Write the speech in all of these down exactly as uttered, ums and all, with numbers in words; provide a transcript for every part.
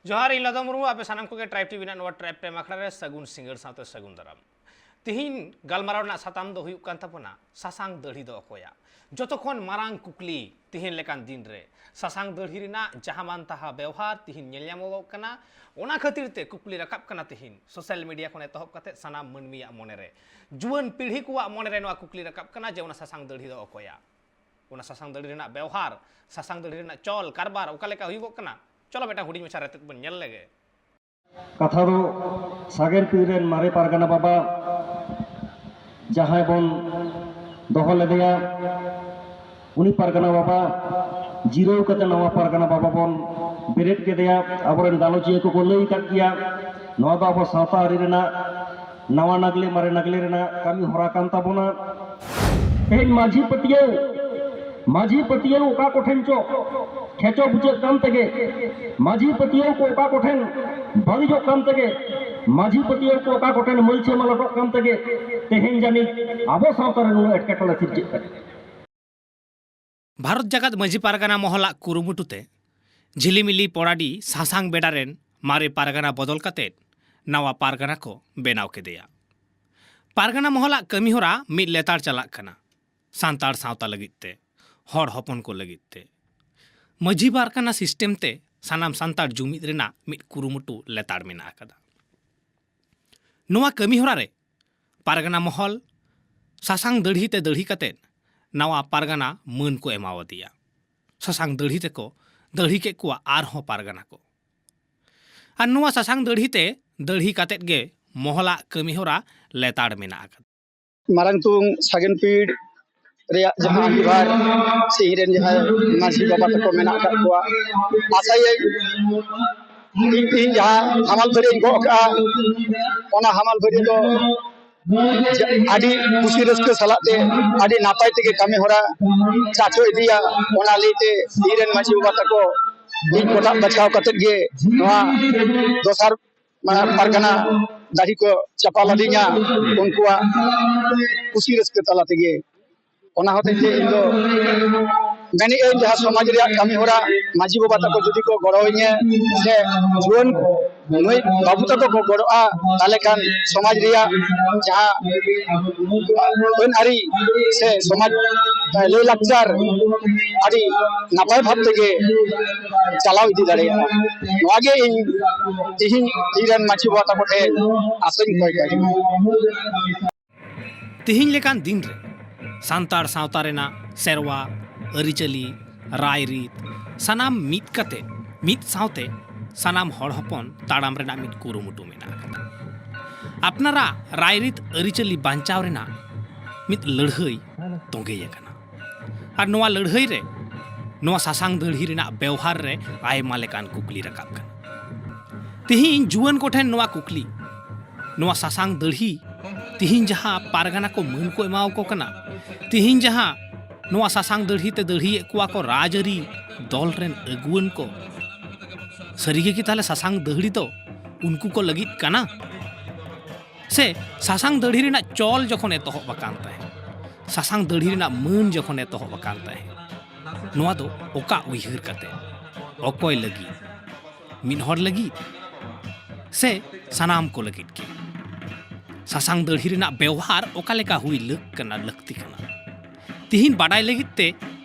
ᱡᱚᱦᱟᱨ, ᱤᱧ ᱞᱟᱫᱚ ᱢᱩᱨᱢᱩ᱾ ᱟᱯᱮ ᱥᱟᱱᱟᱢ ᱠᱚᱜᱮ ᱴᱨᱟᱭᱤᱵᱽ ᱴᱤᱵᱷᱤ ᱨᱮᱱᱟᱜ ᱱᱚᱣᱟ ᱴᱨᱟᱭᱤᱵᱽ ᱴᱟᱭᱤᱢ ᱟᱠᱷᱲᱟ ᱨᱮ ᱥᱟᱹᱜᱩᱱ ᱥᱤᱸᱜᱟᱹᱲ ᱥᱟᱶᱛᱮ ᱥᱟᱹᱜᱩᱱ ᱫᱟᱨᱟᱢ᱾ ᱛᱤᱦᱤᱧ ᱜᱟᱞᱢᱟᱨᱟᱣ ᱨᱮᱱᱟᱜ ᱥᱟᱛᱟᱢ ᱫᱚ ᱦᱩᱭᱩᱜ ᱠᱟᱱ ᱛᱟᱵᱚᱱᱟ ᱥᱟᱥᱟᱝ ᱫᱟᱹᱲᱦᱤ ᱫᱚ ᱚᱠᱚᱭᱟᱜ? ᱡᱚᱛᱚ ᱠᱷᱚᱱ ᱢᱟᱨᱟᱝ ᱠᱩᱠᱞᱤ ᱛᱤᱦᱤᱧ ᱞᱮᱠᱟᱱ ᱫᱤᱱ ᱨᱮ, ᱥᱟᱥᱟᱝ ᱫᱟᱹᱲᱦᱤ ᱨᱮᱱᱟᱜ ᱡᱟᱦᱟᱸ ᱢᱟᱱ ᱛᱟᱦᱟ ᱵᱮᱣᱦᱟᱨ ᱛᱤᱦᱤᱧ ᱧᱮᱞ ᱧᱟᱢᱚᱜᱚᱜ ᱠᱟᱱᱟ, ᱚᱱᱟ ᱠᱷᱟᱹᱛᱤᱨ ᱛᱮ ᱠᱩᱠᱞᱤ ᱨᱟᱠᱟᱵ ᱠᱟᱱᱟ ᱛᱤᱦᱤᱧ ᱥᱳᱥᱟᱞ ᱢᱤᱰᱤᱭᱟ ᱠᱷᱚᱱ ᱮᱛᱚᱦᱚᱵ ᱠᱟᱛᱮ ᱥᱟᱱᱟᱢ ᱢᱟᱹᱱᱢᱤᱭᱟᱜ ᱢᱚᱱᱮᱨᱮ᱾ ᱡᱩᱣᱟᱹᱱ ᱯᱤᱲᱦᱤ ᱠᱚᱣᱟᱜ ᱢᱚᱱᱮᱨᱮ ᱱᱚᱣᱟ ᱠᱩᱠᱞᱤ ᱨᱟᱠᱟᱵ ᱠᱟᱱᱟ ᱡᱮ ᱚᱱᱟ ᱥᱟᱥᱟᱝ ᱫᱟᱹᱲᱦᱤ ᱫᱚ ᱚᱠᱚᱭᱟᱜ? ᱚᱱᱟ ᱥᱟᱥᱟᱝ ᱫᱟᱹᱲᱦᱤ ᱨᱮᱱᱟᱜ ᱵᱮᱣᱦᱟᱨ, ᱥᱟᱥᱟᱝ ᱫᱟᱹᱲᱦᱤ ᱨᱮᱱᱟᱜ ᱪᱚᱞ ᱠᱟᱨᱵᱟᱨ ᱚᱠᱟ ᱞᱮᱠᱟ ᱦᱩᱭᱩᱜᱚᱜ ᱠᱟᱱᱟ? ᱪᱚᱞᱚ ᱢᱤᱫᱴᱟᱝ ᱦᱩᱰᱤᱧ ᱢᱟᱪᱷᱟ ᱨᱮᱛᱮᱫ ᱵᱚᱱ ᱧᱮᱞ ᱞᱮᱜᱮ᱾ ᱠᱟᱛᱷᱟ ᱫᱚ ᱥᱟᱜᱮᱱ ᱯᱤᱲ ᱨᱮᱱ ᱢᱟᱨᱮ ᱯᱟᱨᱜᱟᱱᱟ ᱵᱟᱵᱟ ᱡᱟᱦᱟᱸᱭ ᱵᱚᱱ ᱫᱚᱦᱚ ᱞᱮᱫᱮᱭᱟ, ᱩᱱᱤ ᱯᱟᱨᱜᱟᱱᱟ ᱵᱟᱵᱟ ᱡᱤᱨᱟᱹᱣ ᱠᱟᱛᱮ ᱱᱟᱣᱟ ᱯᱟᱨᱜᱟᱱᱟ ᱵᱟᱵᱟ ᱵᱚᱱ ᱵᱮᱨᱮᱫ ᱠᱮᱫᱮᱭᱟ᱾ ᱟᱵᱚᱨᱮᱱ ᱜᱟᱞᱚᱪᱤᱭᱟᱹ ᱠᱚᱠᱚ ᱞᱟᱹᱭ ᱟᱠᱟᱫ ᱜᱮᱭᱟ, ᱱᱚᱣᱟ ᱫᱚ ᱟᱵᱚ ᱥᱟᱶᱛᱟ ᱟᱹᱨᱤ ᱨᱮᱱᱟᱜ ᱱᱟᱣᱟ ᱱᱟᱜᱽᱞᱮ ᱢᱟᱨᱮ ᱱᱟᱜᱽᱞᱮ ᱨᱮᱱᱟᱜ ᱠᱟᱹᱢᱤ ᱦᱚᱨᱟ ᱠᱟᱱ ᱛᱟᱵᱚᱱᱟ᱾ ᱛᱮᱦᱮᱧ ᱢᱟᱹᱡᱷᱤ ᱯᱟᱹᱛᱭᱟᱹᱣ, ᱢᱟᱹᱡᱷᱤ ᱯᱟᱹᱛᱭᱟᱹᱣ ᱚᱠᱟ ᱠᱚᱴᱷᱮᱱ ᱪᱚ ᱠᱷᱮᱪᱚ ᱵᱩᱡᱷᱟᱹᱜ ᱠᱟᱱ ᱛᱮᱜᱮ, ᱢᱟᱹᱡᱷᱤ ᱯᱟᱹᱛᱭᱟᱹᱣ ᱠᱚ ᱚᱠᱟ ᱠᱚᱴᱷᱮᱱ ᱵᱟᱹᱲᱤᱡᱚᱜ ᱠᱟᱱ ᱛᱮᱜᱮ, ᱢᱟᱹᱡᱷᱤ ᱯᱟᱹᱛᱭᱟᱹᱣ ᱠᱚ ᱚᱠᱟ ᱠᱚᱴᱷᱮᱱ ᱢᱟᱹᱞᱪᱷᱟᱹ ᱢᱟᱞᱚᱴᱚᱜ ᱠᱟᱱ ᱛᱮᱜᱮ ᱛᱮᱦᱮᱧ ᱡᱟᱹᱱᱤᱡ ᱟᱵᱚ ᱥᱟᱶᱛᱟ ᱨᱮ ᱱᱩᱱᱟᱹᱜ ᱮᱴᱠᱮᱴᱚᱬᱮ ᱥᱤᱨᱡᱟᱹᱜ ᱠᱟᱱᱟ᱾ ᱵᱷᱟᱨᱚᱛ ᱡᱟᱠᱟᱛ ᱢᱟᱹᱡᱷᱤ ᱯᱟᱨᱜᱟᱱᱟ ᱢᱚᱦᱚᱞᱟᱜ ᱠᱩᱨᱩᱢᱩᱴᱩ ᱛᱮ ᱡᱷᱤᱞᱤᱢᱤᱞᱤ ᱯᱚᱲᱟᱰᱤ ᱥᱟᱥᱟᱝ ᱵᱮᱰᱟ ᱨᱮᱱ ᱢᱟᱨᱮ ᱯᱟᱨᱜᱟᱱᱟ ᱵᱚᱫᱚᱞ ᱠᱟᱛᱮ ᱱᱟᱣᱟ ᱯᱟᱨᱜᱟᱱᱟ ᱠᱚ ᱵᱮᱱᱟᱣ ᱠᱮᱫᱮᱭᱟ᱾ ᱯᱟᱨᱜᱟᱱᱟ ᱢᱚᱦᱚᱞᱟᱜ ᱠᱟᱹᱢᱤᱦᱚᱨᱟ ᱢᱤᱫ ᱞᱮᱛᱟᱲ ᱪᱟᱞᱟᱜ ᱠᱟᱱᱟ᱾ ᱥᱟᱱᱛᱟᱲ ᱥᱟᱶᱛᱟ ᱞᱟᱹᱜᱤᱫ ᱛᱮ, ᱦᱚᱲ ᱦᱚᱯᱚᱱ ᱠᱚ ᱞᱟᱹᱜᱤᱫ ᱛᱮ ᱢᱟᱹᱡᱷᱤ ᱯᱟᱨᱜᱟᱱᱟ ᱥᱤᱥᱴᱮᱢ ᱛᱮ ᱥᱟᱱᱟᱢ ᱥᱟᱱᱛᱟᱲ ᱡᱩᱢᱤᱫ ᱨᱮᱱᱟᱜ ᱢᱤᱫ ᱠᱩᱨᱩᱢᱩᱴᱩ ᱞᱮᱛᱟᱲ ᱢᱮᱱᱟᱜ ᱟᱠᱟᱫᱟ᱾ ᱱᱚᱣᱟ ᱠᱟᱹᱢᱤᱦᱚᱨᱟ ᱨᱮ ᱯᱟᱨᱜᱟᱱᱟ ᱢᱚᱦᱚᱞ ᱥᱟᱥᱟᱝ ᱫᱟᱹᱲᱦᱤ ᱛᱮ ᱫᱟᱹᱲᱦᱤ ᱠᱟᱛᱮ ᱱᱟᱣᱟ ᱯᱟᱨᱜᱟᱱᱟ ᱢᱟᱹᱱ ᱠᱚ ᱮᱢᱟᱣᱟᱫᱮᱭᱟ᱾ ᱥᱟᱥᱟᱝ ᱫᱟᱹᱲᱦᱤ ᱛᱮᱠᱚ ᱫᱟᱹᱲᱦᱤ ᱠᱮᱫ ᱠᱚᱣᱟ ᱟᱨᱦᱚᱸ ᱯᱟᱨᱜᱟᱱᱟ ᱠᱚ᱾ ᱟᱨ ᱱᱚᱣᱟ ᱥᱟᱥᱟᱝ ᱫᱟᱹᱲᱦᱤ ᱛᱮ ᱫᱟᱹᱲᱦᱤ ᱠᱟᱛᱮ ᱜᱮ ᱢᱚᱦᱚᱞᱟᱜ ᱠᱟᱹᱢᱤᱦᱚᱨᱟ ᱞᱮᱛᱟᱲ ᱢᱮᱱᱟᱜ ᱟᱠᱟᱫᱟ᱾ ᱢᱟᱨᱟᱝ ᱛᱩᱝ ᱥᱟᱜᱮᱱ ᱯᱤᱲ ᱨᱮᱭᱟᱜ ᱡᱟᱦᱟᱸ ᱟᱸᱜᱤᱵᱷᱟᱨ ᱥᱮ ᱤᱧ ᱨᱮᱱ ᱡᱟᱦᱟᱸᱭ ᱢᱟᱹᱡᱷᱤ ᱵᱟᱵᱟ ᱛᱟᱠᱚ ᱢᱮᱱᱟᱜ ᱟᱠᱟᱫ ᱠᱚᱣᱟ, ᱟᱥᱟᱭᱟᱹᱧ ᱤᱧ ᱛᱮᱦᱮᱧ ᱡᱟᱦᱟᱸ ᱦᱟᱢᱟᱞ ᱵᱷᱟᱹᱨᱭᱟᱹᱧ ᱜᱚᱜ ᱠᱟᱜᱼᱟ, ᱚᱱᱟ ᱦᱟᱢᱟᱞ ᱵᱷᱟᱹᱨᱭᱟᱹ ᱫᱚ ᱟᱹᱰᱤ ᱠᱩᱥᱤ ᱨᱟᱹᱥᱠᱟᱹ ᱥᱟᱞᱟᱜ ᱛᱮ ᱟᱹᱰᱤ ᱱᱟᱯᱟᱭ ᱛᱮᱜᱮ ᱠᱟᱹᱢᱤ ᱦᱚᱨᱟ ᱪᱟᱪᱚ ᱤᱫᱤᱭᱟ᱾ ᱚᱱᱟ ᱞᱟᱹᱭᱛᱮ ᱤᱧ ᱨᱮᱱ ᱢᱟᱹᱡᱷᱤ ᱵᱟᱵᱟ ᱛᱟᱠᱚ ᱤᱧ ᱠᱚᱴᱟᱜ ᱵᱟᱪᱷᱟᱣ ᱠᱟᱛᱮᱫ ᱜᱮ ᱱᱚᱣᱟ ᱫᱚᱥᱟᱨ ᱯᱟᱨᱜᱟᱱᱟ ᱫᱟᱲᱮ ᱠᱚ ᱪᱟᱯᱟᱞ ᱟᱹᱫᱤᱧᱟ᱾ ᱩᱱᱠᱩᱣᱟᱜ ᱠᱩᱥᱤ ᱨᱟᱹᱥᱠᱟᱹ ᱛᱟᱞᱟ ᱛᱮᱜᱮ, ᱚᱱᱟ ᱦᱚᱛᱮᱡ ᱛᱮ ᱤᱧ ᱫᱚ ᱢᱮᱱᱮᱫ ᱟᱹᱧ, ᱡᱟᱦᱟᱸ ᱥᱚᱢᱟᱡᱽ ᱨᱮᱭᱟᱜ ᱠᱟᱹᱢᱤ ᱦᱚᱨᱟ ᱢᱟᱹᱡᱷᱤ ᱵᱟᱵᱟ ᱛᱟᱠᱚ ᱡᱩᱫᱤ ᱠᱚ ᱜᱚᱲᱚ ᱟᱹᱧᱟ, ᱥᱮ ᱡᱩᱣᱟᱹᱱ ᱢᱟᱹᱭ ᱵᱟᱹᱵᱩ ᱛᱟᱠᱚ ᱠᱚ ᱜᱚᱲᱚᱜᱼᱟ, ᱛᱟᱦᱚᱞᱮ ᱠᱷᱟᱱ ᱥᱚᱢᱟᱡᱽ ᱨᱮᱭᱟᱜ ᱡᱟᱦᱟᱸ ᱟᱹᱱ ᱟᱹᱨᱤ ᱥᱮ ᱥᱚᱢᱟᱡᱽ ᱞᱟᱹᱭ ᱞᱟᱠᱪᱟᱨ ᱟᱹᱰᱤ ᱱᱟᱯᱟᱭ ᱵᱷᱟᱵᱽ ᱛᱮᱜᱮ ᱪᱟᱞᱟᱣ ᱤᱫᱤ ᱫᱟᱲᱮᱭᱟᱜᱼᱟ᱾ ᱱᱚᱣᱟ ᱜᱮ ᱤᱧ ᱛᱤᱦᱤᱧ ᱤᱧ ᱨᱮᱱ ᱢᱟᱹᱡᱷᱤ ᱵᱟᱵᱟ ᱛᱟᱠᱚ ᱴᱷᱮᱱ ᱟᱥᱟᱧ ᱠᱚᱭ ᱠᱟᱜᱼᱟ᱾ ᱛᱤᱦᱤᱧ ᱞᱮᱠᱟᱱ ᱫᱤᱱ ᱨᱮ ᱥᱟᱱᱛᱟᱲ ᱥᱟᱶᱛᱟ ᱨᱮᱱᱟᱜ ᱥᱮᱨᱣᱟ, ᱟᱹᱨᱤᱪᱟᱹᱞᱤ, ᱨᱟᱭᱨᱤᱛ ᱥᱟᱱᱟᱢ ᱢᱤᱫ ᱠᱟᱛᱮ, ᱢᱤᱫ ᱥᱟᱶᱛᱮ ᱥᱟᱱᱟᱢ ᱦᱚᱲ ᱦᱚᱯᱚᱱ ᱛᱟᱲᱟᱢ ᱨᱮᱱᱟᱜ ᱢᱤᱫ ᱠᱩᱨᱩᱢᱩᱴᱩ ᱢᱮᱱᱟᱜ ᱟᱠᱟᱫᱟ᱾ ᱟᱯᱱᱟᱨᱟᱜ ᱨᱟᱭᱨᱤᱛ ᱟᱹᱨᱤᱪᱟᱹᱞᱤ ᱵᱟᱧᱪᱟᱣ ᱨᱮᱱᱟᱜ ᱢᱤᱫ ᱞᱟᱹᱲᱦᱟᱹᱭ ᱛᱚᱸᱜᱮ ᱟᱠᱟᱱᱟ᱾ ᱟᱨ ᱱᱚᱣᱟ ᱞᱟᱹᱲᱦᱟᱹᱭ ᱨᱮ ᱱᱚᱣᱟ ᱥᱟᱥᱟᱝ ᱫᱟᱹᱲᱦᱤ ᱨᱮᱱᱟᱜ ᱵᱮᱣᱦᱟᱨ ᱨᱮ ᱟᱭᱢᱟ ᱞᱮᱠᱟᱱ ᱠᱩᱠᱞᱤ ᱨᱟᱠᱟᱵ ᱠᱟᱱᱟ᱾ ᱛᱤᱦᱤᱧ ᱡᱩᱣᱟᱹᱱ ᱠᱚᱴᱷᱮᱱ ᱱᱚᱣᱟ ᱠᱩᱠᱞᱤ, ᱱᱚᱣᱟ ᱥᱟᱥᱟᱝ ᱫᱟᱹᱲᱦᱤ ᱛᱤᱦᱤᱧ ᱡᱟᱦᱟᱸ ᱯᱟᱨᱜᱟᱱᱟ ᱠᱚ ᱢᱟᱹᱱ ᱠᱚ ᱮᱢᱟᱣᱟᱠᱚ ᱠᱟᱱᱟ, ᱛᱤᱦᱤᱧ ᱡᱟᱦᱟᱸ ᱱᱚᱣᱟ ᱥᱟᱥᱟᱝ ᱫᱟᱹᱲᱦᱤ ᱛᱮ ᱫᱟᱹᱲᱦᱤᱭᱮᱫ ᱠᱚᱣᱟ ᱠᱚ ᱨᱟᱡᱽᱟᱹᱨᱤ ᱫᱚᱞ ᱨᱮᱱ ᱟᱹᱜᱩᱣᱟᱹᱱ ᱠᱚ, ᱥᱟᱹᱨᱤᱜᱮ ᱠᱤ ᱛᱟᱦᱞᱮ ᱥᱟᱥᱟᱝ ᱫᱟᱹᱲᱦᱤ ᱫᱚ ᱩᱱᱠᱩ ᱠᱚ ᱞᱟᱹᱜᱤᱫ ᱠᱟᱱᱟ? ᱥᱮ ᱥᱟᱥᱟᱝ ᱫᱟᱹᱲᱦᱤ ᱨᱮᱱᱟᱜ ᱪᱚᱞ ᱡᱚᱠᱷᱚᱱ ᱮᱛᱚᱦᱚᱵ ᱟᱠᱟᱱ ᱛᱟᱦᱮᱸᱫ, ᱥᱟᱥᱟᱝ ᱫᱟᱹᱲᱦᱤ ᱨᱮᱱᱟᱜ ᱢᱟᱹᱱ ᱡᱚᱠᱷᱚᱱ ᱮᱛᱚᱦᱚᱵ ᱟᱠᱟᱱ ᱛᱟᱦᱮᱸᱫ, ᱱᱚᱣᱟ ᱫᱚ ᱚᱠᱟ ᱩᱭᱦᱟᱹᱨ ᱠᱟᱛᱮ, ᱚᱠᱚᱭ ᱞᱟᱹᱜᱤᱫ? ᱢᱤᱫ ᱦᱚᱲ ᱞᱟᱹᱜᱤᱫ ᱥᱮ ᱥᱟᱱᱟᱢ ᱠᱚ ᱞᱟᱹᱜᱤᱫ ᱜᱮ? ᱥᱟᱥᱟᱝ ᱫᱟᱹᱲᱦᱤ ᱨᱮᱱᱟᱜ ᱵᱮᱣᱦᱟᱨ ᱚᱠᱟ ᱞᱮᱠᱟ ᱦᱩᱭ ᱞᱟᱹᱠ ᱠᱟᱱᱟ, ᱞᱟᱹᱠᱛᱤ ᱠᱟᱱᱟ? ᱛᱤᱦᱤᱧ ᱵᱟᱰᱟᱭ ᱞᱟᱹᱜᱤᱫ ᱛᱮ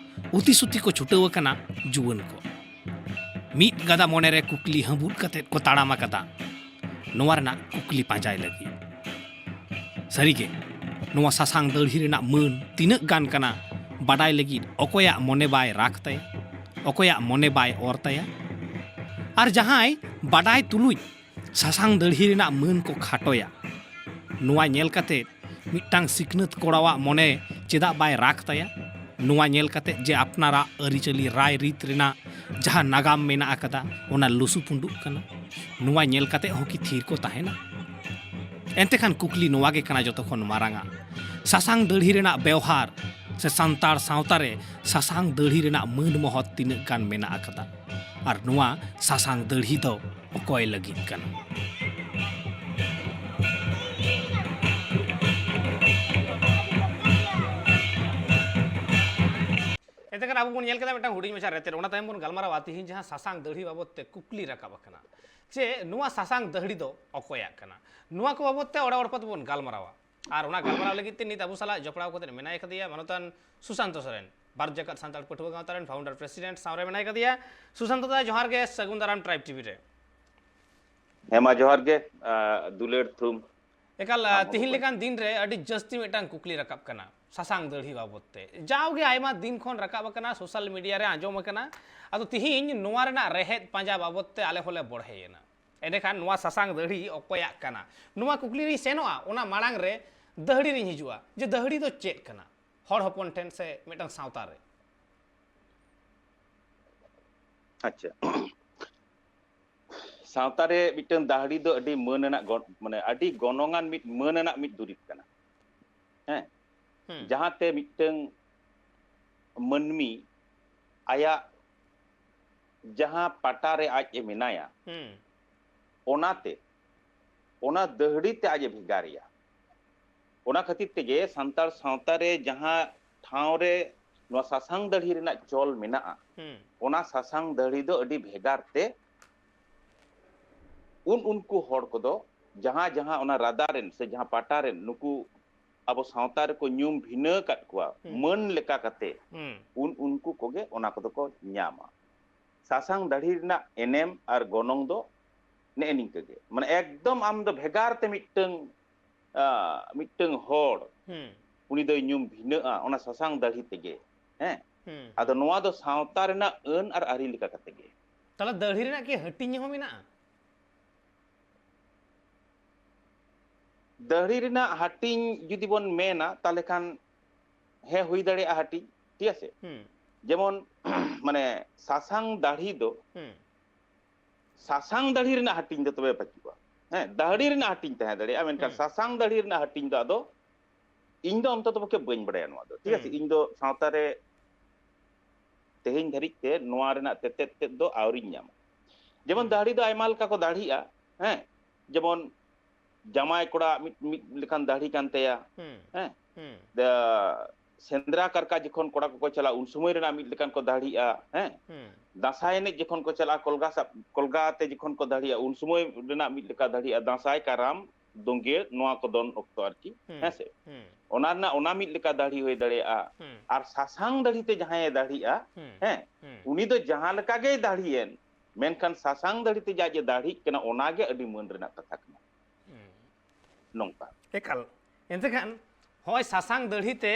ᱩᱛᱤ ᱥᱩᱛᱤ ᱠᱚ ᱪᱷᱩᱴᱟᱹᱣ ᱟᱠᱟᱱᱟ ᱡᱩᱣᱟᱹᱱ ᱠᱚ᱾ ᱢᱤᱫ ᱜᱟᱫᱟ ᱢᱚᱱᱮᱨᱮ ᱠᱩᱠᱞᱤ ᱦᱟᱹᱵᱩᱫ ᱠᱟᱛᱮ ᱠᱚ ᱛᱟᱲᱟᱢ ᱟᱠᱟᱫᱟ ᱱᱚᱣᱟ ᱨᱮᱱᱟᱜ ᱠᱩᱠᱞᱤ ᱯᱟᱸᱡᱟᱭ ᱞᱟᱹᱜᱤᱫ᱾ ᱥᱟᱹᱨᱤᱜᱮ, ᱱᱚᱣᱟ ᱥᱟᱥᱟᱝ ᱫᱟᱹᱲᱦᱤ ᱨᱮᱱᱟᱜ ᱢᱟᱹᱱ ᱛᱤᱱᱟᱹᱜ ᱜᱟᱱ ᱠᱟᱱᱟ, ᱵᱟᱰᱟᱭ ᱞᱟᱹᱜᱤᱫ ᱚᱠᱚᱭᱟᱜ ᱢᱚᱱᱮ ᱵᱟᱭ ᱨᱟᱜᱽ ᱛᱟᱭᱟ, ᱚᱠᱚᱭᱟᱜ ᱢᱚᱱᱮ ᱵᱟᱭ ᱚᱨ ᱛᱟᱭᱟ? ᱟᱨ ᱡᱟᱦᱟᱸᱭ ᱵᱟᱰᱟᱭ ᱛᱩᱞᱩᱡ ᱥᱟᱥᱟᱝ ᱫᱟᱹᱲᱦᱤ ᱨᱮᱱᱟᱜ ᱢᱟᱹᱱ ᱠᱚ ᱠᱷᱟᱴᱚᱭᱟ, ᱱᱚᱣᱟ ᱧᱮᱞ ᱠᱟᱛᱮ ᱢᱤᱫᱴᱟᱝ ᱥᱤᱠᱷᱱᱟᱹᱛ ᱠᱚᱲᱟᱣᱟᱜ ᱢᱚᱱᱮ ᱪᱮᱫᱟᱜ ᱵᱟᱭ ᱨᱟᱜᱽ ᱛᱟᱭᱟ? ᱱᱚᱣᱟ ᱧᱮᱞ ᱠᱟᱛᱮ ᱡᱮ ᱟᱯᱱᱟᱨᱟᱜ ᱟᱹᱨᱤᱪᱟᱹᱞᱤ ᱨᱟᱭ ᱨᱤᱛ ᱨᱮᱱᱟᱜ ᱡᱟᱦᱟᱸ ᱱᱟᱜᱟᱢ ᱢᱮᱱᱟᱜ ᱟᱠᱟᱫᱟ, ᱚᱱᱟ ᱞᱩᱥᱩ ᱯᱩᱸᱰᱩᱜ ᱠᱟᱱᱟ, ᱱᱚᱣᱟ ᱧᱮᱞ ᱠᱟᱛᱮ ᱦᱚᱸ ᱠᱤ ᱛᱷᱤᱨ ᱠᱚ ᱛᱟᱦᱮᱱᱟ? ᱮᱱᱛᱮ ᱠᱷᱟᱱ ᱠᱩᱠᱞᱤ ᱱᱚᱣᱟ ᱜᱮ ᱠᱟᱱᱟ ᱡᱚᱛᱚ ᱠᱷᱚᱱ ᱢᱟᱨᱟᱝᱟ, ᱥᱟᱥᱟᱝ ᱫᱟᱹᱲᱦᱤ ᱨᱮᱱᱟᱜ ᱵᱮᱣᱦᱟᱨ ᱥᱮ ᱥᱟᱱᱛᱟᱲ ᱥᱟᱶᱛᱟ ᱨᱮ ᱥᱟᱥᱟᱝ ᱫᱟᱹᱲᱦᱤ ᱨᱮᱱᱟᱜ ᱢᱟᱹᱱ ᱢᱚᱦᱚᱛ ᱛᱤᱱᱟᱹᱜ ᱜᱟᱱ ᱢᱮᱱᱟᱜ ᱟᱠᱟᱫᱟ? ᱟᱨ ᱱᱚᱣᱟ ᱥᱟᱥᱟᱝ ᱫᱟᱹᱲᱦᱤ ᱫᱚ ᱚᱠᱚᱭ ᱞᱟᱹᱜᱤᱫ ᱠᱟᱱᱟ? ᱮᱱᱛᱮ ᱠᱷᱟᱱ ᱟᱵᱚ ᱵᱚᱱ ᱧᱮᱞ ᱠᱮᱫᱟ ᱢᱤᱫᱴᱟᱝ ᱦᱩᱰᱤᱧ ᱢᱟᱪᱷᱟ ᱨᱮᱛᱮᱫ᱾ ᱚᱱᱟ ᱛᱟᱭᱚᱢ ᱵᱚᱱ ᱜᱟᱞᱢᱟᱨᱟᱣᱟ ᱛᱤᱦᱤᱧ ᱡᱟᱦᱟᱸ ᱥᱟᱥᱟᱝ ᱫᱟᱹᱲᱦᱤ ᱵᱟᱵᱚᱛ ᱛᱮ ᱠᱩᱠᱞᱤ ᱨᱟᱠᱟᱵ ᱟᱠᱟᱱᱟ, ᱡᱮ ᱱᱚᱣᱟ ᱥᱟᱥᱟᱝ ᱫᱟᱹᱲᱦᱤ ᱫᱚ ᱚᱠᱚᱭᱟᱜ ᱠᱟᱱᱟ? ᱱᱚᱣᱟ ᱠᱚ ᱵᱟᱵᱚᱛ ᱛᱮ ᱚᱲᱮ ᱚᱲᱯᱟᱛ ᱵᱚᱱ ᱜᱟᱞᱢᱟᱨᱟᱣᱟ᱾ ᱟᱨ ᱚᱱᱟ ᱜᱟᱞᱢᱟᱨᱟᱣ ᱞᱟᱹᱜᱤᱫ ᱛᱮ ᱱᱤᱛ ᱟᱵᱚ ᱥᱟᱞᱟᱜ ᱡᱚᱯᱲᱟᱣ ᱠᱟᱛᱮ ᱢᱮᱱᱟᱭ ᱠᱟᱫᱮᱭᱟ ᱢᱟᱱᱚᱛᱟᱱ ᱥᱩᱥᱟᱱᱛᱚ ᱥᱚᱨᱮᱱ, ᱵᱟᱨ ᱡᱟᱠᱟᱛ ᱥᱟᱱᱛᱟᱲ ᱯᱟᱹᱴᱷᱩᱣᱟᱹ ᱜᱟᱶᱛᱟ ᱨᱮᱱ founder president ᱥᱟᱶᱨᱮ ᱢᱮᱱᱟᱭ ᱠᱟᱫᱮᱭᱟ᱾ ᱥᱩᱥᱟᱱᱛᱚ ᱫᱟ, ᱡᱚᱦᱟᱨ ᱜᱮ, ᱥᱟᱹᱜᱩᱱ ᱫᱟᱨᱟᱢ Tribe TV ᱨᱮ᱾ ᱦᱮᱸ ᱢᱟ ᱡᱚᱦᱟᱨ ᱜᱮ, ᱟᱸ, ᱫᱩᱞᱟᱹᱲ ᱛᱷᱩᱢ᱾ ᱮᱠᱟᱞ, ᱟᱢ ᱛᱤᱦᱤᱧ ᱦᱚᱸ᱾ ᱞᱮᱠᱟᱱ ᱫᱤᱱ ᱨᱮ ᱟᱹᱰᱤ ᱡᱟᱹᱥᱛᱤ ᱢᱤᱫᱴᱟᱝ ᱠᱩᱠᱞᱤ ᱨᱟᱠᱟᱵ ᱠᱟᱱᱟ ᱥᱟᱥᱟᱝ ᱫᱟᱹᱲᱦᱤ ᱵᱟᱵᱚᱛ ᱛᱮ᱾ ᱡᱟᱣᱜᱮ ᱟᱭᱢᱟ ᱫᱤᱱ ᱠᱷᱚᱱ ᱨᱟᱠᱟᱵ ᱟᱠᱟᱱᱟ, social media ᱨᱮ ᱟᱸᱡᱚᱢ ᱟᱠᱟᱱᱟ᱾ ᱟᱫᱚ ᱛᱤᱦᱤᱧ ᱱᱚᱣᱟ ᱨᱮᱱᱟᱜ ᱨᱮᱦᱮᱫ ᱯᱟᱸᱡᱟ ᱵᱟᱵᱚᱛ ᱛᱮ ᱟᱞᱮ ᱦᱚᱸᱞᱮ ᱵᱚᱲᱦᱮᱭᱮᱱᱟ᱾ ᱮᱸᱰᱮᱠᱷᱟᱱ ᱱᱚᱣᱟ ᱥᱟᱥᱟᱝ ᱫᱟᱹᱲᱦᱤ ᱚᱠᱚᱭᱟᱜ ᱠᱟᱱᱟ? ᱱᱚᱣᱟ ᱠᱩᱠᱞᱤ ᱨᱤᱧ ᱥᱮᱱᱚᱜᱼᱟ, ᱚᱱᱟ ᱢᱟᱲᱟᱝ ᱨᱮ ᱫᱟᱹᱦᱲᱤ ᱨᱤᱧ ᱦᱤᱡᱩᱜᱼᱟ, ᱡᱮ ᱫᱟᱹᱦᱲᱤ ᱫᱚ ᱪᱮᱫ ᱠᱟᱱᱟ ᱦᱚᱲ ᱦᱚᱯᱚᱱ ᱴᱷᱮᱱ ᱥᱮ ᱢᱤᱫᱴᱟᱝ ᱥᱟᱶᱛᱟ ᱨᱮ? ᱟᱪᱪᱷᱟ᱾ ᱥᱟᱶᱛᱟ ᱨᱮ ᱢᱤᱫᱴᱟᱝ ᱫᱟᱹᱦᱲᱤ ᱫᱚ ᱟᱹᱰᱤ ᱢᱟᱹᱱ ᱟᱱᱟᱜ ᱜᱚ-, ᱢᱟᱱᱮ ᱟᱹᱰᱤ ᱜᱚᱱᱚᱝ ᱟᱱ ᱢᱤᱫ ᱢᱟᱹᱱ ᱟᱱᱟᱜ ᱢᱤᱫ ᱫᱩᱨᱤᱵᱽ ᱠᱟᱱᱟ᱾ ᱦᱮᱸ᱾ ᱦᱩᱸ᱾ ᱡᱟᱦᱟᱸᱛᱮ ᱢᱤᱫᱴᱟᱝ ᱢᱟᱹᱱᱢᱤ ᱟᱭᱟᱜ ᱡᱟᱦᱟᱸ ᱯᱟᱴᱟ ᱨᱮ ᱟᱡ ᱮ ᱢᱮᱱᱟᱭᱟ, ᱦᱩᱸ᱾ ᱚᱱᱟᱛᱮ, ᱚᱱᱟ ᱫᱟᱹᱦᱲᱤ ᱛᱮ ᱟᱡ ᱮ ᱵᱷᱮᱜᱟᱨᱮᱭᱟ᱾ ᱚᱱᱟ ᱠᱷᱟᱹᱛᱤᱨ ᱛᱮᱜᱮ ᱥᱟᱱᱛᱟᱲ ᱥᱟᱶᱛᱟ ᱨᱮ ᱡᱟᱦᱟᱸ ᱴᱷᱟᱶ ᱨᱮ ᱱᱚᱣᱟ ᱥᱟᱥᱟᱝ ᱫᱟᱹᱲᱦᱤ ᱨᱮᱱᱟᱜ ᱪᱚᱞ ᱢᱮᱱᱟᱜᱼᱟ, ᱦᱩᱸ᱾ ᱚᱱᱟ ᱥᱟᱥᱟᱝ ᱫᱟᱹᱲᱦᱤ ᱫᱚ ᱟᱹᱰᱤ ᱵᱷᱮᱜᱟᱨ ᱛᱮ ᱩᱱ ᱩᱱᱠᱩ ᱦᱚᱲ ᱠᱚᱫᱚ ᱡᱟᱦᱟᱸ ᱡᱟᱦᱟᱸ ᱚᱱᱟ ᱨᱟᱫᱟ ᱨᱮᱱ ᱥᱮ ᱡᱟᱦᱟᱸ ᱯᱟᱴᱟ ᱨᱮᱱ ᱱᱩᱠᱩ ᱟᱵᱚ ᱥᱟᱶᱛᱟ ᱨᱮᱠᱚ ᱧᱩᱢ ᱵᱷᱤᱱᱟᱹ ᱠᱟᱫ ᱠᱚᱣᱟ, ᱦᱩᱸ᱾ ᱢᱟᱹᱱ ᱞᱮᱠᱟ ᱠᱟᱛᱮ, ᱦᱩᱸ᱾ ᱩᱱ ᱩᱱᱠᱩ ᱠᱚᱜᱮ ᱚᱱᱟ ᱠᱚᱫᱚ ᱠᱚ ᱧᱟᱢᱟ᱾ ᱥᱟᱥᱟᱝ ᱫᱟᱹᱲᱦᱤ ᱨᱮᱱᱟᱜ ᱮᱱᱮᱢ ᱟᱨ ᱜᱚᱱᱚᱝ ᱫᱚ ᱱᱮᱜᱼᱮ ᱱᱤᱝᱠᱟᱹ ᱜᱮ, ᱢᱟᱱᱮ ᱮᱠᱫᱚᱢ ᱟᱢ ᱫᱚ ᱵᱷᱮᱜᱟᱨ ᱛᱮ ᱢᱤᱫᱴᱟᱝ, ᱟ, ᱢᱤᱫᱴᱟᱝ ᱦᱚᱲ, ᱦᱩᱸ᱾ ᱩᱱᱤ ᱫᱚᱭ ᱧᱩᱢ ᱵᱷᱤᱱᱟᱹᱜᱼᱟ ᱚᱱᱟ ᱥᱟᱥᱟᱝ ᱫᱟᱹᱲᱦᱤ ᱛᱮᱜᱮ᱾ ᱦᱮᱸ᱾ ᱦᱩᱸ, ᱟᱫᱚ ᱦᱩᱸ᱾ ᱱᱚᱣᱟ ᱫᱚ ᱥᱟᱶᱛᱟ ᱨᱮᱱᱟᱜ ᱟᱹᱱ ᱟᱨ ᱟᱹᱨᱤ ᱞᱮᱠᱟ ᱠᱟᱛᱮ ᱜᱮ᱾ ᱛᱟᱦᱞᱮ ᱫᱟᱹᱲᱦᱤ ᱨᱮᱱᱟᱜ ᱠᱤ ᱦᱟᱹᱴᱤᱧ ᱦᱚᱸ ᱢᱮᱱᱟᱜᱼᱟ? ᱫᱟᱹᱦᱲᱤ ᱨᱮᱱᱟᱜ ᱦᱟᱹᱴᱤᱧ ᱡᱩᱫᱤ ᱵᱚᱱ ᱢᱮᱱᱟ, ᱛᱟᱦᱞᱮ ᱠᱷᱟᱱ ᱦᱮᱸ, ᱦᱩᱭ ᱫᱟᱲᱮᱭᱟᱜᱼᱟ ᱦᱟᱹᱴᱤᱧ, ᱴᱷᱤᱠ ᱟᱪᱷᱮ? ᱦᱩᱸ᱾ ᱡᱮᱢᱚᱱ, ᱢᱟᱱᱮ, ᱥᱟᱥᱟᱝ ᱫᱟᱹᱲᱦᱤ ᱫᱚ, ᱦᱩᱸ᱾ ᱥᱟᱥᱟᱝ ᱫᱟᱹᱲᱦᱤ ᱨᱮᱱᱟᱜ ᱦᱟᱹᱴᱤᱧ ᱫᱚ ᱛᱚᱵᱮ ᱵᱟᱹᱪᱩᱜᱼᱟ᱾ ᱦᱮᱸ, ᱫᱟᱹᱦᱲᱤ ᱨᱮᱱᱟᱜ ᱦᱟᱹᱴᱤᱧ ᱛᱟᱦᱮᱸ ᱫᱟᱲᱮᱭᱟᱜᱼᱟ, ᱢᱮᱱᱠᱷᱟᱱ ᱦᱩᱸ᱾ ᱥᱟᱥᱟᱝ ᱫᱟᱹᱲᱦᱤ ᱨᱮᱱᱟᱜ ᱦᱟᱹᱴᱤᱧ ᱫᱚ ᱟᱫᱚ ᱤᱧ ᱫᱚ ᱚᱱᱛᱚᱛᱚ ᱯᱚᱠᱠᱷᱮ ᱵᱟᱹᱧ ᱵᱟᱲᱟᱭᱟ ᱱᱚᱣᱟ ᱫᱚ, ᱴᱷᱤᱠ ᱟᱪᱷᱮ? ᱦᱩᱸ᱾ ᱤᱧ ᱫᱚ ᱥᱟᱶᱛᱟ ᱨᱮ ᱛᱮᱦᱮᱧ ᱫᱷᱟᱹᱨᱤᱡ ᱛᱮ ᱱᱚᱣᱟ ᱨᱮᱱᱟᱜ ᱛᱮᱛᱮᱫ ᱛᱮᱫ ᱫᱚ ᱟᱹᱣᱨᱤᱧ ᱧᱟᱢᱟ᱾ ᱡᱮᱢᱚᱱ ᱦᱩᱸ᱾ ᱫᱟᱹᱦᱲᱤ ᱫᱚ ᱟᱭᱢᱟ ᱞᱮᱠᱟ ᱠᱚ ᱫᱟᱹᱦᱲᱤᱜᱼᱟ, ᱦᱮᱸ? ᱡᱮᱢᱚᱱ ᱡᱟᱢᱟᱭ ᱠᱚᱲᱟ ᱢᱤᱫ, ᱢᱤᱫ ᱞᱮᱠᱟᱱ ᱫᱟᱹᱦᱲᱤ ᱠᱟᱱ ᱛᱟᱭᱟ, ᱦᱩᱸ᱾ ᱦᱮᱸ? ᱦᱩᱸ᱾ ᱫᱟ-, ᱥᱮᱸᱫᱽᱨᱟ ᱠᱟᱨᱠᱟ ᱡᱚᱠᱷᱚᱱ ᱠᱚᱲᱟ ᱠᱚᱠᱚ ᱪᱟᱞᱟᱜᱼᱟ, ᱩᱱ ᱥᱚᱢᱚᱭ ᱨᱮᱱᱟᱜ ᱢᱤᱫ ᱞᱮᱠᱟᱱ ᱠᱚ ᱫᱟᱲᱦᱤᱜᱼᱟ᱾ ᱦᱮᱸ, ᱦᱩᱸ᱾ ᱫᱟᱸᱥᱟᱭ ᱮᱱᱮᱡ ᱡᱚᱠᱷᱚᱱ ᱠᱚ ᱪᱟᱞᱟᱜᱼᱟ, ᱠᱚᱞᱜᱟ ᱥᱟᱵ, ᱠᱚᱞᱜᱟ ᱛᱮ ᱡᱚᱠᱷᱚᱱ ᱠᱚ ᱫᱟᱲᱦᱤᱜᱼᱟ, ᱩᱱ ᱥᱚᱢᱚᱭ ᱨᱮᱱᱟᱜ ᱢᱤᱫ ᱞᱮᱠᱟ ᱫᱟᱲᱦᱤᱜᱼᱟ, ᱫᱟᱸᱥᱟᱭ, ᱠᱟᱨᱟᱢ, ᱫᱳᱸᱜᱮᱲ, ᱱᱚᱣᱟ ᱠᱚ ᱫᱚᱱ ᱚᱠᱛᱚ ᱟᱨᱠᱤ᱾ ᱦᱩᱸ, ᱦᱮᱸ ᱥᱮ? ᱦᱩᱸ᱾ ᱚᱱᱟ ᱨᱮᱱᱟᱜ, ᱚᱱᱟ ᱢᱤᱫ ᱞᱮᱠᱟ ᱫᱟᱲᱦᱤ ᱦᱩᱭ ᱫᱟᱲᱮᱭᱟᱜᱼᱟ᱾ ᱦᱩᱸ᱾ ᱟᱨ ᱥᱟᱥᱟᱝ ᱫᱟᱲᱦᱤ ᱛᱮ ᱡᱟᱦᱟᱸᱭᱮ ᱫᱟᱲᱦᱤᱜᱼᱟ, ᱦᱩᱸ, ᱦᱮᱸ, ᱦᱩᱸ᱾ ᱩᱱᱤ ᱫᱚ ᱡᱟᱦᱟᱸ ᱞᱮᱠᱟ ᱜᱮᱭ ᱫᱟᱲᱦᱤᱭᱮᱱ, ᱢᱮᱱᱠᱷᱟᱱ ᱥᱟᱥᱟᱝ ᱫᱟᱲᱦᱤ ᱛᱮ ᱡᱟᱦᱟᱸᱭ ᱮ ᱫᱟᱲᱦᱤᱜ ᱠᱟᱱᱟ, ᱚᱱᱟ ᱜᱮ ᱟᱹᱰᱤ ᱢᱟᱹᱱ ᱨᱮᱱᱟᱜ ᱠᱟᱛᱷᱟ ᱠᱟᱱᱟ᱾ ᱦᱩᱸ᱾ ᱱᱚᱝᱠᱟ᱾ ᱮᱠᱟᱞ᱾ ᱮᱱᱛᱮ ᱠᱷᱟᱱ ᱦᱚᱸᱜᱼᱚᱭ ᱥᱟᱥᱟᱝ ᱫᱟᱲᱦᱤ ᱛᱮ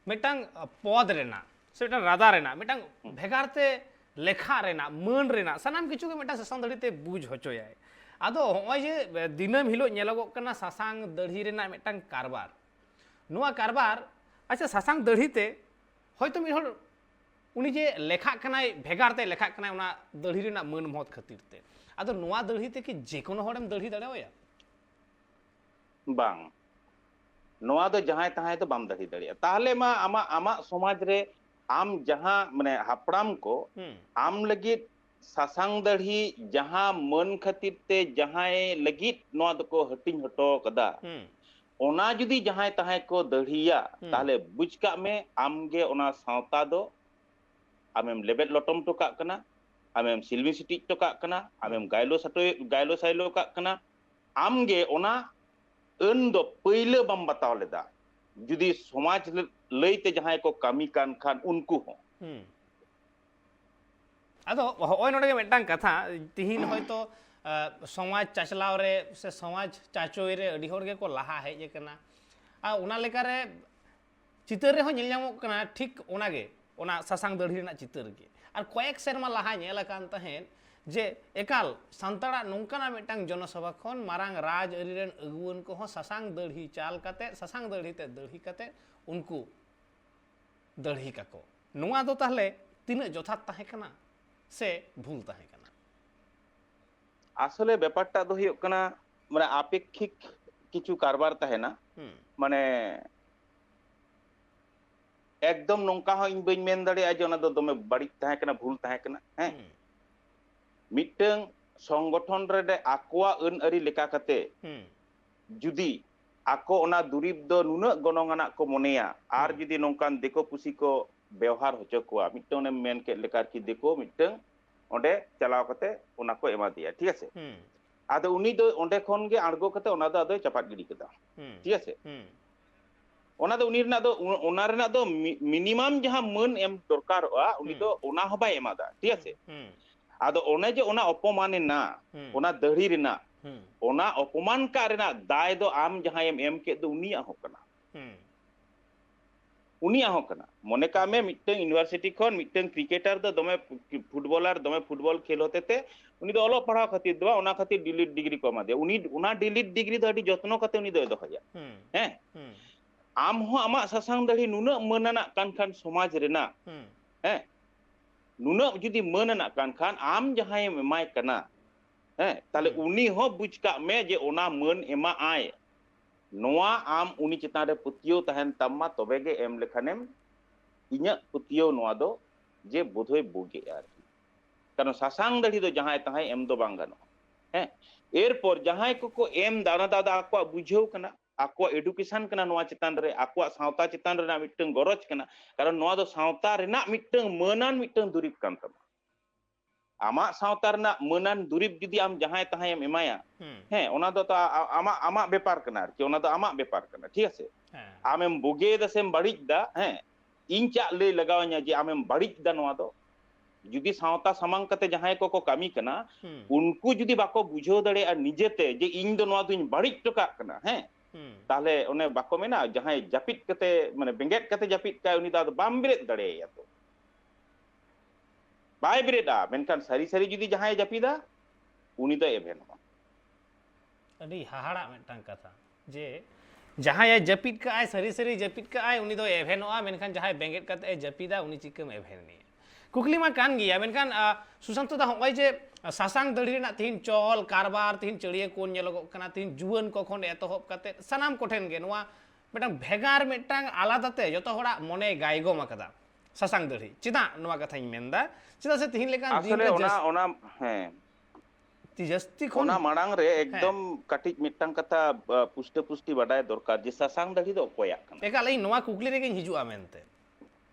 ᱢᱤᱫᱴᱟᱝ, ᱟ, ᱯᱚᱫᱽ ᱨᱮᱱᱟᱜ ᱥᱮ ᱢᱤᱫᱴᱟᱝ ᱨᱟᱫᱟ ᱨᱮᱱᱟᱜ, ᱢᱤᱫᱴᱟᱝ ᱦᱩᱸ᱾ ᱵᱷᱮᱜᱟᱨ ᱛᱮ ᱞᱮᱠᱷᱟ ᱨᱮᱱᱟᱜ, ᱢᱟᱹᱱ ᱨᱮᱱᱟᱜ ᱥᱟᱱᱟᱢ ᱠᱤᱪᱷᱩ ᱜᱮ ᱢᱤᱫᱴᱟᱝ ᱥᱟᱥᱟᱝ ᱫᱟᱲᱦᱤ ᱛᱮ ᱵᱩᱡᱽ ᱦᱚᱪᱚᱭᱟᱭ᱾ ᱟᱫᱚ ᱦᱚᱸᱜᱼᱚᱭ ᱡᱮ, ᱮ, ᱫᱤᱱᱟᱹᱢ ᱦᱤᱞᱳᱜ ᱧᱮᱞᱚᱜᱚᱜ ᱠᱟᱱᱟ ᱥᱟᱥᱟᱝ ᱫᱟᱲᱦᱤ ᱨᱮᱱᱟᱜ ᱢᱤᱫᱴᱟᱝ ᱠᱟᱨᱵᱟᱨ, ᱱᱚᱣᱟ ᱠᱟᱨᱵᱟᱨ, ᱟᱪᱪᱷᱟ, ᱥᱟᱥᱟᱝ ᱫᱟᱲᱦᱤ ᱛᱮ ᱦᱚᱭᱛᱳ ᱢᱤᱫ ᱦᱚᱲ ᱩᱱᱤ ᱡᱮ ᱞᱮᱠᱷᱟᱜ ᱠᱟᱱᱟᱭ, ᱵᱷᱮᱜᱟᱨ ᱛᱮ ᱞᱮᱠᱷᱟᱜ ᱠᱟᱱᱟᱭ ᱚᱱᱟ ᱫᱟᱲᱦᱤ ᱨᱮᱱᱟᱜ ᱢᱟᱹᱱ ᱢᱚᱦᱚᱛ ᱠᱷᱟᱹᱛᱤᱨ ᱛᱮ, ᱟᱫᱚ ᱱᱚᱣᱟ ᱫᱟᱲᱦᱤ ᱛᱮ ᱠᱤ ᱡᱮ ᱠᱳᱱᱳ ᱦᱚᱲᱮᱢ ᱫᱟᱲᱦᱤ ᱫᱟᱲᱮᱣᱟᱭᱟ? ᱵᱟᱝ, ᱱᱚᱣᱟ ᱫᱚ ᱡᱟᱦᱟᱸᱭ ᱛᱟᱦᱟᱸᱭ ᱫᱚ ᱵᱟᱢ ᱫᱟᱲᱦᱤ ᱫᱟᱲᱮᱭᱟᱜᱼᱟ᱾ ᱛᱟᱦᱚᱞᱮ ᱢᱟ ᱟᱢᱟᱜ, ᱟᱢᱟᱜ ᱥᱚᱢᱟᱡᱽ ᱨᱮ ᱟᱢ ᱡᱟᱦᱟᱸ, ᱢᱟᱱᱮ, ᱦᱟᱯᱲᱟᱢ ᱠᱚ ᱦᱩᱸ᱾ ᱟᱢ ᱞᱟᱹᱜᱤᱫ ᱥᱟᱥᱟᱝ ᱫᱟᱲᱦᱤ ᱡᱟᱦᱟᱸ ᱢᱟᱹᱱ ᱠᱷᱟᱹᱛᱤᱨ ᱛᱮ ᱡᱟᱦᱟᱸᱭ ᱞᱟᱹᱜᱤᱫ ᱱᱚᱣᱟ ᱫᱚᱠᱚ ᱦᱟᱹᱴᱤᱧ ᱦᱚᱴᱚ ᱠᱟᱫᱟ, ᱦᱩᱸ᱾ ᱚᱱᱟ ᱡᱩᱫᱤ ᱡᱟᱦᱟᱸᱭ ᱛᱟᱦᱟᱸᱭ ᱠᱚ ᱫᱟᱲᱦᱤᱭᱟ, ᱦᱩᱸ᱾ ᱛᱟᱦᱚᱞᱮ ᱵᱩᱡᱽ ᱠᱟᱜ ᱢᱮ, ᱟᱢ ᱜᱮ ᱚᱱᱟ ᱥᱟᱶᱛᱟ ᱫᱚ ᱟᱢᱮᱢ ᱞᱮᱵᱮᱫ ᱞᱚᱴᱚᱢ ᱦᱚᱴᱚ ᱠᱟᱜ ᱠᱟᱱᱟ, ᱟᱢᱮᱢ ᱥᱤᱞᱢᱤ ᱥᱤᱴᱤᱡ ᱦᱚᱴᱚ ᱠᱟᱜ ᱠᱟᱱᱟ, ᱟᱢᱮᱢ ᱦᱩᱸ᱾ ᱜᱟᱭᱞᱳ ᱥᱟᱴᱚᱭ-, ᱜᱟᱭᱞᱳ ᱥᱟᱭᱞᱳ ᱠᱟᱜ ᱠᱟᱱᱟ᱾ ᱟᱢ ᱜᱮ ᱚᱱᱟ ᱟᱹᱱ ᱫᱚ ᱯᱟᱹᱭᱞᱟᱹ ᱵᱟᱢ ᱵᱟᱛᱟᱣ ᱞᱮᱫᱟ᱾ ᱡᱩᱫᱤ ᱥᱚᱢᱟᱡᱽ ᱞᱟᱹ-, ᱞᱟᱹᱭᱛᱮ ᱡᱟᱦᱟᱸᱭ ᱠᱚ ᱠᱟᱹᱢᱤ ᱠᱟᱱ ᱠᱷᱟᱱ, ᱩᱱᱠᱩ ᱦᱚᱸ᱾ ᱦᱩᱸ᱾ ᱟᱫᱚ ᱦᱚᱸᱜᱼᱚᱭ ᱱᱚᱰᱮ ᱜᱮ ᱢᱤᱫᱴᱟᱝ ᱠᱟᱛᱷᱟ, ᱛᱤᱦᱤᱧ ᱦᱚᱭᱛᱳ, ᱟ, ᱥᱚᱢᱟᱡᱽ ᱪᱟᱪᱞᱟᱣ ᱨᱮ ᱥᱮ ᱥᱚᱢᱟᱡᱽ ᱪᱟᱪᱚᱭ ᱨᱮ ᱟᱹᱰᱤ ᱦᱚᱲ ᱜᱮᱠᱚ ᱞᱟᱦᱟ ᱦᱮᱡ ᱟᱠᱟᱱᱟ᱾ ᱟᱨ ᱚᱱᱟ ᱞᱮᱠᱟᱨᱮ ᱪᱤᱛᱟᱹᱨ ᱨᱮᱦᱚᱸ ᱧᱮᱞ ᱧᱟᱢᱚᱜ ᱠᱟᱱᱟ ᱴᱷᱤᱠ ᱚᱱᱟᱜᱮ, ᱚᱱᱟ ᱥᱟᱥᱟᱝ ᱫᱟᱹᱲᱦᱤ ᱨᱮᱱᱟᱜ ᱪᱤᱛᱟᱹᱨ ᱜᱮ᱾ ᱟᱨ ᱠᱚᱭᱮᱠ ᱥᱮᱨᱢᱟ ᱞᱟᱦᱟ ᱧᱮᱞ ᱟᱠᱟᱱ ᱛᱟᱦᱮᱸᱫ ᱡᱮ ᱮᱠᱟᱞ ᱥᱟᱱᱛᱟᱲᱟᱜ ᱱᱚᱝᱠᱟᱱᱟᱜ ᱢᱤᱫᱴᱟᱝ ᱡᱚᱱᱚᱥᱚᱵᱷᱟ ᱠᱷᱚᱱ ᱢᱟᱨᱟᱝ ᱨᱟᱡᱽ ᱟᱹᱨᱤ ᱨᱮᱱ ᱟᱹᱜᱩᱣᱟᱹᱱ ᱠᱚᱦᱚᱸ ᱥᱟᱥᱟᱝ ᱫᱟᱹᱲᱦᱤ ᱪᱟᱞ ᱠᱟᱛᱮ, ᱥᱟᱥᱟᱝ ᱫᱟᱹᱲᱦᱤ ᱛᱮ ᱫᱟᱹᱲᱦᱤ ᱠᱟᱛᱮ ᱩᱱᱠᱩ ᱫᱟᱹᱲᱦᱤ ᱠᱟᱠᱚ᱾ ᱱᱚᱣᱟ ᱫᱚ ᱛᱟᱦᱞᱮ ᱛᱤᱱᱟᱹᱜ ᱡᱚᱛᱷᱟᱛ ᱛᱟᱦᱮᱸ ᱠᱟᱱᱟ ᱥᱮ ᱵᱷᱩᱞ ᱛᱟᱦᱮᱸ ᱠᱟᱱᱟ? ᱟᱥᱚᱞᱮ ᱵᱮᱯᱟᱨᱴᱟᱜ ᱫᱚ ᱦᱩᱭᱩᱜ ᱠᱟᱱᱟ, ᱢᱟᱱᱮ, ᱟᱯᱮᱠᱠᱷᱤᱠ ᱠᱤᱪᱷᱩ ᱠᱟᱨᱵᱟᱨ ᱛᱟᱦᱮᱱᱟ᱾ ᱦᱩᱸ᱾ ᱢᱟᱱᱮ, ᱮᱠᱫᱚᱢ ᱱᱚᱝᱠᱟ ᱦᱚᱸ ᱤᱧ ᱵᱟᱹᱧ ᱢᱮᱱ ᱫᱟᱲᱮᱭᱟᱜᱼᱟ ᱡᱮ ᱚᱱᱟ ᱫᱚ ᱫᱚᱢᱮ ᱵᱟᱹᱲᱤᱡ ᱛᱟᱦᱮᱸ ᱠᱟᱱᱟ, ᱵᱷᱩᱞ ᱛᱟᱦᱮᱸ ᱠᱟᱱᱟ᱾ ᱦᱮᱸ? ᱦᱩᱸ᱾ ᱢᱤᱫᱴᱟᱝ ᱥᱚᱝᱜᱚᱴᱷᱚᱱ ᱨᱮ ᱟᱠᱚᱣᱟᱜ ᱟᱹᱱ ᱟᱹᱨᱤ ᱞᱮᱠᱟ ᱠᱟᱛᱮ ᱦᱩᱸ᱾ ᱡᱩᱫᱤ ᱟᱠᱚ ᱚᱱᱟ ᱫᱩᱨᱤᱵ ᱫᱚ ᱱᱩᱱᱟᱹᱜ ᱜᱚᱱᱚᱝ ᱟᱱᱟᱜ ᱠᱚ ᱢᱚᱱᱮᱭᱟ, ᱟᱨ ᱦᱩᱸ᱾ ᱡᱩᱫᱤ ᱱᱚᱝᱠᱟᱱ ᱫᱤᱠᱩ ᱯᱩᱥᱤ ᱠᱚ ᱵᱮᱣᱦᱟᱨ ᱦᱚᱪᱚ ᱠᱚᱣᱟ, ᱢᱤᱫᱴᱟᱝ ᱚᱱᱮᱢ ᱢᱮᱱ ᱠᱮᱫ ᱞᱮᱠᱟ ᱟᱨᱠᱤ, ᱫᱤᱠᱩ ᱢᱤᱫᱴᱟᱝ ᱚᱸᱰᱮ ᱪᱟᱞᱟᱣ ᱠᱟᱛᱮ ᱚᱱᱟ ᱠᱚ ᱮᱢᱟ ᱫᱮᱭᱟ, ᱴᱷᱤᱠ ᱟᱪᱷᱮ? ᱦᱩᱸ᱾ ᱟᱫᱚ ᱩᱱᱤ ᱫᱚ ᱚᱸᱰᱮ ᱠᱷᱚᱱ ᱜᱮ ᱟᱬᱜᱚ ᱠᱟᱛᱮ ᱚᱱᱟ ᱫᱚ ᱟᱫᱚᱭ ᱪᱟᱯᱟᱫ ᱜᱤᱰᱤ ᱠᱮᱫᱟ, ᱦᱩᱸ᱾ ᱴᱷᱤᱠ ᱟᱪᱷᱮ? ᱦᱩᱸ᱾ ᱚᱱᱟ ᱫᱚ ᱩᱱᱤ ᱨᱮᱱᱟᱜ ᱫᱚ, ᱚᱱᱟ ᱨᱮᱱᱟᱜ ᱫᱚ ᱢᱤ-, ᱢᱤᱱᱤᱢᱟᱢ ᱡᱟᱦᱟᱸ ᱢᱟᱹᱱ ᱮᱢ ᱫᱚᱨᱠᱟᱨᱚᱜᱼᱟ, ᱩᱱᱤ ᱦᱩᱸ᱾ ᱫᱚ ᱚᱱᱟ ᱦᱚᱸ ᱵᱟᱭ ᱮᱢᱟᱫᱟ, ᱴᱷᱤᱠ ᱟᱪᱷᱮ? ᱦᱩᱸ᱾ ᱟᱫᱚ ᱚᱱᱮ ᱡᱮ ᱚᱱᱟ ᱚᱯᱚᱢᱟᱱ ᱮᱱᱟ, ᱦᱩᱸ᱾ ᱚᱱᱟ ᱫᱟᱹᱲᱦᱤ ᱨᱮᱱᱟᱜ, ᱦᱩᱸ᱾ ᱚᱱᱟ ᱚᱯᱚᱢᱟᱱ ᱠᱟᱜ ᱨᱮᱱᱟᱜ ᱫᱟᱭ ᱫᱚ ᱟᱢ ᱡᱟᱦᱟᱸᱭᱮᱢ ᱮᱢ ᱠᱮᱫ ᱫᱚ ᱩᱱᱤᱭᱟᱜ ᱦᱚᱸ ᱠᱟᱱᱟ᱾ ᱦᱩᱸ᱾ ᱩᱱᱤᱭᱟᱜ ᱦᱚᱸ ᱠᱟᱱᱟ᱾ ᱢᱚᱱᱮ ᱠᱟᱜ ᱢᱮ, ᱢᱤᱫᱴᱟᱝ university ᱠᱷᱚᱱ ᱢᱤᱫᱴᱟᱝ cricketer ᱫᱚ ᱫᱚᱢᱮ footballer, ᱫᱚᱢᱮ football ᱠᱷᱮᱞ ᱦᱚᱛᱮ ᱛᱮ ᱩᱱᱤ ᱫᱚ ᱚᱞᱚᱜ ᱯᱟᱲᱦᱟᱣ ᱠᱷᱟᱹᱛᱤᱨ ᱫᱚ ᱵᱟᱝ, ᱚᱱᱟ ᱠᱷᱟᱹᱛᱤᱨ D.Litt degree ᱠᱚ ᱮᱢᱟ ᱫᱮᱭᱟ᱾ ᱩᱱᱤ ᱚᱱᱟ D.Litt degree ᱫᱚ ᱟᱹᱰᱤ ᱡᱚᱛᱱᱚ ᱠᱟᱛᱮ ᱩᱱᱤ ᱫᱚᱭ ᱫᱚᱦᱚᱭᱟ᱾ ᱦᱩᱸ᱾ ᱦᱮᱸ? ᱦᱩᱸ᱾ ᱟᱢ ᱦᱚᱸ ᱟᱢᱟᱜ ᱥᱟᱥᱟᱝ ᱫᱟᱲᱦᱤ ᱱᱩᱱᱟᱹᱜ ᱢᱟᱹᱱ ᱟᱱᱟᱜ ᱠᱟᱱ ᱠᱷᱟᱱ ᱥᱚᱢᱟᱡᱽ ᱨᱮᱱᱟᱜ, ᱦᱩᱸ᱾ ᱦᱮᱸ? ᱱᱩᱱᱟᱹᱜ ᱡᱩᱫᱤ ᱢᱟᱹᱱ ᱟᱱᱟᱜ ᱠᱟᱱ ᱠᱷᱟᱱ ᱟᱢ ᱡᱟᱦᱟᱸᱭᱮᱢ ᱮᱢᱟᱭ ᱠᱟᱱᱟ, ᱦᱮᱸ? ᱛᱟᱦᱞᱮ ᱦᱩᱸ᱾ ᱩᱱᱤ ᱦᱚᱸ ᱵᱩᱡᱽ ᱠᱟᱜ ᱢᱮ ᱡᱮ ᱚᱱᱟ ᱢᱟᱹᱱ ᱮᱢᱟᱜ ᱟᱭ᱾ ᱱᱚᱣᱟ ᱟᱢ ᱩᱱᱤ ᱪᱮᱛᱟᱱ ᱨᱮ ᱯᱟᱹᱛᱭᱟᱹᱣ ᱛᱟᱦᱮᱱ ᱛᱟᱢ ᱢᱟ, ᱛᱚᱵᱮ ᱜᱮ ᱮᱢ ᱞᱮᱠᱷᱟᱱᱮᱢ, ᱤᱧᱟᱹᱜ ᱯᱟᱹᱛᱭᱟᱹᱣ ᱱᱚᱣᱟ ᱫᱚ ᱡᱮ ᱵᱳᱫᱷᱚᱭ ᱵᱩᱜᱮᱜᱼᱟ ᱟᱨᱠᱤ᱾ ᱠᱟᱨᱚᱱ ᱥᱟᱥᱟᱝ ᱫᱟᱲᱦᱤ ᱫᱚ ᱡᱟᱦᱟᱸᱭ ᱛᱟᱦᱟᱸᱭ ᱮᱢ ᱫᱚ ᱵᱟᱝ ᱜᱟᱱᱚᱜᱼᱟ᱾ ᱦᱮᱸ, ᱮᱨᱯᱚᱨ ᱡᱟᱦᱟᱸᱭ ᱠᱚᱠᱚ ᱮᱢ ᱫᱟ, ᱚᱱᱟ ᱫᱚ ᱟᱫᱚ ᱟᱠᱚᱣᱟᱜ ᱵᱩᱡᱷᱟᱹᱣ ᱠᱟᱱᱟ, ᱟᱠᱚᱣᱟᱜ education ᱠᱟᱱᱟ, ᱱᱚᱣᱟ ᱪᱮᱛᱟᱱ ᱨᱮ, ᱟᱠᱚᱣᱟᱜ ᱥᱟᱶᱛᱟ ᱪᱮᱛᱟᱱ ᱨᱮᱱᱟᱜ ᱢᱤᱫᱴᱟᱝ ᱜᱚᱨᱚᱡᱽ ᱠᱟᱱᱟ᱾ ᱠᱟᱨᱚᱱ ᱱᱚᱣᱟ ᱫᱚ ᱥᱟᱶᱛᱟ ᱨᱮᱱᱟᱜ ᱢᱤᱫᱴᱟᱝ ᱢᱟᱹᱱᱟᱱ ᱢᱤᱫᱴᱟᱝ ᱫᱩᱨᱤᱵᱽ ᱠᱟᱱ ᱛᱟᱢᱟ᱾ ᱟᱢᱟᱜ ᱥᱟᱶᱛᱟ ᱨᱮᱱᱟᱜ ᱢᱟᱹᱱᱟᱱ ᱫᱩᱨᱤᱵᱽ ᱡᱩᱫᱤ ᱟᱢ ᱡᱟᱦᱟᱸᱭ ᱛᱟᱦᱟᱸᱭ ᱮᱢ ᱮᱢᱟᱭᱟ, ᱦᱩᱸ᱾ ᱦᱮᱸ, ᱚᱱᱟ ᱫᱚ ᱛᱟ-, ᱟ-, ᱟᱢᱟᱜ, ᱟᱢᱟᱜ ᱵᱮᱯᱟᱨ ᱠᱟᱱᱟ ᱟᱨᱠᱤ, ᱚᱱᱟ ᱫᱚ ᱟᱢᱟᱜ ᱵᱮᱯᱟᱨ ᱠᱟᱱᱟ, ᱴᱷᱤᱠ ᱟᱪᱷᱮ? ᱦᱮᱸ᱾ ᱟᱢᱮᱢ ᱵᱩᱜᱤᱭᱮᱫᱟ ᱥᱮᱢ ᱵᱟᱹᱲᱤᱡ ᱫᱟ, ᱦᱮᱸ, ᱤᱧ ᱪᱟᱜ ᱞᱟᱹᱭ ᱞᱟᱜᱟᱣ ᱤᱧᱟ ᱡᱮ ᱟᱢᱮᱢ ᱵᱟᱹᱲᱤᱡ ᱫᱟ ᱱᱚᱣᱟ ᱫᱚ? ᱡᱩᱫᱤ ᱥᱟᱶᱛᱟ ᱥᱟᱢᱟᱝ ᱠᱟᱛᱮ ᱡᱟᱦᱟᱸᱭ ᱠᱚᱠᱚ ᱠᱟᱹᱢᱤ ᱠᱟᱱᱟ, ᱦᱩᱸ᱾ ᱩᱱᱠᱩ ᱡᱩᱫᱤ ᱵᱟᱠᱚ ᱵᱩᱡᱷᱟᱹᱣ ᱫᱟᱲᱮᱭᱟᱜᱼᱟ ᱱᱤᱡᱮᱛᱮ ᱡᱮ ᱤᱧ ᱫᱚ ᱱᱚᱣᱟ ᱫᱚᱧ ᱵᱟᱹᱲᱤᱡ ᱦᱚᱴᱚ ᱠᱟᱜ ᱠᱟᱱᱟ, ᱦᱮᱸ, ᱦᱩᱸ᱾ ᱛᱟᱦᱞᱮ ᱚᱱᱮ ᱵᱟᱠᱚ ᱢᱮᱱᱟ, ᱡᱟᱦᱟᱸᱭ ᱡᱟᱹᱯᱤᱫ ᱠᱟᱛᱮ, ᱢᱟᱱᱮ ᱵᱮᱸᱜᱮᱫ ᱠᱟᱛᱮ ᱡᱟᱹᱯᱤᱫ ᱠᱟᱭ, ᱩᱱᱤ ᱫᱚ ᱟᱫᱚ ᱵᱟᱢ ᱵᱮᱨᱮᱫ ᱫᱟᱲᱮᱭᱟᱭᱟ ᱛᱚ᱾ ᱵᱟᱭ ᱵᱮᱨᱮᱫᱼᱟ, ᱢᱮᱱᱠᱷᱟᱱ ᱥᱟᱹᱨᱤ ᱥᱟᱹᱨᱤ ᱡᱩᱫᱤ ᱡᱟᱦᱟᱸᱭ ᱡᱟᱹᱯᱤᱫᱟ, ᱩᱱᱤ ᱫᱚᱭ ᱮᱵᱷᱮᱱᱚᱜᱼᱟ᱾ ᱟᱹᱰᱤ ᱦᱟᱦᱟᱲᱟᱜ ᱢᱤᱫᱴᱟᱝ ᱠᱟᱛᱷᱟ, ᱡᱮ ᱡᱟᱦᱟᱸᱭᱮ ᱡᱟᱹᱯᱤᱫ ᱠᱟᱜᱼᱟᱭ, ᱥᱟᱹᱨᱤ ᱥᱟᱹᱨᱤ ᱡᱟᱹᱯᱤᱫ ᱠᱟᱜᱼᱟᱭ, ᱩᱱᱤ ᱫᱚᱭ ᱮᱵᱷᱮᱱᱚᱜᱼᱟ, ᱢᱮᱱᱠᱷᱟᱱ ᱡᱟᱦᱟᱸᱭ ᱵᱮᱸᱜᱮᱫ ᱠᱟᱛᱮ ᱮ ᱡᱟᱹᱯᱤᱫᱟ, ᱩᱱᱤ ᱪᱤᱠᱟᱹᱢ ᱮᱵᱷᱮᱱᱮᱭᱟ? ᱠᱩᱠᱞᱤ ᱢᱟ ᱠᱟᱱ ᱜᱮᱭᱟ, ᱢᱮᱱᱠᱷᱟᱱ, ᱟ, ᱥᱩᱥᱟᱱᱛᱚ ᱫᱟ, ᱦᱚᱸᱜᱼᱚᱭ ᱡᱮ ᱥᱟᱥᱟᱝ ᱫᱟᱹᱲᱦᱤ ᱨᱮᱱᱟᱜ ᱛᱤᱦᱤᱧ ᱪᱚᱞ ᱠᱟᱨᱵᱟᱨ, ᱛᱤᱦᱤᱧ ᱪᱟᱹᱲᱤᱭᱟᱹ ᱠᱚ ᱧᱮᱞᱚᱜᱚᱜ ᱠᱟᱱᱟ, ᱛᱤᱦᱤᱧ ᱡᱩᱣᱟᱹᱱ ᱠᱚ ᱠᱷᱚᱱ ᱮᱛᱚᱦᱚᱵ ᱠᱟᱛᱮ ᱥᱟᱱᱟᱢ ᱠᱚᱴᱷᱮᱱ ᱜᱮ ᱱᱚᱣᱟ ᱢᱤᱫᱴᱟᱝ ᱵᱷᱮᱜᱟᱨ, ᱢᱤᱫᱴᱟᱝ ᱟᱞᱟᱫᱟ ᱛᱮ ᱡᱚᱛᱚ ᱦᱚᱲᱟᱜ ᱢᱚᱱᱮ ᱜᱟᱭᱜᱚᱢ ᱟᱠᱟᱫᱟ ᱥᱟᱥᱟᱝ ᱫᱟᱹᱲᱦᱤ᱾ ᱪᱮᱫᱟᱜ ᱱᱚᱣᱟ ᱠᱟᱛᱷᱟᱧ ᱢᱮᱱᱫᱟ? ᱪᱮᱫᱟᱜ ᱥᱮ ᱛᱤᱦᱤᱧ ᱞᱮᱠᱟᱱ ᱫᱤᱱ ᱟᱥᱚᱞᱮ ᱨᱮ ᱚᱱᱟ, ᱡᱟᱹᱥ- ᱚᱱᱟ, ᱦᱮᱸ, ᱛᱤ ᱡᱟᱹᱥᱛᱤ ᱠᱷᱚᱱ ᱚᱱᱟ ᱢᱟᱲᱟᱝ ᱨᱮ ᱦᱮᱸ᱾ ᱮᱠᱫᱚᱢ ᱠᱟᱹᱴᱤᱡ ᱢᱤᱫᱴᱟᱝ ᱠᱟᱛᱷᱟ, ᱟ, ᱯᱩᱥᱴᱟᱹ ᱯᱩᱥᱴᱤ ᱵᱟᱰᱟᱭ ᱫᱚᱨᱠᱟᱨ ᱡᱮ ᱥᱟᱥᱟᱝ ᱫᱟᱲᱦᱤ ᱫᱚ ᱚᱠᱚᱭᱟᱜ ᱠᱟᱱᱟ? ᱮᱠᱟᱞ, ᱤᱧ ᱱᱚᱣᱟ ᱠᱩᱠᱞᱤ ᱨᱮᱜᱮᱧ ᱦᱤᱡᱩᱜᱼᱟ ᱢᱮᱱᱛᱮ᱾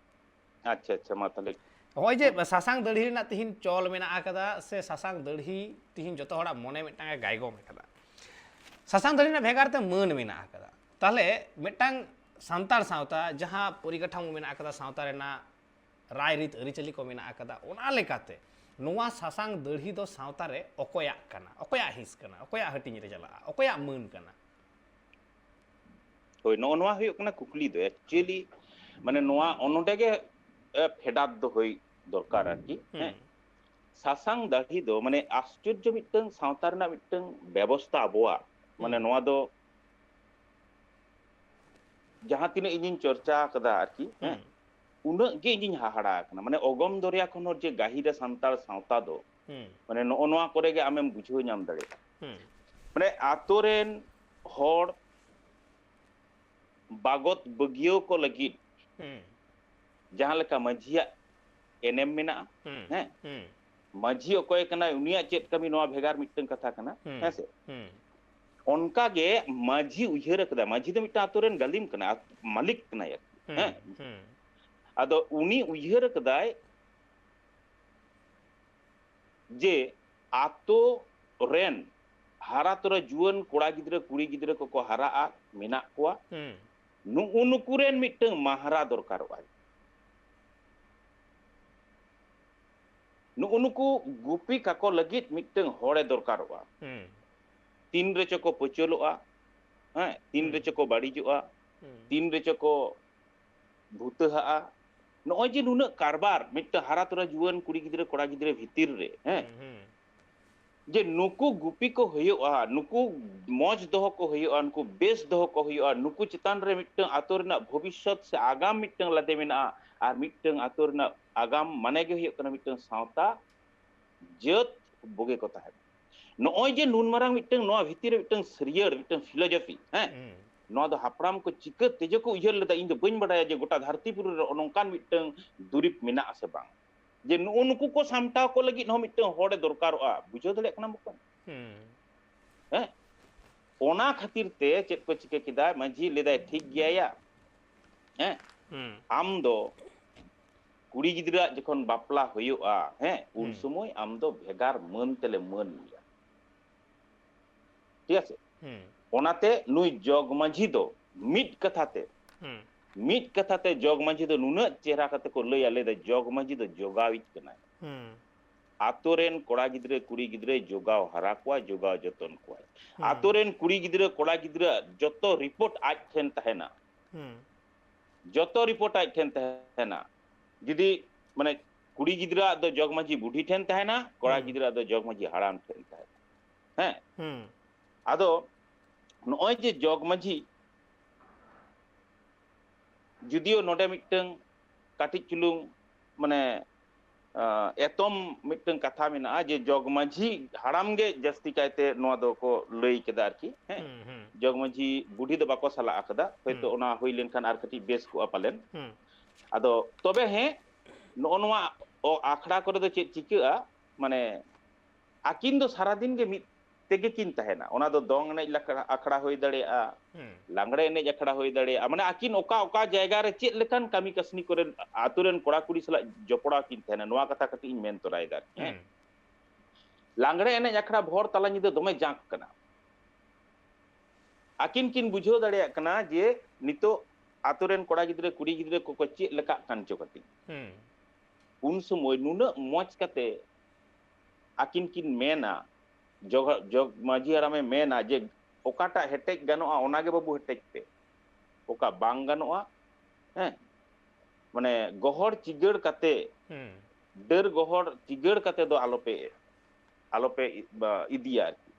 ᱟᱪᱪᱷᱟ, ᱟᱪᱪᱷᱟ, ᱢᱟ ᱛᱟᱦᱞᱮ᱾ ᱱᱚᱜᱼᱚᱭ ᱡᱮ ᱥᱟᱥᱟᱝ ᱫᱟᱲᱦᱤ ᱨᱮᱱᱟᱜ ᱛᱤᱦᱤᱧ ᱪᱚᱞ ᱢᱮᱱᱟᱜ ᱟᱠᱟᱫᱟ, ᱥᱮ ᱥᱟᱥᱟᱝ ᱫᱟᱲᱦᱤ ᱛᱤᱦᱤᱧ ᱡᱚᱛᱚ ᱦᱚᱲᱟᱜ ᱢᱚᱱᱮ ᱢᱤᱫᱴᱟᱝ ᱮ ᱜᱟᱭᱜᱚᱢ ᱟᱠᱟᱫᱟ, ᱥᱟᱥᱟᱝ ᱫᱟᱲᱦᱤ ᱨᱮᱱᱟᱜ ᱵᱷᱮᱜᱟᱨ ᱛᱮ ᱢᱟᱹᱱ ᱢᱮᱱᱟᱜ ᱟᱠᱟᱫᱟ᱾ ᱛᱟᱦᱞᱮ ᱢᱤᱫᱴᱟᱝ ᱥᱟᱱᱛᱟᱲ ᱥᱟᱶᱛᱟ ᱡᱟᱦᱟᱸ ᱯᱚᱨᱤᱠᱟᱴᱷᱟᱢᱳ ᱢᱮᱱᱟᱜ ᱟᱠᱟᱫᱟ, ᱥᱟᱶᱛᱟ ᱨᱮᱱᱟᱜ ᱨᱟᱭᱨᱤᱛ ᱟᱹᱨᱤᱪᱟᱹᱞᱤ ᱠᱚ ᱢᱮᱱᱟᱜ ᱟᱠᱟᱫᱟ, ᱚᱱᱟ ᱞᱮᱠᱟᱛᱮ ᱱᱚᱣᱟ ᱥᱟᱥᱟᱝ ᱫᱟᱲᱦᱤ ᱫᱚ ᱥᱟᱶᱛᱟ ᱨᱮ ᱚᱠᱚᱭᱟᱜ ᱠᱟᱱᱟ, ᱚᱠᱚᱭᱟᱜ ᱦᱤᱸᱥ ᱠᱟᱱᱟ, ᱚᱠᱚᱭᱟᱜ ᱦᱟᱹᱴᱤᱧ ᱨᱮ ᱪᱟᱞᱟᱜᱼᱟ, ᱚᱠᱚᱭᱟᱜ ᱢᱟᱹᱱ ᱠᱟᱱᱟ? ᱦᱳᱭ, ᱱᱚᱜᱼᱚ ᱱᱚᱣᱟ ᱦᱩᱭᱩᱜ ᱠᱟᱱᱟ ᱠᱩᱠᱞᱤ ᱫᱚ᱾ Actually, ᱢᱟᱱᱮ, ᱱᱚᱣᱟ ᱱᱚᱰᱮ ᱜᱮ, ᱮ, ᱯᱷᱮᱰᱟᱛ ᱫᱚ ᱦᱩᱭ ᱫᱚᱨᱠᱟᱨ ᱟᱨᱠᱤ᱾ ᱦᱮᱸ᱾ ᱦᱩᱸ᱾ ᱥᱟᱥᱟᱝ ᱫᱟᱲᱦᱤ ᱫᱚ, ᱢᱟᱱᱮ, ᱟᱥᱪᱚᱨᱡᱚ ᱢᱤᱫᱴᱟᱝ ᱥᱟᱶᱛᱟ ᱨᱮᱱᱟᱜ ᱢᱤᱫᱴᱟᱝ ᱵᱮᱵᱚᱥᱛᱟ ᱟᱵᱚᱣᱟᱜ, ᱢᱟᱱᱮ, ᱦᱩᱸ᱾ ᱱᱚᱣᱟ ᱫᱚ ᱡᱟᱦᱟᱸ ᱛᱤᱱᱟᱹᱜ ᱤᱧᱤᱧ ᱪᱚᱨᱪᱟ ᱟᱠᱟᱫᱟ ᱟᱨᱠᱤ, ᱦᱮᱸ, ᱦᱩᱸ᱾ ᱩᱱᱟᱹᱜ ᱜᱮ ᱤᱧᱤᱧ ᱦᱟᱦᱟᱲᱟ ᱟᱠᱟᱱᱟ᱾ ᱢᱟᱱᱮ, ᱚᱜᱚᱢ ᱫᱚᱨᱭᱟ ᱠᱷᱚᱱ ᱦᱚᱸ ᱡᱮ ᱜᱟᱹᱦᱤᱨᱟ ᱥᱟᱱᱛᱟᱲ ᱥᱟᱶᱛᱟ ᱫᱚ, ᱦᱩᱸ᱾ ᱢᱟᱱᱮ, ᱱᱚᱜᱼᱚ ᱱᱚᱣᱟ ᱠᱚᱨᱮ ᱜᱮ ᱟᱢᱮᱢ ᱵᱩᱡᱷᱟᱹᱣ ᱧᱟᱢ ᱫᱟᱲᱮᱭᱟᱜᱼᱟ᱾ ᱦᱩᱸ᱾ ᱢᱟᱱᱮ, ᱟᱛᱳ ᱨᱮᱱ ᱦᱚᱲ ᱵᱟᱜᱚᱛ ᱵᱟᱹᱜᱤᱭᱟᱹᱣ ᱠᱚ ᱞᱟᱹᱜᱤᱫ ᱦᱩᱸ᱾ ᱡᱟᱦᱟᱸ ᱞᱮᱠᱟ ᱢᱟᱹᱡᱷᱤᱭᱟᱜ ᱮᱱᱮᱢ ᱢᱮᱱᱟᱜᱼᱟ, ᱦᱩᱸ᱾ ᱦᱮᱸ? ᱦᱩᱸ᱾ ᱢᱟᱹᱡᱷᱤ ᱚᱠᱚᱭ ᱠᱟᱱᱟᱭ, ᱩᱱᱤᱭᱟᱜ ᱪᱮᱫ ᱠᱟᱹᱢᱤ, ᱱᱚᱣᱟ ᱵᱷᱮᱜᱟᱨ ᱢᱤᱫᱴᱟᱝ ᱠᱟᱛᱷᱟ ᱠᱟᱱᱟ, ᱦᱩᱸ᱾ ᱦᱮᱸ ᱥᱮ? ᱦᱩᱸ᱾ ᱚᱱᱠᱟ ᱜᱮ ᱢᱟᱹᱡᱷᱤ ᱩᱭᱦᱟᱹᱨ ᱟᱠᱟᱫᱟ, ᱢᱟᱹᱡᱷᱤ ᱫᱚ ᱢᱤᱫᱴᱟᱝ ᱟᱛᱳ ᱨᱮᱱ ᱜᱟᱹᱞᱤᱢ ᱠᱟᱱᱟᱭ, ᱟᱛ-, ᱢᱟᱹᱞᱤᱠ ᱠᱟᱱᱟᱭ ᱟᱨᱠᱤ, ᱦᱩᱸ᱾ ᱦᱮᱸ? ᱦᱩᱸ᱾ ᱟᱫᱚ ᱩᱱᱤ ᱩᱭᱦᱟᱹᱨ ᱟᱠᱟᱫᱟᱭ ᱡᱮ ᱟᱛᱳ ᱨᱮᱱ ᱦᱟᱨᱟ ᱛᱚᱨᱟ ᱡᱩᱣᱟᱹᱱ ᱠᱚᱲᱟ ᱜᱤᱫᱽᱨᱟᱹ, ᱠᱩᱲᱤ ᱜᱤᱫᱽᱨᱟᱹ ᱠᱚᱠᱚ ᱦᱟᱨᱟᱜᱼᱟ, ᱢᱮᱱᱟᱜ ᱠᱚᱣᱟ, ᱦᱩᱸ᱾ ᱱᱩᱜᱼᱩ ᱱᱩᱠᱩ ᱨᱮᱱ ᱢᱤᱫᱴᱟᱝ ᱢᱟᱦᱟᱨᱟ ᱫᱚᱨᱠᱟᱨᱚᱜᱼᱟᱭ᱾ ᱱᱩᱜᱼᱩ ᱱᱩᱠᱩ ᱜᱩᱯᱤ ᱠᱟᱠᱚ ᱞᱟᱹᱜᱤᱫ ᱢᱤᱫᱴᱟᱝ ᱦᱚᱲᱮ ᱫᱚᱨᱠᱟᱨᱚᱜᱼᱟ᱾ ᱦᱩᱸ᱾ ᱛᱤᱱ ᱨᱮᱪᱚ ᱠᱚ ᱯᱟᱹᱪᱟᱹᱞᱚᱜᱼᱟ, ᱦᱮᱸ, ᱛᱤᱱ ᱦᱩᱸ᱾ ᱨᱮᱪᱚ ᱠᱚ ᱵᱟᱹᱲᱤᱡᱚᱜᱼᱟ, ᱦᱩᱸ᱾ ᱛᱤᱱ ᱨᱮᱪᱚ ᱠᱚ ᱵᱷᱩᱛᱟᱹᱦᱟᱜᱼᱟ᱾ ᱱᱚᱜᱼᱚᱭ ᱡᱮ ᱱᱩᱱᱟᱹᱜ ᱠᱟᱨᱵᱟᱨ ᱢᱤᱫᱴᱟᱝ ᱦᱟᱨᱟ ᱛᱚᱨᱟ ᱡᱩᱣᱟᱹᱱ ᱠᱩᱲᱤ ᱜᱤᱫᱽᱨᱟᱹ, ᱠᱚᱲᱟ ᱜᱤᱫᱽᱨᱟᱹ ᱵᱷᱤᱛᱤᱨ ᱨᱮ, ᱦᱮᱸ, ᱦᱩᱸ, ᱦᱩᱸ᱾ ᱡᱮ ᱱᱩᱠᱩ ᱜᱩᱯᱤ ᱠᱚ ᱦᱩᱭᱩᱜᱼᱟ, ᱱᱩᱠᱩ ᱢᱚᱡᱽ ᱫᱚᱦᱚ ᱠᱚ ᱦᱩᱭᱩᱜᱼᱟ, ᱱᱩᱠᱩ ᱵᱮᱥ ᱫᱚᱦᱚ ᱠᱚ ᱦᱩᱭᱩᱜᱼᱟ, ᱱᱩᱠᱩ ᱪᱮᱛᱟᱱ ᱨᱮ ᱢᱤᱫᱴᱟᱝ ᱟᱛᱳ ᱨᱮᱱᱟᱜ ᱵᱷᱚᱵᱤᱥᱥᱚᱛ ᱥᱮ ᱟᱜᱟᱢ ᱢᱤᱫᱴᱟᱝ ᱞᱟᱫᱮ ᱢᱮᱱᱟᱜᱼᱟ, ᱟᱨ ᱢᱤᱫᱴᱟᱝ ᱟᱛᱳ ᱨᱮᱱᱟᱜ ᱟᱜᱟᱢ ᱢᱟᱱᱮ ᱜᱮ ᱦᱩᱭᱩᱜ ᱠᱟᱱᱟ ᱢᱤᱫᱴᱟᱝ ᱥᱟᱶᱛᱟ, ᱡᱟᱹᱛ ᱵᱩᱜᱤ ᱠᱚ ᱛᱟᱦᱮᱱᱟ᱾ ᱱᱚᱜᱼᱚᱭ ᱡᱮ ᱱᱩᱱ ᱢᱟᱨᱟᱝ ᱢᱤᱫᱴᱟᱝ ᱱᱚᱣᱟ ᱵᱷᱤᱛᱤᱨ ᱨᱮ ᱢᱤᱫᱴᱟᱝ ᱥᱟᱹᱨᱭᱟᱹᱲ, ᱢᱤᱫᱴᱟᱝ philosophy, ᱦᱮᱸ, ᱦᱩᱸ᱾ ᱱᱚᱣᱟ ᱫᱚ ᱦᱟᱯᱲᱟᱢ ᱠᱚ ᱪᱤᱠᱟᱹ ᱛᱮᱡᱮ ᱠᱚ ᱩᱭᱦᱟᱹᱨ ᱞᱮᱫᱟ, ᱤᱧ ᱫᱚ ᱵᱟᱹᱧ ᱵᱟᱰᱟᱭᱟ ᱡᱮ ᱜᱚᱴᱟ ᱫᱷᱟᱹᱨᱛᱤ ᱯᱩᱨᱤ ᱨᱮ ᱱᱚᱝᱠᱟᱱ ᱢᱤᱫᱴᱟᱝ ᱫᱩᱨᱤᱵᱽ ᱢᱮᱱᱟᱜ ᱟᱥᱮ ᱵᱟᱝ᱾ ᱡᱮ ᱱᱩᱜᱼᱩ ᱱᱩᱠᱩ ᱠᱚ ᱥᱟᱢᱴᱟᱣ ᱠᱚ ᱞᱟᱹᱜᱤᱫ ᱦᱚᱸ ᱢᱤᱫᱴᱟᱝ ᱦᱚᱲᱮ ᱫᱚᱨᱠᱟᱨᱚᱜᱼᱟ᱾ ᱵᱩᱡᱷᱟᱹᱣ ᱫᱟᱲᱮᱭᱟᱜ ᱠᱟᱱᱟ ᱵᱚᱠᱚᱧ? ᱦᱮᱸ? ᱚᱱᱟ ᱠᱷᱟᱹᱛᱤᱨ ᱛᱮ ᱪᱮᱫ ᱠᱚ ᱪᱤᱠᱟᱹ ᱠᱮᱫᱟ, ᱢᱟᱹᱡᱷᱤ ᱞᱟᱹᱭᱫᱟᱭ ᱴᱷᱤᱠ ᱜᱮᱭᱟ ᱭᱟ, ᱦᱮᱸ, ᱟᱢ ᱫᱚ ᱠᱩᱲᱤ ᱜᱤᱫᱽᱨᱟᱹᱣᱟᱜ ᱡᱚᱠᱷᱚᱱ ᱵᱟᱯᱞᱟ ᱦᱩᱭᱩᱜᱼᱟ, ᱦᱮᱸ, ᱩᱱ ᱥᱚᱢᱚᱭ ᱟᱢ ᱫᱚ ᱵᱷᱮᱜᱟᱨ ᱢᱟᱹᱱ ᱛᱮᱞᱮ ᱢᱟᱹᱱ ᱢᱮᱭᱟ᱾ ᱴᱷᱤᱠ ᱟᱪᱷᱮ? ᱚᱱᱟᱛᱮ ᱱᱩᱭ ᱡᱚᱜᱽ ᱢᱟᱹᱡᱷᱤ ᱫᱚ ᱢᱤᱫ ᱠᱟᱛᱷᱟ ᱛᱮ, ᱢᱤᱫ ᱠᱟᱛᱷᱟ ᱛᱮ ᱡᱚᱜᱽ ᱢᱟᱹᱡᱷᱤ ᱫᱚ ᱱᱩᱱᱟᱹᱜ ᱪᱮᱦᱨᱟ ᱠᱟᱛᱮ ᱠᱚ ᱞᱟᱹᱭᱟ, ᱞᱟᱹᱭ ᱫᱟ ᱡᱚᱜᱽ ᱢᱟᱹᱡᱷᱤ ᱫᱚ ᱡᱚᱜᱟᱣᱤᱡ ᱠᱟᱱᱟᱭ᱾ ᱟᱛᱳ ᱨᱮᱱ ᱠᱚᱲᱟ ᱜᱤᱫᱽᱨᱟᱹ ᱠᱩᱲᱤ ᱜᱤᱫᱽᱨᱟᱹᱭ ᱡᱚᱜᱟᱣ ᱦᱟᱨᱟ ᱠᱚᱣᱟ, ᱡᱚᱜᱟᱣ ᱡᱚᱛᱚᱱ ᱠᱚᱣᱟᱭ᱾ ᱟᱛᱳ ᱨᱮᱱ ᱠᱩᱲᱤ ᱜᱤᱫᱽᱨᱟᱹ ᱠᱚᱲᱟ ᱜᱤᱫᱽᱨᱟᱹ ᱡᱚᱛᱚ ᱨᱤᱯᱳᱨᱴ ᱟᱡ ᱴᱷᱮᱱ ᱛᱟᱦᱮᱱᱟ᱾ ᱡᱚᱛᱚ ᱨᱤᱯᱳᱨᱴ ᱟᱡ ᱴᱷᱮᱱ ᱛᱟᱦᱮᱱᱟ᱾ ᱡᱩᱫᱤ, ᱢᱟᱱᱮ, ᱠᱩᱲᱤ ᱜᱤᱫᱽᱨᱟᱹᱣᱟᱜ ᱫᱚ ᱡᱚᱜᱽ ᱢᱟᱹᱡᱷᱤ ᱵᱩᱰᱷᱤ ᱴᱷᱮᱱ ᱛᱟᱦᱮᱱᱟ, ᱠᱚᱲᱟ ᱜᱤᱫᱽᱨᱟᱹᱣᱟᱜ ᱫᱚ ᱡᱚᱜᱽ ᱢᱟᱹᱡᱷᱤ ᱦᱟᱲᱟᱢ ᱴᱷᱮᱱ ᱛᱟᱦᱮᱱᱟ᱾ ᱦᱮᱸ? ᱟᱫᱚ ᱱᱚᱜᱼᱚᱭ ᱡᱮ ᱡᱚᱜᱽ ᱢᱟᱹᱡᱷᱤ, ᱡᱩᱫᱤᱭᱳ ᱱᱚᱰᱮ ᱢᱤᱫᱴᱟᱝ ᱠᱟᱹᱴᱤᱡ ᱪᱩᱞᱩᱝ, ᱢᱟᱱᱮ, ᱟᱸ, ᱮᱛᱚᱢ ᱢᱤᱫᱴᱟᱝ ᱠᱟᱛᱷᱟ ᱢᱮᱱᱟᱜᱼᱟ ᱡᱮ ᱡᱚᱜᱽ ᱢᱟᱹᱡᱷᱤ ᱦᱟᱲᱟᱢ ᱜᱮ ᱡᱟᱹᱥᱛᱤ ᱠᱟᱭᱛᱮ ᱱᱚᱣᱟ ᱫᱚᱠᱚ ᱞᱟᱹᱭ ᱠᱮᱫᱟ ᱟᱨᱠᱤ, ᱦᱮᱸ? ᱡᱚᱜᱽ ᱢᱟᱹᱡᱷᱤ ᱵᱩᱰᱷᱤ ᱫᱚ ᱵᱟᱠᱚ ᱥᱟᱞᱟ ᱟᱠᱟᱫᱟ, ᱦᱚᱭᱛᱳ ᱚᱱᱟ ᱦᱩᱭ ᱞᱮᱱᱠᱷᱟᱱ ᱟᱨ ᱠᱟᱹᱴᱤᱡ ᱵᱮᱥ ᱠᱚᱜᱼᱟ ᱯᱟᱞᱮᱱ᱾ ᱟᱫᱚ ᱛᱚᱵᱮ ᱦᱮᱸ, ᱱᱚᱜᱼᱚ ᱱᱚᱣᱟ ᱚ-, ᱟᱠᱷᱲᱟ ᱠᱚᱨᱮ ᱫᱚ ᱪᱮᱫ ᱪᱤᱠᱟᱹᱜᱼᱟ, ᱢᱟᱱᱮ, ᱟᱹᱠᱤᱱ ᱫᱚ ᱥᱟᱨᱟᱫᱤᱱ ᱜᱮ ᱢᱤᱫ ᱛᱮᱜᱮ ᱠᱤᱱ ᱛᱟᱦᱮᱱᱟ᱾ ᱚᱱᱟ ᱫᱚ ᱫᱚᱝ ᱮᱱᱮᱡ ᱞᱟᱠᱷᱲᱟ-, ᱟᱠᱷᱲᱟ ᱦᱩᱭ ᱫᱟᱲᱮᱭᱟᱜᱼᱟ, ᱞᱟᱜᱽᱲᱮ ᱮᱱᱮᱡ ᱟᱠᱷᱲᱟ ᱦᱩᱭ ᱫᱟᱲᱮᱭᱟᱜᱼᱟ, ᱢᱟᱱᱮ ᱟᱹᱠᱤᱱ ᱚᱠᱟ ᱚᱠᱟ ᱡᱟᱭᱜᱟ ᱨᱮ ᱪᱮᱫ ᱞᱮᱠᱟᱱ ᱠᱟᱹᱢᱤ ᱠᱟᱹᱥᱱᱤ ᱠᱚᱨᱮ ᱟᱛᱳ ᱨᱮᱱ ᱠᱚᱲᱟ ᱠᱩᱲᱤ ᱥᱟᱞᱟᱜ ᱡᱚᱯᱲᱟᱣ ᱠᱤᱱ ᱛᱟᱦᱮᱱᱟ, ᱱᱚᱣᱟ ᱠᱟᱛᱷᱟ ᱠᱟᱹᱴᱤᱡ ᱤᱧ ᱢᱮᱱ ᱛᱚᱨᱟᱭᱮᱫᱟ ᱟᱨᱠᱤ, ᱦᱮᱸ᱾ ᱞᱟᱜᱽᱲᱮ ᱮᱱᱮᱡ ᱟᱠᱷᱲᱟ ᱵᱷᱚᱨ ᱛᱟᱞᱟ ᱧᱤᱫᱟᱹ ᱫᱚᱢᱮ ᱡᱟᱸᱠ ᱠᱟᱱᱟ᱾ ᱟᱹᱠᱤᱱ ᱠᱤᱱ ᱵᱩᱡᱷᱟᱹᱣ ᱫᱟᱲᱮᱭᱟᱜ ᱠᱟᱱᱟ ᱡᱮ ᱱᱤᱛᱚᱜ ᱟᱛᱳ ᱨᱮᱱ ᱠᱚᱲᱟ ᱜᱤᱫᱽᱨᱟᱹ ᱠᱩᱲᱤ ᱜᱤᱫᱽᱨᱟᱹ ᱠᱚᱠᱚ ᱪᱮᱫ ᱞᱮᱠᱟᱜ ᱠᱟᱱ ᱪᱚ ᱠᱟᱹᱴᱤᱡ᱾ ᱩᱱ ᱥᱚᱢᱚᱭ ᱱᱩᱱᱟᱹᱜ ᱢᱚᱡᱽ ᱠᱟᱛᱮ ᱟᱹᱠᱤᱱ ᱠᱤᱱ ᱢᱮᱱᱟ, ᱡᱚᱜᱽ-, ᱡᱚᱜᱽ ᱢᱟᱹᱡᱷᱤ ᱦᱟᱲᱟᱢᱮ ᱢᱮᱱᱟ ᱡᱮ, "ᱚᱠᱟᱴᱟᱜ ᱦᱮᱴᱮᱡ ᱜᱟᱱᱚᱜᱼᱟ, ᱚᱱᱟ ᱜᱮ ᱵᱟᱹᱵᱩ ᱦᱮᱴᱮᱡ ᱯᱮ, ᱚᱠᱟ ᱵᱟᱝ ᱜᱟᱱᱚᱜᱼᱟ, ᱦᱮᱸ, ᱢᱟᱱᱮ, ᱜᱚᱦᱚᱲ ᱪᱤᱜᱟᱹᱲ ᱠᱟᱛᱮ, ᱰᱟᱹᱨ ᱜᱚᱦᱚᱲ ᱪᱤᱜᱟᱹᱲ ᱠᱟᱛᱮ ᱫᱚ ᱟᱞᱚᱯᱮ, ᱟᱞᱚᱯᱮ ᱤ-, ᱵᱟ-, ᱤᱫᱤᱭᱟ" ᱟᱨᱠᱤ᱾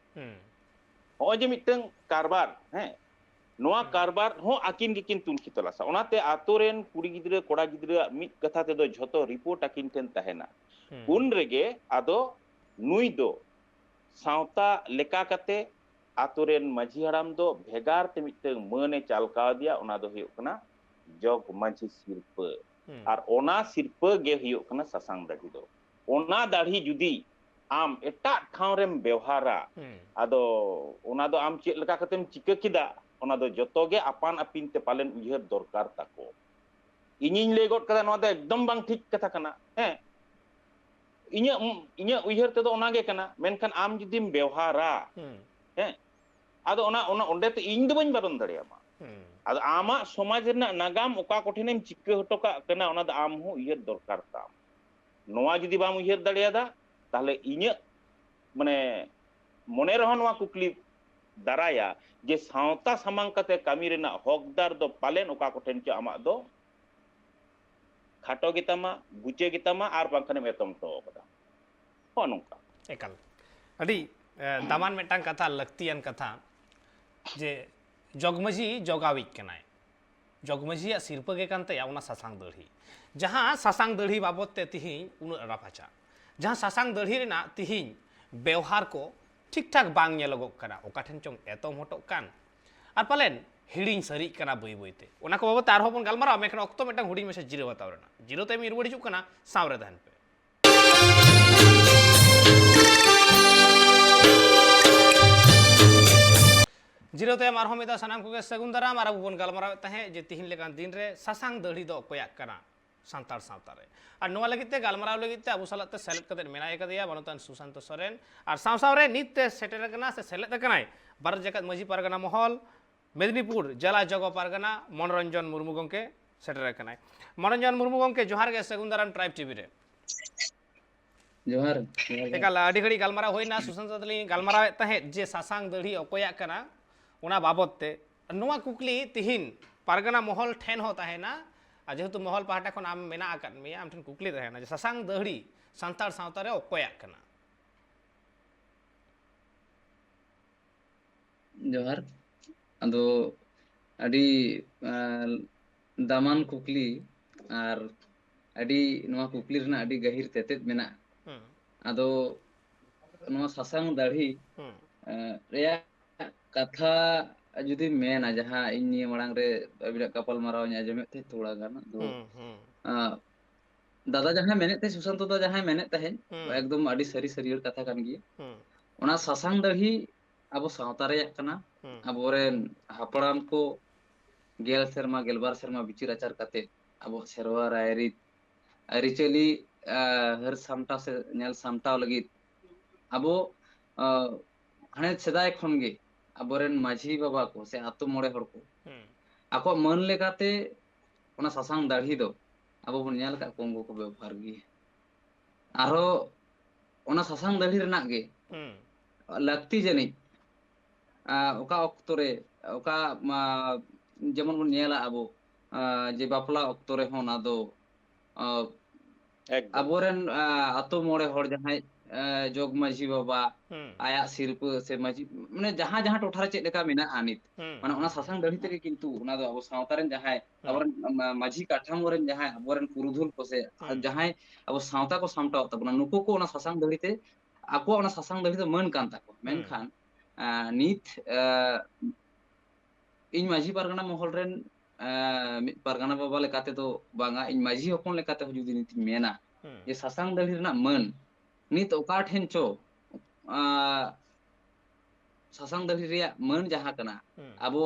ᱦᱚᱸᱜᱼᱚᱭ ᱡᱮ ᱢᱤᱫᱴᱟᱝ ᱠᱟᱨᱵᱟᱨ, ᱦᱮᱸ, ᱱᱚᱣᱟ ᱠᱟᱨᱵᱟᱨ ᱦᱚᱸ ᱟᱹᱠᱤᱱ ᱜᱮᱠᱤᱱ ᱛᱩᱱᱠᱷᱤ ᱛᱚᱞᱟᱥᱟ᱾ ᱚᱱᱟᱛᱮ ᱟᱛᱳ ᱨᱮᱱ ᱠᱩᱲᱤ ᱜᱤᱫᱽᱨᱟᱹ, ᱠᱚᱲᱟ ᱜᱤᱫᱽᱨᱟᱹᱣᱟᱜ ᱢᱤᱫ ᱠᱟᱛᱷᱟ ᱛᱮᱫᱚ ᱡᱷᱚᱛᱚ ᱨᱤᱯᱳᱨᱴ ᱟᱹᱠᱤᱱ ᱴᱷᱮᱱ ᱛᱟᱦᱮᱱᱟ᱾ ᱩᱱ ᱨᱮᱜᱮ ᱟᱫᱚ ᱱᱩᱭ ᱫᱚ ᱥᱟᱶᱛᱟ ᱞᱮᱠᱟ ᱠᱟᱛᱮ ᱟᱛᱳ ᱨᱮᱱ ᱢᱟᱹᱡᱷᱤ ᱦᱟᱲᱟᱢ ᱫᱚ ᱵᱷᱮᱜᱟᱨ ᱛᱮ ᱢᱤᱫᱴᱟᱝ ᱢᱟᱹᱱ ᱮ ᱪᱟᱞ ᱠᱟᱣᱫᱮᱭᱟ, ᱚᱱᱟ ᱫᱚ ᱦᱩᱭᱩᱜ ᱠᱟᱱᱟ ᱡᱚᱜᱽ ᱢᱟᱹᱡᱷᱤ ᱥᱤᱨᱯᱟᱹ᱾ ᱟᱨ ᱚᱱᱟ ᱥᱤᱨᱯᱟᱹ ᱜᱮ ᱦᱩᱭᱩᱜ ᱠᱟᱱᱟ ᱥᱟᱥᱟᱝ ᱫᱟᱲᱦᱤ ᱫᱚ᱾ ᱚᱱᱟ ᱫᱟᱲᱦᱤ ᱡᱩᱫᱤ ᱟᱢ ᱮᱴᱟᱜ ᱴᱷᱟᱶ ᱨᱮᱢ ᱵᱮᱣᱦᱟᱨᱟ, ᱟᱫᱚ ᱚᱱᱟ ᱫᱚ ᱟᱢ ᱪᱮᱫ ᱞᱮᱠᱟ ᱠᱟᱛᱮᱢ ᱪᱤᱠᱟᱹ ᱠᱮᱫᱟ, ᱚᱱᱟ ᱫᱚ ᱡᱚᱛᱚ ᱜᱮ ᱟᱯᱟᱱ ᱟᱹᱯᱤᱱ ᱛᱮ ᱯᱟᱞᱮᱱ ᱩᱭᱦᱟᱹᱨ ᱫᱚᱨᱠᱟᱨ ᱛᱟᱠᱚ᱾ ᱤᱧᱤᱧ ᱞᱟᱹᱭ ᱜᱚᱫ ᱠᱟᱫᱟ, ᱱᱚᱣᱟ ᱫᱚ ᱮᱠᱫᱚᱢ ᱵᱟᱝ ᱴᱷᱤᱠ ᱠᱟᱛᱷᱟ ᱠᱟᱱᱟ᱾ ᱦᱮᱸ, ᱤᱧᱟᱹᱜ, ᱤᱧᱟᱹᱜ ᱩᱭᱦᱟᱹᱨ ᱛᱮᱫᱚ ᱚᱱᱟ ᱜᱮ ᱠᱟᱱᱟ᱾ ᱢᱮᱱᱠᱷᱟᱱ ᱟᱢ ᱡᱩᱫᱤᱢ ᱵᱮᱣᱦᱟᱨᱟ, ᱦᱮᱸ, ᱟᱫᱚ ᱚᱱᱟ, ᱚᱱᱟ ᱚᱸᱰᱮ ᱛᱮ ᱤᱧ ᱫᱚ ᱵᱟᱹᱧ ᱵᱟᱨᱚᱱ ᱫᱟᱲᱮᱭᱟᱢᱟ᱾ ᱟᱫᱚ ᱟᱢᱟᱜ ᱥᱚᱢᱟᱡᱽ ᱨᱮᱱᱟᱜ ᱱᱟᱜᱟᱢ ᱚᱠᱟ ᱠᱚᱴᱷᱮᱱᱮᱢ ᱪᱤᱠᱟᱹ ᱦᱚᱴᱚ ᱠᱟᱜ ᱠᱟᱱᱟ, ᱚᱱᱟ ᱫᱚ ᱟᱢ ᱦᱚᱸ ᱩᱭᱦᱟᱹᱨ ᱫᱚᱨᱠᱟᱨ ᱛᱟᱢ᱾ ᱱᱚᱣᱟ ᱡᱩᱫᱤ ᱵᱟᱢ ᱩᱭᱦᱟᱹᱨ ᱫᱟᱲᱮᱭᱟᱫᱟ, ᱛᱟᱦᱞᱮ ᱤᱧᱟᱹᱜ, ᱢᱟᱱᱮ, ᱢᱚᱱᱮ ᱨᱮᱦᱚᱸ ᱱᱚᱣᱟ ᱠᱩᱠᱞᱤ ᱫᱟᱨᱟᱭᱟ ᱡᱮ ᱥᱟᱶᱛᱟ ᱥᱟᱢᱟᱝ ᱠᱟᱛᱮ ᱠᱟᱹᱢᱤ ᱨᱮᱱᱟᱜ ᱦᱚᱠᱫᱟᱨ ᱫᱚ ᱯᱟᱞᱮᱱ ᱚᱠᱟ ᱠᱚᱴᱷᱮᱱ ᱪᱚ ᱟᱢᱟᱜ ᱫᱚ ᱠᱷᱟᱴᱚ ᱜᱮᱛᱟᱢᱟ, ᱜᱩᱪᱟᱹ ᱜᱮᱛᱟᱢᱟ, ᱟᱨ ᱵᱟᱝᱠᱷᱟᱱᱮᱢ ᱮᱛᱚᱢ ᱦᱚᱴᱚ ᱠᱟᱫᱟ᱾ ᱦᱚᱸᱜᱼᱚ ᱱᱚᱝᱠᱟ᱾ ᱮᱠᱟᱞ᱾ ᱟᱹᱰᱤ, ᱮ, ᱫᱟᱢᱟᱱ ᱢᱤᱫᱴᱟᱝ ᱠᱟᱛᱷᱟ, ᱞᱟᱹᱠᱛᱤᱭᱟᱱ ᱠᱟᱛᱷᱟ, ᱡᱮ ᱡᱚᱜᱽᱢᱟᱹᱡᱷᱤ ᱡᱚᱜᱟᱣᱤᱡ ᱠᱟᱱᱟᱭ᱾ ᱡᱚᱜᱽᱢᱟᱹᱡᱷᱤᱭᱟᱜ ᱥᱤᱨᱯᱟᱹ ᱜᱮ ᱠᱟᱱ ᱛᱟᱭᱟ ᱚᱱᱟ ᱥᱟᱥᱟᱝ ᱫᱟᱹᱲᱦᱤ᱾ ᱡᱟᱦᱟᱸ ᱥᱟᱥᱟᱝ ᱫᱟᱹᱲᱦᱤ ᱵᱟᱵᱚᱫ ᱛᱮ ᱛᱤᱦᱤᱧ ᱩᱱᱟᱹᱜ ᱨᱟᱯᱟᱪᱟᱜ, ᱡᱟᱦᱟᱸ ᱥᱟᱥᱟᱝ ᱫᱟᱹᱲᱦᱤ ᱨᱮᱱᱟᱜ ᱛᱤᱦᱤᱧ ᱵᱮᱣᱦᱟᱨ ᱠᱚ ᱴᱷᱤᱠ ᱴᱷᱟᱠ ᱵᱟᱝ ᱧᱮᱞᱚᱜᱚᱜ ᱠᱟᱱᱟ, ᱚᱠᱟ ᱴᱷᱮᱱ ᱪᱚᱝ ᱮᱛᱚᱢ ᱦᱚᱴᱚᱜ ᱠᱟᱱ, ᱟᱨ ᱯᱟᱞᱮᱱ ᱦᱤᱲᱤᱧ ᱥᱟᱹᱨᱤᱜ ᱠᱟᱱᱟ ᱵᱟᱹᱭ ᱵᱟᱹᱭ ᱛᱮ᱾ ᱚᱱᱟ ᱠᱚ ᱵᱟᱵᱚᱫ ᱛᱮ ᱟᱨᱦᱚᱸ ᱵᱚᱱ ᱜᱟᱞᱢᱟᱨᱟᱣᱟ, ᱢᱮᱱᱠᱷᱟᱱ ᱚᱠᱛᱚ ᱢᱤᱫᱴᱟᱝ ᱦᱩᱰᱤᱧ ᱢᱟᱪᱷᱟ ᱡᱤᱨᱟᱹᱣ ᱦᱟᱛᱟᱣ ᱨᱮᱱᱟᱜ᱾ ᱡᱤᱨᱟᱹᱣ ᱛᱟᱭᱚᱢ ᱤᱧ ᱨᱩᱣᱟᱹᱲ ᱦᱤᱡᱩᱜ ᱠᱟᱱᱟ, ᱥᱟᱶ ᱨᱮ ᱛᱟᱦᱮᱱ ᱯᱮ᱾ ᱡᱤᱨᱟᱹᱣ ᱛᱟᱭᱚᱢ ᱟᱨᱦᱚᱸ ᱢᱤᱫ ᱫᱷᱟᱣ ᱥᱟᱱᱟᱢ ᱠᱚᱜᱮ ᱥᱟᱹᱜᱩᱱ ᱫᱟᱨᱟᱢ᱾ ᱟᱨ ᱟᱵᱚ ᱵᱚᱱ ᱜᱟᱞᱢᱟᱨᱟᱣᱮᱫ ᱛᱟᱦᱮᱸᱫ ᱡᱮ ᱛᱤᱦᱤᱧ ᱞᱮᱠᱟᱱ ᱫᱤᱱ ᱨᱮ ᱥᱟᱥᱟᱝ ᱫᱟᱹᱲᱦᱤ ᱫᱚ ᱚᱠᱚᱭᱟᱜ ᱠᱟᱱᱟ ᱥᱟᱱᱛᱟᱲ ᱥᱟᱶᱛᱟ ᱨᱮ? ᱟᱨ ᱱᱚᱣᱟ ᱞᱟᱹᱜᱤᱫ ᱛᱮ ᱜᱟᱞᱢᱟᱨᱟᱣ ᱞᱟᱹᱜᱤᱫ ᱛᱮ ᱟᱵᱚ ᱥᱟᱞᱟᱜ ᱛᱮ ᱥᱮᱞᱮᱫ ᱠᱟᱛᱮ ᱢᱮᱱᱟᱭ ᱟᱠᱟᱫᱮᱭᱟ ᱢᱟᱱᱚᱛᱟᱱ ᱥᱩᱥᱟᱱᱛᱚ ᱥᱚᱨᱮᱱ᱾ ᱟᱨ ᱥᱟᱶ ᱥᱟᱶ ᱨᱮ ᱱᱤᱛ ᱛᱮ ᱥᱮᱴᱮᱨ ᱟᱠᱟᱱᱟ ᱥᱮ ᱥᱮᱞᱮᱫ ᱟᱠᱟᱱᱟᱭ ᱵᱷᱟᱨᱚᱛ ᱡᱟᱠᱟᱛ ᱢᱟᱹᱡᱷᱤ ᱯᱟᱨᱜᱟᱱᱟ ᱢᱚᱦᱚᱞ, ᱢᱮᱫᱽᱱᱤᱯᱩᱨ ᱡᱮᱞᱟ ᱡᱚᱜᱚ ᱯᱟᱨᱜᱟᱱᱟ ᱢᱚᱱᱳᱨᱚᱧᱡᱚᱱ ᱢᱩᱨᱢᱩ ᱜᱚᱢᱠᱮ ᱥᱮᱴᱮᱨ ᱟᱠᱟᱱᱟᱭ᱾ ᱢᱚᱱᱳᱨᱚᱧᱡᱚᱱ ᱢᱩᱨᱢᱩ ᱜᱚᱢᱠᱮ, ᱡᱚᱦᱟᱨ ᱜᱮ, ᱥᱟᱹᱜᱩᱱ ᱫᱟᱨᱟᱢ ᱴᱨᱟᱭᱤᱵᱽ ᱴᱤᱵᱷᱤ ᱨᱮ᱾ ᱡᱚᱦᱟᱨ, ᱡᱚᱦᱟᱨ, ᱡᱚᱦᱟᱨ᱾ ᱮᱠᱟᱞ, ᱟᱹᱰᱤ ᱜᱷᱟᱹᱲᱤᱡ ᱜᱟᱞᱢᱟᱨᱟᱣ ᱦᱩᱭᱱᱟ, ᱥᱩᱥᱟᱱᱛᱚ ᱥᱟᱛᱮ ᱞᱤᱧ ᱜᱟᱞᱢᱟᱨᱟᱣᱮᱫ ᱛᱟᱦᱮᱸᱫ ᱡᱮ ᱥᱟᱥᱟᱝ ᱫᱟᱹᱲᱦᱤ ᱚᱠᱚᱭᱟᱜ ᱠᱟᱱᱟ, ᱚᱱᱟ ᱵᱟᱵᱚᱛ ᱛᱮ᱾ ᱱᱚᱣᱟ ᱠᱩᱠᱞᱤ ᱛᱤᱦᱤᱧ ᱯᱟᱨᱜᱟᱱᱟ ᱢᱚᱦᱚᱞ ᱴᱷᱮᱱ ᱦᱚᱸ ᱛᱟᱦᱮᱱᱟ, ᱟᱨ ᱡᱮᱦᱮᱛᱩ ᱢᱚᱦᱚᱞ ᱯᱟᱦᱴᱟ ᱠᱷᱚᱱ ᱟᱢ ᱢᱮᱱᱟᱜ ᱟᱠᱟᱫ ᱢᱮᱭᱟ, ᱟᱢ ᱴᱷᱮᱱ ᱠᱩᱠᱞᱤ ᱛᱟᱦᱮᱱᱟ ᱡᱮ ᱥᱟᱥᱟᱝ ᱫᱟᱹᱲᱦᱤ ᱥᱟᱱᱛᱟᱲ ᱥᱟᱶᱛᱟ ᱨᱮ ᱚᱠᱚᱭᱟᱜ ᱠᱟᱱᱟ? ᱡᱚᱦᱟᱨ᱾ ᱟᱫᱚ ᱟᱹᱰᱤ, ᱟᱸ, ᱫᱟᱢᱟᱱ ᱠᱩᱠᱞᱤ, ᱟᱨ ᱟᱹᱰᱤ, ᱱᱚᱣᱟ ᱠᱩᱠᱞᱤ ᱨᱮᱱᱟᱜ ᱟᱹᱰᱤ ᱜᱟᱹᱦᱤᱨ ᱛᱮᱛᱮᱫ ᱢᱮᱱᱟᱜᱼᱟ᱾ ᱦᱩᱸ᱾ ᱟᱫᱚ ᱱᱚᱣᱟ ᱥᱟᱥᱟᱝ ᱫᱟᱲᱦᱤ, ᱦᱩᱸ᱾ ᱟᱸ, ᱨᱮᱭᱟᱜ ᱠᱟᱛᱷᱟ, ᱡᱩᱫᱤᱢ ᱢᱮᱱᱟ, ᱡᱟᱦᱟᱸ ᱤᱧ ᱱᱤᱭᱟᱹ ᱢᱟᱲᱟᱝ ᱨᱮ ᱟᱹᱵᱤᱱᱟᱜ ᱜᱟᱯᱟᱞ ᱢᱟᱨᱟᱣ ᱤᱧ ᱟᱸᱡᱚᱢᱮᱫ ᱛᱟᱦᱮᱸᱫ ᱛᱷᱚᱲᱟ ᱜᱟᱱ, ᱟᱫᱚ, ᱦᱩᱸ, ᱦᱩᱸ, ᱟᱸ, ᱫᱟᱫᱟ ᱡᱟᱦᱟᱸᱭ ᱢᱮᱱᱮᱫ ᱛᱟᱦᱮᱸᱫ, ᱥᱩᱥᱟᱱᱛᱚ ᱫᱟ ᱡᱟᱦᱟᱸᱭ ᱢᱮᱱᱮᱫ ᱛᱟᱦᱮᱸᱫ, ᱦᱩᱸ, ᱮᱠᱫᱚᱢ ᱟᱹᱰᱤ ᱥᱟᱹᱨᱤ ᱥᱟᱹᱨᱤᱭᱟᱹᱲ ᱠᱟᱛᱷᱟ ᱠᱟᱱ ᱜᱮᱭᱟ᱾ ᱦᱩᱸ, ᱚᱱᱟ ᱥᱟᱥᱟᱝ ᱫᱟᱹᱲᱦᱤ ᱟᱵᱚ ᱥᱟᱶᱛᱟ ᱨᱮᱭᱟᱜ ᱠᱟᱱᱟ᱾ ᱦᱩᱸ, ᱟᱵᱚᱨᱮᱱ ᱦᱟᱯᱲᱟᱢ ᱠᱚ ᱜᱮᱞ ᱥᱮᱨᱢᱟ, ᱜᱮᱞᱵᱟᱨ ᱥᱮᱨᱢᱟ ᱵᱤᱪᱟᱹᱨ ᱟᱪᱟᱨ ᱠᱟᱛᱮ ᱟᱵᱚᱣᱟᱜ ᱥᱮᱨᱣᱟ ᱨᱟᱭᱨᱤᱛ, ᱟᱹᱨᱤᱪᱟᱹᱞᱤ, ᱟᱸ, ᱦᱟᱹᱨ ᱥᱟᱢᱴᱟᱣ ᱥᱮ ᱧᱮᱞ ᱥᱟᱢᱴᱟᱣ ᱞᱟᱹᱜᱤᱫ ᱟᱵᱚ, ᱟᱸ, ᱦᱟᱱᱮ ᱥᱮᱫᱟᱭ ᱠᱷᱚᱱ ᱜᱮ ᱟᱵᱚᱨᱮᱱ ᱢᱟᱹᱡᱷᱤ ᱵᱟᱵᱟ ᱠᱚ ᱥᱮ ᱟᱛᱳ ᱢᱚᱬᱮ ᱦᱚᱲ ᱠᱚ ᱦᱩᱸ, ᱟᱠᱚᱣᱟᱜ ᱢᱟᱹᱱ ᱞᱮᱠᱟᱛᱮ ᱚᱱᱟ ᱥᱟᱥᱟᱝ ᱫᱟᱲᱦᱤ ᱫᱚ ᱟᱵᱚ ᱵᱚᱱ ᱧᱮᱞ ᱟᱠᱟᱫ ᱠᱚᱣᱟ, ᱩᱱᱠᱩ ᱠᱚ ᱵᱮᱵᱚᱦᱟᱨ ᱜᱮᱭᱟ᱾ ᱟᱨᱦᱚᱸ ᱚᱱᱟ ᱥᱟᱥᱟᱝ ᱫᱟᱲᱦᱤ ᱨᱮᱱᱟᱜ ᱜᱮ ᱦᱩᱸ, ᱞᱟᱹᱠᱛᱤ ᱡᱟᱹᱱᱤᱡ, ᱟᱸ, ᱚᱠᱟ ᱚᱠᱛᱚ ᱨᱮ, ᱚᱠᱟ, ᱢᱟ, ᱡᱮᱢᱚᱱ ᱵᱚᱱ ᱧᱮᱞᱟ ᱟᱵᱚ, ᱟᱸ, ᱡᱮ ᱵᱟᱯᱞᱟ ᱚᱠᱛᱚ ᱨᱮᱦᱚᱸ ᱚᱱᱟ ᱫᱚ, ᱟᱸ, ᱮᱠᱫᱚᱢ᱾ ᱟᱵᱚᱨᱮᱱ, ᱟᱸ, ᱟᱛᱳ ᱢᱚᱬᱮ ᱦᱚᱲ ᱡᱟᱦᱟᱸᱭ, ᱟᱸ, ᱡᱚᱜᱽ ᱢᱟᱹᱡᱷᱤ ᱵᱟᱵᱟ, ᱦᱩᱸ, ᱟᱭᱟᱜ ᱥᱤᱨᱯᱟᱹ ᱥᱮ ᱢᱟᱹᱡᱷᱤ, ᱢᱟᱱᱮ ᱡᱟᱦᱟᱸ ᱡᱟᱦᱟᱸ ᱴᱚᱴᱷᱟ ᱨᱮ ᱪᱮᱫ ᱞᱮᱠᱟ ᱢᱮᱱᱟᱜᱼᱟ ᱱᱤᱛ, ᱦᱩᱸ, ᱢᱟᱱᱮ ᱚᱱᱟ ᱥᱟᱥᱟᱝ ᱫᱟᱲᱦᱤ ᱛᱮᱜᱮ ᱠᱤᱱᱛᱩ ᱚᱱᱟ ᱫᱚ ᱟᱵᱚ ᱥᱟᱶᱛᱟ ᱨᱮᱱ ᱡᱟᱦᱟᱸᱭ ᱦᱩᱸ, ᱟᱵᱚᱨᱮᱱ, ᱢᱟ-, ᱢᱟᱹᱡᱷᱤ ᱠᱟᱴᱷᱟᱢᱳ ᱨᱮᱱ ᱡᱟᱦᱟᱸᱭ ᱟᱵᱚᱨᱮᱱ ᱯᱩᱨᱩᱫᱷᱩᱞ ᱠᱚ ᱥᱮ ᱦᱩᱸ, ᱡᱟᱦᱟᱸᱭ ᱟᱵᱚ ᱥᱟᱶᱛᱟ ᱠᱚ ᱥᱟᱢᱴᱟᱣ ᱛᱟᱵᱚᱱᱟ, ᱱᱩᱠᱩ ᱠᱚ ᱚᱱᱟ ᱥᱟᱥᱟᱝ ᱫᱟᱲᱦᱤ ᱛᱮ ᱟᱠᱚᱣᱟᱜ ᱚᱱᱟ ᱥᱟᱥᱟᱝ ᱫᱟᱲᱦᱤ ᱫᱚ ᱢᱟᱹᱱ ᱠᱟᱱ ᱛᱟᱠᱚᱣᱟ᱾ ᱦᱩᱸ, ᱢᱮᱱᱠᱷᱟᱱ, ᱟᱸ, ᱱᱤᱛ, ᱟᱸ, ᱤᱧ ᱢᱟᱹᱡᱷᱤ ᱯᱟᱨᱜᱟᱱᱟ ᱢᱚᱦᱚᱞ ᱨᱮᱱ, ᱟᱸ, ᱢᱤᱫ ᱯᱟᱨᱜᱟᱱᱟ ᱵᱟᱵᱟ ᱞᱮᱠᱟ ᱛᱮᱫᱚ ᱵᱟᱝᱟ, ᱤᱧ ᱢᱟᱹᱡᱷᱤ ᱦᱚᱯᱚᱱ ᱞᱮᱠᱟ ᱛᱮᱦᱚᱸ ᱡᱩᱫᱤ ᱱᱤᱛᱤᱧ ᱢᱮᱱᱟ ᱦᱩᱸ, ᱡᱮ ᱥᱟᱥᱟᱝ ᱫᱟᱲᱦᱤ ᱨᱮᱱᱟᱜ ᱢᱟᱹᱱ ᱱᱤᱛ ᱚᱠᱟ ᱴᱷᱮᱱ ᱪᱚ, ᱟᱸ, ᱥᱟᱥᱟᱝ ᱫᱟᱲᱦᱤ ᱨᱮᱭᱟᱜ ᱢᱟᱹᱱ ᱡᱟᱦᱟᱸ ᱠᱟᱱᱟ, ᱦᱩᱸ, ᱟᱵᱚ,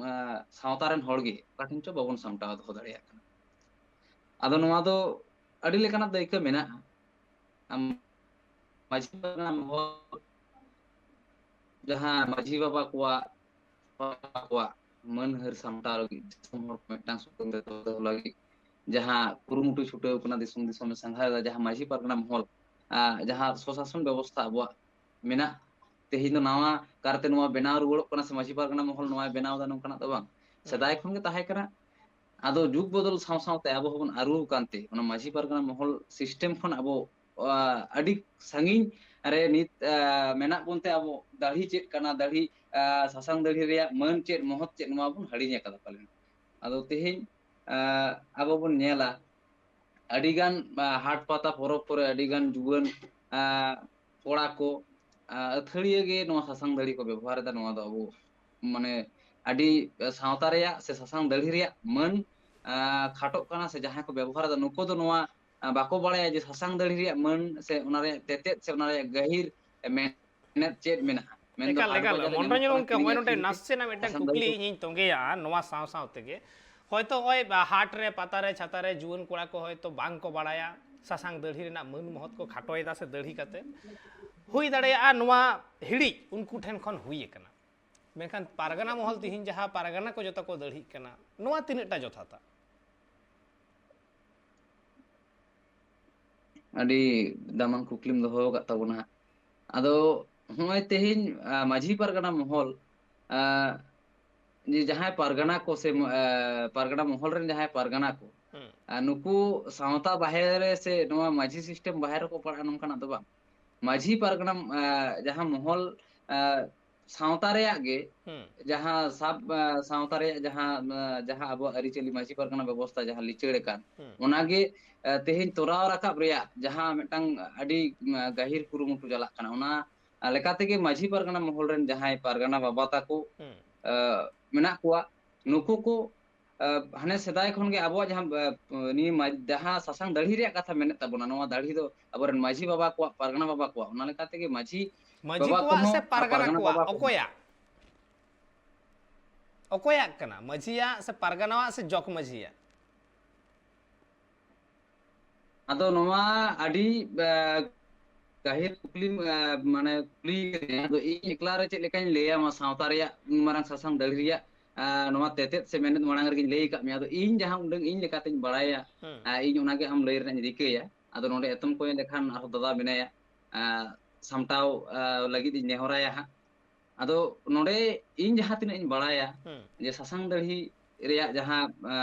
ᱟᱸ, ᱥᱟᱶᱛᱟ ᱨᱮᱱ ᱦᱚᱲ ᱜᱮ ᱚᱠᱟ ᱴᱷᱮᱱ ᱪᱚ ᱵᱟᱵᱚᱱ ᱥᱟᱢᱴᱟᱣ ᱫᱚᱦᱚ ᱫᱟᱲᱮᱭᱟᱜ ᱠᱟᱱᱟ᱾ ᱟᱫᱚ ᱱᱚᱣᱟ ᱫᱚ ᱟᱹᱰᱤ ᱞᱮᱠᱟᱱᱟᱜ ᱫᱟᱹᱭᱠᱟᱹ ᱢᱮᱱᱟᱜᱼᱟ᱾ ᱟᱢ, ᱢᱟᱹᱡᱷᱤ ᱯᱟᱨᱜᱟᱱᱟ ᱢᱚᱦᱚᱞ ᱡᱟᱦᱟᱸ ᱢᱟᱹᱡᱷᱤ ᱵᱟᱵᱟ ᱠᱚᱣᱟᱜ, ᱠᱚᱣᱟᱜ ᱢᱟᱹᱱ ᱦᱟᱹᱨ ᱥᱟᱢᱴᱟᱣ ᱞᱟᱹᱜᱤᱫ, ᱫᱤᱥᱚᱢ ᱦᱚᱲ ᱠᱚ ᱢᱤᱫᱴᱟᱝ ᱥᱩᱛᱟᱹᱢ ᱨᱮ ᱛᱚᱞ ᱫᱚᱦᱚ ᱞᱟᱹᱜᱤᱫ, ᱡᱟᱦᱟᱸ ᱠᱩᱨᱩᱢᱩᱴᱩ ᱪᱷᱩᱴᱟᱹᱣ ᱠᱟᱱᱟ ᱫᱤᱥᱚᱢ ᱫᱤᱥᱚᱢ ᱮ ᱥᱟᱸᱜᱷᱟᱨ ᱮᱫᱟ, ᱡᱟᱦᱟᱸ ᱢᱟᱹᱡᱷᱤ ᱯᱟᱨᱜᱟᱱᱟ ᱢᱚᱦᱚᱞ, ᱟᱸ, ᱡᱟᱦᱟᱸ ᱥᱚᱥᱟᱥᱚᱱ ᱵᱮᱵᱚᱥᱛᱷᱟ ᱟᱵᱚᱣᱟᱜ ᱢᱮᱱᱟᱜ, ᱛᱮᱦᱮᱧ ᱫᱚ ᱱᱟᱣᱟ ᱠᱟᱨᱛᱮ ᱱᱚᱣᱟ ᱵᱮᱱᱟᱣ ᱨᱩᱣᱟᱹᱲᱚᱜ ᱠᱟᱱᱟ ᱥᱮ ᱢᱟᱹᱡᱷᱤ ᱯᱟᱨᱜᱟᱱᱟ ᱢᱚᱦᱚᱞ ᱱᱚᱣᱟᱭ ᱵᱮᱱᱟᱣ ᱮᱫᱟ, ᱱᱚᱝᱠᱟᱱᱟᱜ ᱫᱚ ᱵᱟᱝ᱾ ᱦᱩᱸ, ᱥᱮᱫᱟᱭ ᱠᱷᱚᱱ ᱜᱮ ᱛᱟᱦᱮᱸ ᱠᱟᱱᱟ᱾ ᱟᱫᱚ ᱡᱩᱜᱽ ᱵᱚᱫᱚᱞ ᱥᱟᱶ ᱥᱟᱶᱛᱮ ᱟᱵᱚ ᱦᱚᱸᱵᱚᱱ ᱟᱹᱨᱩ ᱟᱠᱟᱱ ᱛᱮ ᱚᱱᱟ ᱢᱟᱹᱡᱷᱤ ᱯᱟᱨᱜᱟᱱᱟ ᱢᱚᱦᱚᱞ system ᱠᱷᱚᱱ ᱟᱵᱚ, ᱟ, ᱟᱹᱰᱤ ᱥᱟᱺᱜᱤᱧ ᱨᱮ ᱱᱤᱛ, ᱟ, ᱢᱮᱱᱟᱜ ᱵᱚᱱ ᱛᱮ ᱟᱵᱚ ᱫᱟᱲᱦᱤ ᱪᱮᱫ ᱠᱟᱱᱟ, ᱫᱟᱲᱦᱤ, ᱟ, ᱥᱟᱥᱟᱝ ᱫᱟᱲᱦᱤ ᱨᱮᱭᱟᱜ ᱢᱟᱹᱱ ᱪᱮᱫ, ᱢᱚᱦᱚᱛ ᱪᱮᱫ, ᱱᱚᱣᱟ ᱵᱚᱱ ᱦᱤᱲᱤᱧ ᱟᱠᱟᱫᱟ ᱯᱟᱞᱮᱱ᱾ ᱟᱫᱚ ᱛᱮᱦᱮᱧ, ᱟ, ᱟᱵᱚ ᱵᱚᱱ ᱧᱮᱞᱟ ᱟᱹᱰᱤᱜᱟᱱ, ᱟ, ᱦᱟᱴ ᱯᱟᱛᱟ ᱯᱚᱨᱚᱵᱽ ᱠᱚᱨᱮ ᱟᱹᱰᱤᱜᱟᱱ ᱡᱩᱣᱟᱹᱱ, ᱟ, ᱠᱚᱲᱟ ᱠᱚ, ᱟ, ᱟᱹᱛᱷᱟᱹᱲᱤᱭᱟᱹ ᱜᱮ ᱱᱚᱣᱟ ᱥᱟᱥᱟᱝ ᱫᱟᱲᱦᱤ ᱠᱚ ᱵᱮᱵᱚᱦᱟᱨ ᱮᱫᱟ᱾ ᱱᱚᱣᱟ ᱫᱚ ᱟᱵᱚ ᱢᱟᱱᱮ ᱟᱹᱰᱤ ᱥᱟᱶᱛᱟ ᱨᱮᱭᱟᱜ ᱥᱮ ᱥᱟᱥᱟᱝ ᱫᱟᱹᱲᱦᱤ ᱨᱮᱭᱟᱜ ᱢᱟᱹᱱ ᱠᱷᱟᱴᱚᱜ ᱠᱟᱱᱟ, ᱥᱮ ᱡᱟᱦᱟᱸᱭ ᱠᱚ ᱵᱮᱵᱚᱦᱟᱨ ᱮᱫᱟ, ᱱᱩᱠᱩ ᱫᱚ ᱱᱚᱣᱟ ᱵᱟᱠᱚ ᱵᱟᱲᱟᱭᱟ ᱡᱮ ᱥᱟᱥᱟᱝ ᱫᱟᱹᱲᱦᱤ ᱨᱮᱭᱟᱜ ᱢᱟᱹᱱ ᱥᱮ ᱚᱱᱟ ᱨᱮᱭᱟᱜ ᱛᱮᱛᱮᱫ ᱥᱮ ᱚᱱᱟ ᱨᱮᱭᱟᱜ ᱜᱟᱹᱦᱤᱨ ᱢᱮᱱᱮᱫ ᱪᱮᱫ ᱢᱮᱱᱟᱜᱼᱟ᱾ ᱢᱮᱱᱫᱚ ᱮᱠᱟᱞ, ᱦᱟᱴ ᱮᱠᱟᱞ᱾ ᱵᱟᱡᱟᱨ ᱨᱮ ᱢᱚᱱᱨᱚᱧᱡᱚᱱ ᱧᱟᱢᱚᱜ ᱜᱚᱢᱠᱮ, ᱠᱟᱱᱟ ᱱᱚᱜᱼᱚᱭ ᱱᱚᱰᱮ ᱟᱹᱠᱷᱨᱤᱧ ᱛᱮ ᱱᱟᱥᱮᱱᱟᱜ ᱢᱤᱫᱴᱟᱝ ᱥᱟᱥᱟᱝ ᱫᱟᱹᱲᱦᱤ ᱠᱩᱠᱞᱤ ᱫᱚ ᱤᱧᱤᱧ ᱛᱚᱸᱜᱮᱭᱟ ᱱᱚᱣᱟ ᱥᱟᱶ ᱥᱟᱶ ᱛᱮᱜᱮ᱾ ᱦᱚᱭᱛᱳ ᱱᱚᱜᱼᱚᱭ ᱵᱟ-, ᱦᱟᱴ ᱨᱮ, ᱯᱟᱛᱟ ᱨᱮ, ᱪᱷᱟᱛᱟ ᱨᱮ ᱡᱩᱣᱟᱹᱱ ᱠᱚᱲᱟ ᱠᱚ ᱦᱚᱭᱛᱳ ᱵᱟᱝ ᱠᱚ ᱵᱟᱲᱟᱭᱟ ᱥᱟᱥᱟᱝ ᱫᱟᱹᱲᱦᱤ ᱨᱮᱱᱟᱜ ᱢᱟᱹᱱ ᱢᱚᱦᱚᱛ ᱠᱚ ᱠᱷᱟᱴᱚᱭᱮᱫᱟ ᱥᱮ ᱫᱟᱹᱲᱦᱤ ᱠᱟᱛᱮ᱾ ᱦᱩᱭ ᱫᱟᱲᱮᱭᱟᱜᱼᱟ ᱱᱚᱣᱟ ᱦᱤᱲᱤᱡ ᱩᱱᱠᱩ ᱴᱷᱮᱱ ᱠᱷᱚᱱ ᱦᱩᱭ ᱟᱠᱟᱱᱟ᱾ ᱢᱮᱱᱠᱷᱟᱱ ᱯᱟᱨᱜᱟᱱᱟ ᱢᱚᱦᱚᱞ ᱛᱤᱦᱤᱧ ᱡᱟᱦᱟᱸ ᱯᱟᱨᱜᱟᱱᱟ ᱠᱚ ᱡᱚᱛᱚ ᱠᱚ ᱫᱟᱹᱲᱦᱤᱜ ᱠᱟᱱᱟ, ᱱᱚᱣᱟ ᱛᱤᱱᱟᱹᱜ ᱴᱟ ᱡᱚᱛᱷᱟᱛᱟ? ᱟᱹᱰᱤ ᱫᱟᱢᱟᱱ ᱠᱩᱠᱞᱤᱢ ᱫᱚᱦᱚ ᱟᱠᱟᱫ ᱛᱟᱵᱚᱱᱟ ᱦᱟᱸᱜ᱾ ᱟᱫᱚ ᱦᱚᱸᱜᱼᱚᱭ ᱛᱮᱦᱮᱧ, ᱟ, ᱢᱟᱹᱡᱷᱤ ᱯᱟᱨᱜᱟᱱᱟ ᱢᱚᱦᱚᱞ, ᱟ, ᱡᱮ ᱡᱟᱦᱟᱸᱭ ᱯᱟᱨᱜᱟᱱᱟ ᱠᱚ ᱥᱮ, ᱟ, ᱯᱟᱨᱜᱟᱱᱟ ᱢᱚᱦᱚᱞ ᱨᱮᱱ ᱡᱟᱦᱟᱸᱭ ᱯᱟᱨᱜᱟᱱᱟ ᱠᱚ, ᱦᱩᱸ᱾ ᱟ, ᱱᱩᱠᱩ ᱥᱟᱶᱛᱟ ᱵᱟᱦᱮᱨ ᱨᱮ ᱥᱮ ᱱᱚᱣᱟ ᱢᱟᱹᱡᱷᱤ system ᱵᱟᱦᱮᱨ ᱨᱮᱠᱚ ᱯᱟᱲᱟᱜᱼᱟ, ᱱᱚᱝᱠᱟᱱᱟᱜ ᱫᱚ ᱵᱟᱝ᱾ ᱢᱟᱹᱡᱷᱤ ᱯᱟᱨᱜᱟᱱᱟ, ᱟ, ᱡᱟᱦᱟᱸ ᱢᱚᱦᱚᱞ, ᱟ, ᱥᱟᱶᱛᱟ ᱨᱮᱭᱟᱜ ᱜᱮ ᱦᱩᱸ᱾ ᱡᱟᱦᱟᱸ ᱥᱟᱵ, ᱟ, ᱥᱟᱶᱛᱟ ᱨᱮᱭᱟᱜ ᱡᱟᱦᱟᱸ, ᱟ, ᱡᱟᱦᱟᱸ ᱟᱵᱚᱣᱟᱜ ᱟᱹᱨᱤᱪᱟᱹᱞᱤ ᱢᱟᱹᱡᱷᱤ ᱯᱟᱨᱜᱟᱱᱟ ᱵᱮᱵᱚᱥᱛᱷᱟ ᱡᱟᱦᱟᱸ ᱞᱤᱪᱟᱹᱲ ᱟᱠᱟᱱ, ᱦᱩᱸ᱾ ᱚᱱᱟᱜᱮ, ᱟ, ᱛᱮᱦᱮᱧ ᱛᱚᱨᱟᱣ ᱨᱟᱠᱟᱵ ᱨᱮᱭᱟᱜ ᱡᱟᱦᱟᱸ ᱢᱤᱫᱴᱟᱝ ᱟᱹᱰᱤ, ᱟ, ᱜᱟᱹᱦᱤᱨ ᱠᱩᱨᱩᱢᱩᱴᱩ ᱪᱟᱞᱟᱜ ᱠᱟᱱᱟ, ᱚᱱᱟ, ᱟ, ᱞᱮᱠᱟ ᱛᱮᱜᱮ ᱢᱟᱹᱡᱷᱤ ᱯᱟᱨᱜᱟᱱᱟ ᱢᱚᱦᱚᱞ ᱨᱮᱱ ᱡᱟᱦᱟᱸᱭ ᱯᱟᱨᱜᱟᱱᱟ ᱵᱟᱵᱟ ᱛᱟᱠᱚ, ᱦᱩᱸ᱾ ᱟ, ᱢᱮᱱᱟᱜ ᱠᱚᱣᱟ, ᱱᱩᱠᱩ ᱠᱚ, ᱟ, ᱦᱟᱱᱮ ᱥᱮᱫᱟᱭ ᱠᱷᱚᱱ ᱜᱮ ᱟᱵᱚᱣᱟᱜ ᱡᱟᱦᱟᱸ, ᱟ, ᱱᱤᱭᱟᱹ ᱢᱟ-, ᱡᱟᱦᱟᱸ ᱥᱟᱥᱟᱝ ᱫᱟᱹᱲᱦᱤ ᱨᱮᱭᱟᱜ ᱠᱟᱛᱷᱟ ᱢᱮᱱᱮᱫ ᱛᱟᱵᱚᱱᱟ, ᱱᱚᱣᱟ ᱫᱟᱹᱲᱦᱤ ᱫᱚ ᱟᱵᱚᱨᱮᱱ ᱢᱟᱹᱡᱷᱤ ᱵᱟᱵᱟ ᱠᱚᱣᱟᱜ, ᱯᱟᱨᱜᱟᱱᱟ ᱵᱟᱵᱟ ᱠᱚᱣᱟᱜ, ᱚᱱᱟ ᱞᱮᱠᱟ ᱛᱮᱜᱮ ᱢᱟᱹᱡᱷᱤ ᱢᱟᱹᱡᱷᱤ ᱵᱟᱵᱟ ᱠᱚᱣᱟᱜ ᱠᱚᱦᱚᱸ ᱥᱮ ᱟᱨ ᱯᱟᱨᱜᱟᱱᱟ ᱯᱟᱨᱜᱟᱱᱟ ᱠᱚᱣᱟᱜ? ᱵᱟᱵᱟ ᱠᱚᱦᱚᱸ᱾ ᱚᱠᱚᱭᱟᱜ? ᱚᱠᱚᱭᱟᱜ ᱠᱟᱱᱟ? ᱢᱟᱹᱡᱷᱤᱭᱟᱜ ᱥᱮ ᱯᱟᱨᱜᱟᱱᱟᱣᱟᱜ ᱥᱮ ᱡᱚᱜᱽ ᱢᱟᱹᱡᱷᱤᱭᱟᱜ? ᱟᱫᱚ ᱱᱚᱣᱟ ᱟᱹᱰᱤ, ᱟ, ᱜᱟᱹᱦᱤᱨ ᱠᱩᱠᱞᱤᱢ, ᱟ, ᱢᱟᱱᱮ ᱠᱩᱞᱤ ᱠᱟᱫᱤᱧᱟ᱾ ᱟᱫᱚ ᱤᱧ ᱮᱠᱞᱟ ᱨᱮ ᱪᱮᱫ ᱞᱮᱠᱟᱧ ᱞᱟᱹᱭᱟ ᱢᱟ ᱥᱟᱶᱛᱟ ᱨᱮᱭᱟᱜ ᱩᱱ ᱢᱟᱨᱟᱝ ᱥᱟᱥᱟᱝ ᱫᱟᱹᱲᱦᱤ ᱨᱮᱭᱟᱜ, ᱟ, ᱱᱚᱣᱟ ᱛᱮᱛᱮᱫ ᱥᱮ ᱢᱮᱱᱮᱫ ᱢᱟᱲᱟᱝ ᱨᱮᱜᱮᱧ ᱞᱟᱹᱭ ᱟᱠᱟᱫ ᱢᱮᱭᱟ᱾ ᱟᱫᱚ ᱤᱧ ᱡᱟᱦᱟᱸ ᱩᱰᱟᱹᱝ ᱤᱧ ᱞᱮᱠᱟᱛᱮᱧ ᱵᱟᱲᱟᱭᱟ, ᱦᱩᱸ᱾ ᱟ, ᱤᱧ ᱚᱱᱟᱜᱮ ᱟᱢ ᱞᱟᱹᱭ ᱨᱮᱱᱟᱜ ᱤᱧ ᱨᱤᱠᱟᱹᱭᱟ᱾ ᱟᱫᱚ ᱱᱚᱰᱮ ᱮᱛᱚᱢ ᱠᱚᱸᱭᱮ ᱞᱮᱠᱷᱟᱱ ᱟᱨᱦᱚᱸ ᱫᱟᱫᱟ ᱢᱮᱱᱟᱭᱟ, ᱟ, ᱥᱟᱢᱴᱟᱣ, ᱟ, ᱞᱟᱹᱜᱤᱫ ᱤᱧ ᱱᱮᱦᱚᱨᱟᱭᱟ ᱦᱟᱸᱜ᱾ ᱟᱫᱚ ᱱᱚᱰᱮ ᱤᱧ ᱡᱟᱦᱟᱸ ᱛᱤᱱᱟᱹᱜ ᱤᱧ ᱵᱟᱲᱟᱭᱟ, ᱦᱩᱸ᱾ ᱡᱮ ᱥᱟᱥᱟᱝ ᱫᱟᱹᱲᱦᱤ ᱨᱮᱭᱟᱜ ᱡᱟᱦᱟᱸ, ᱟ,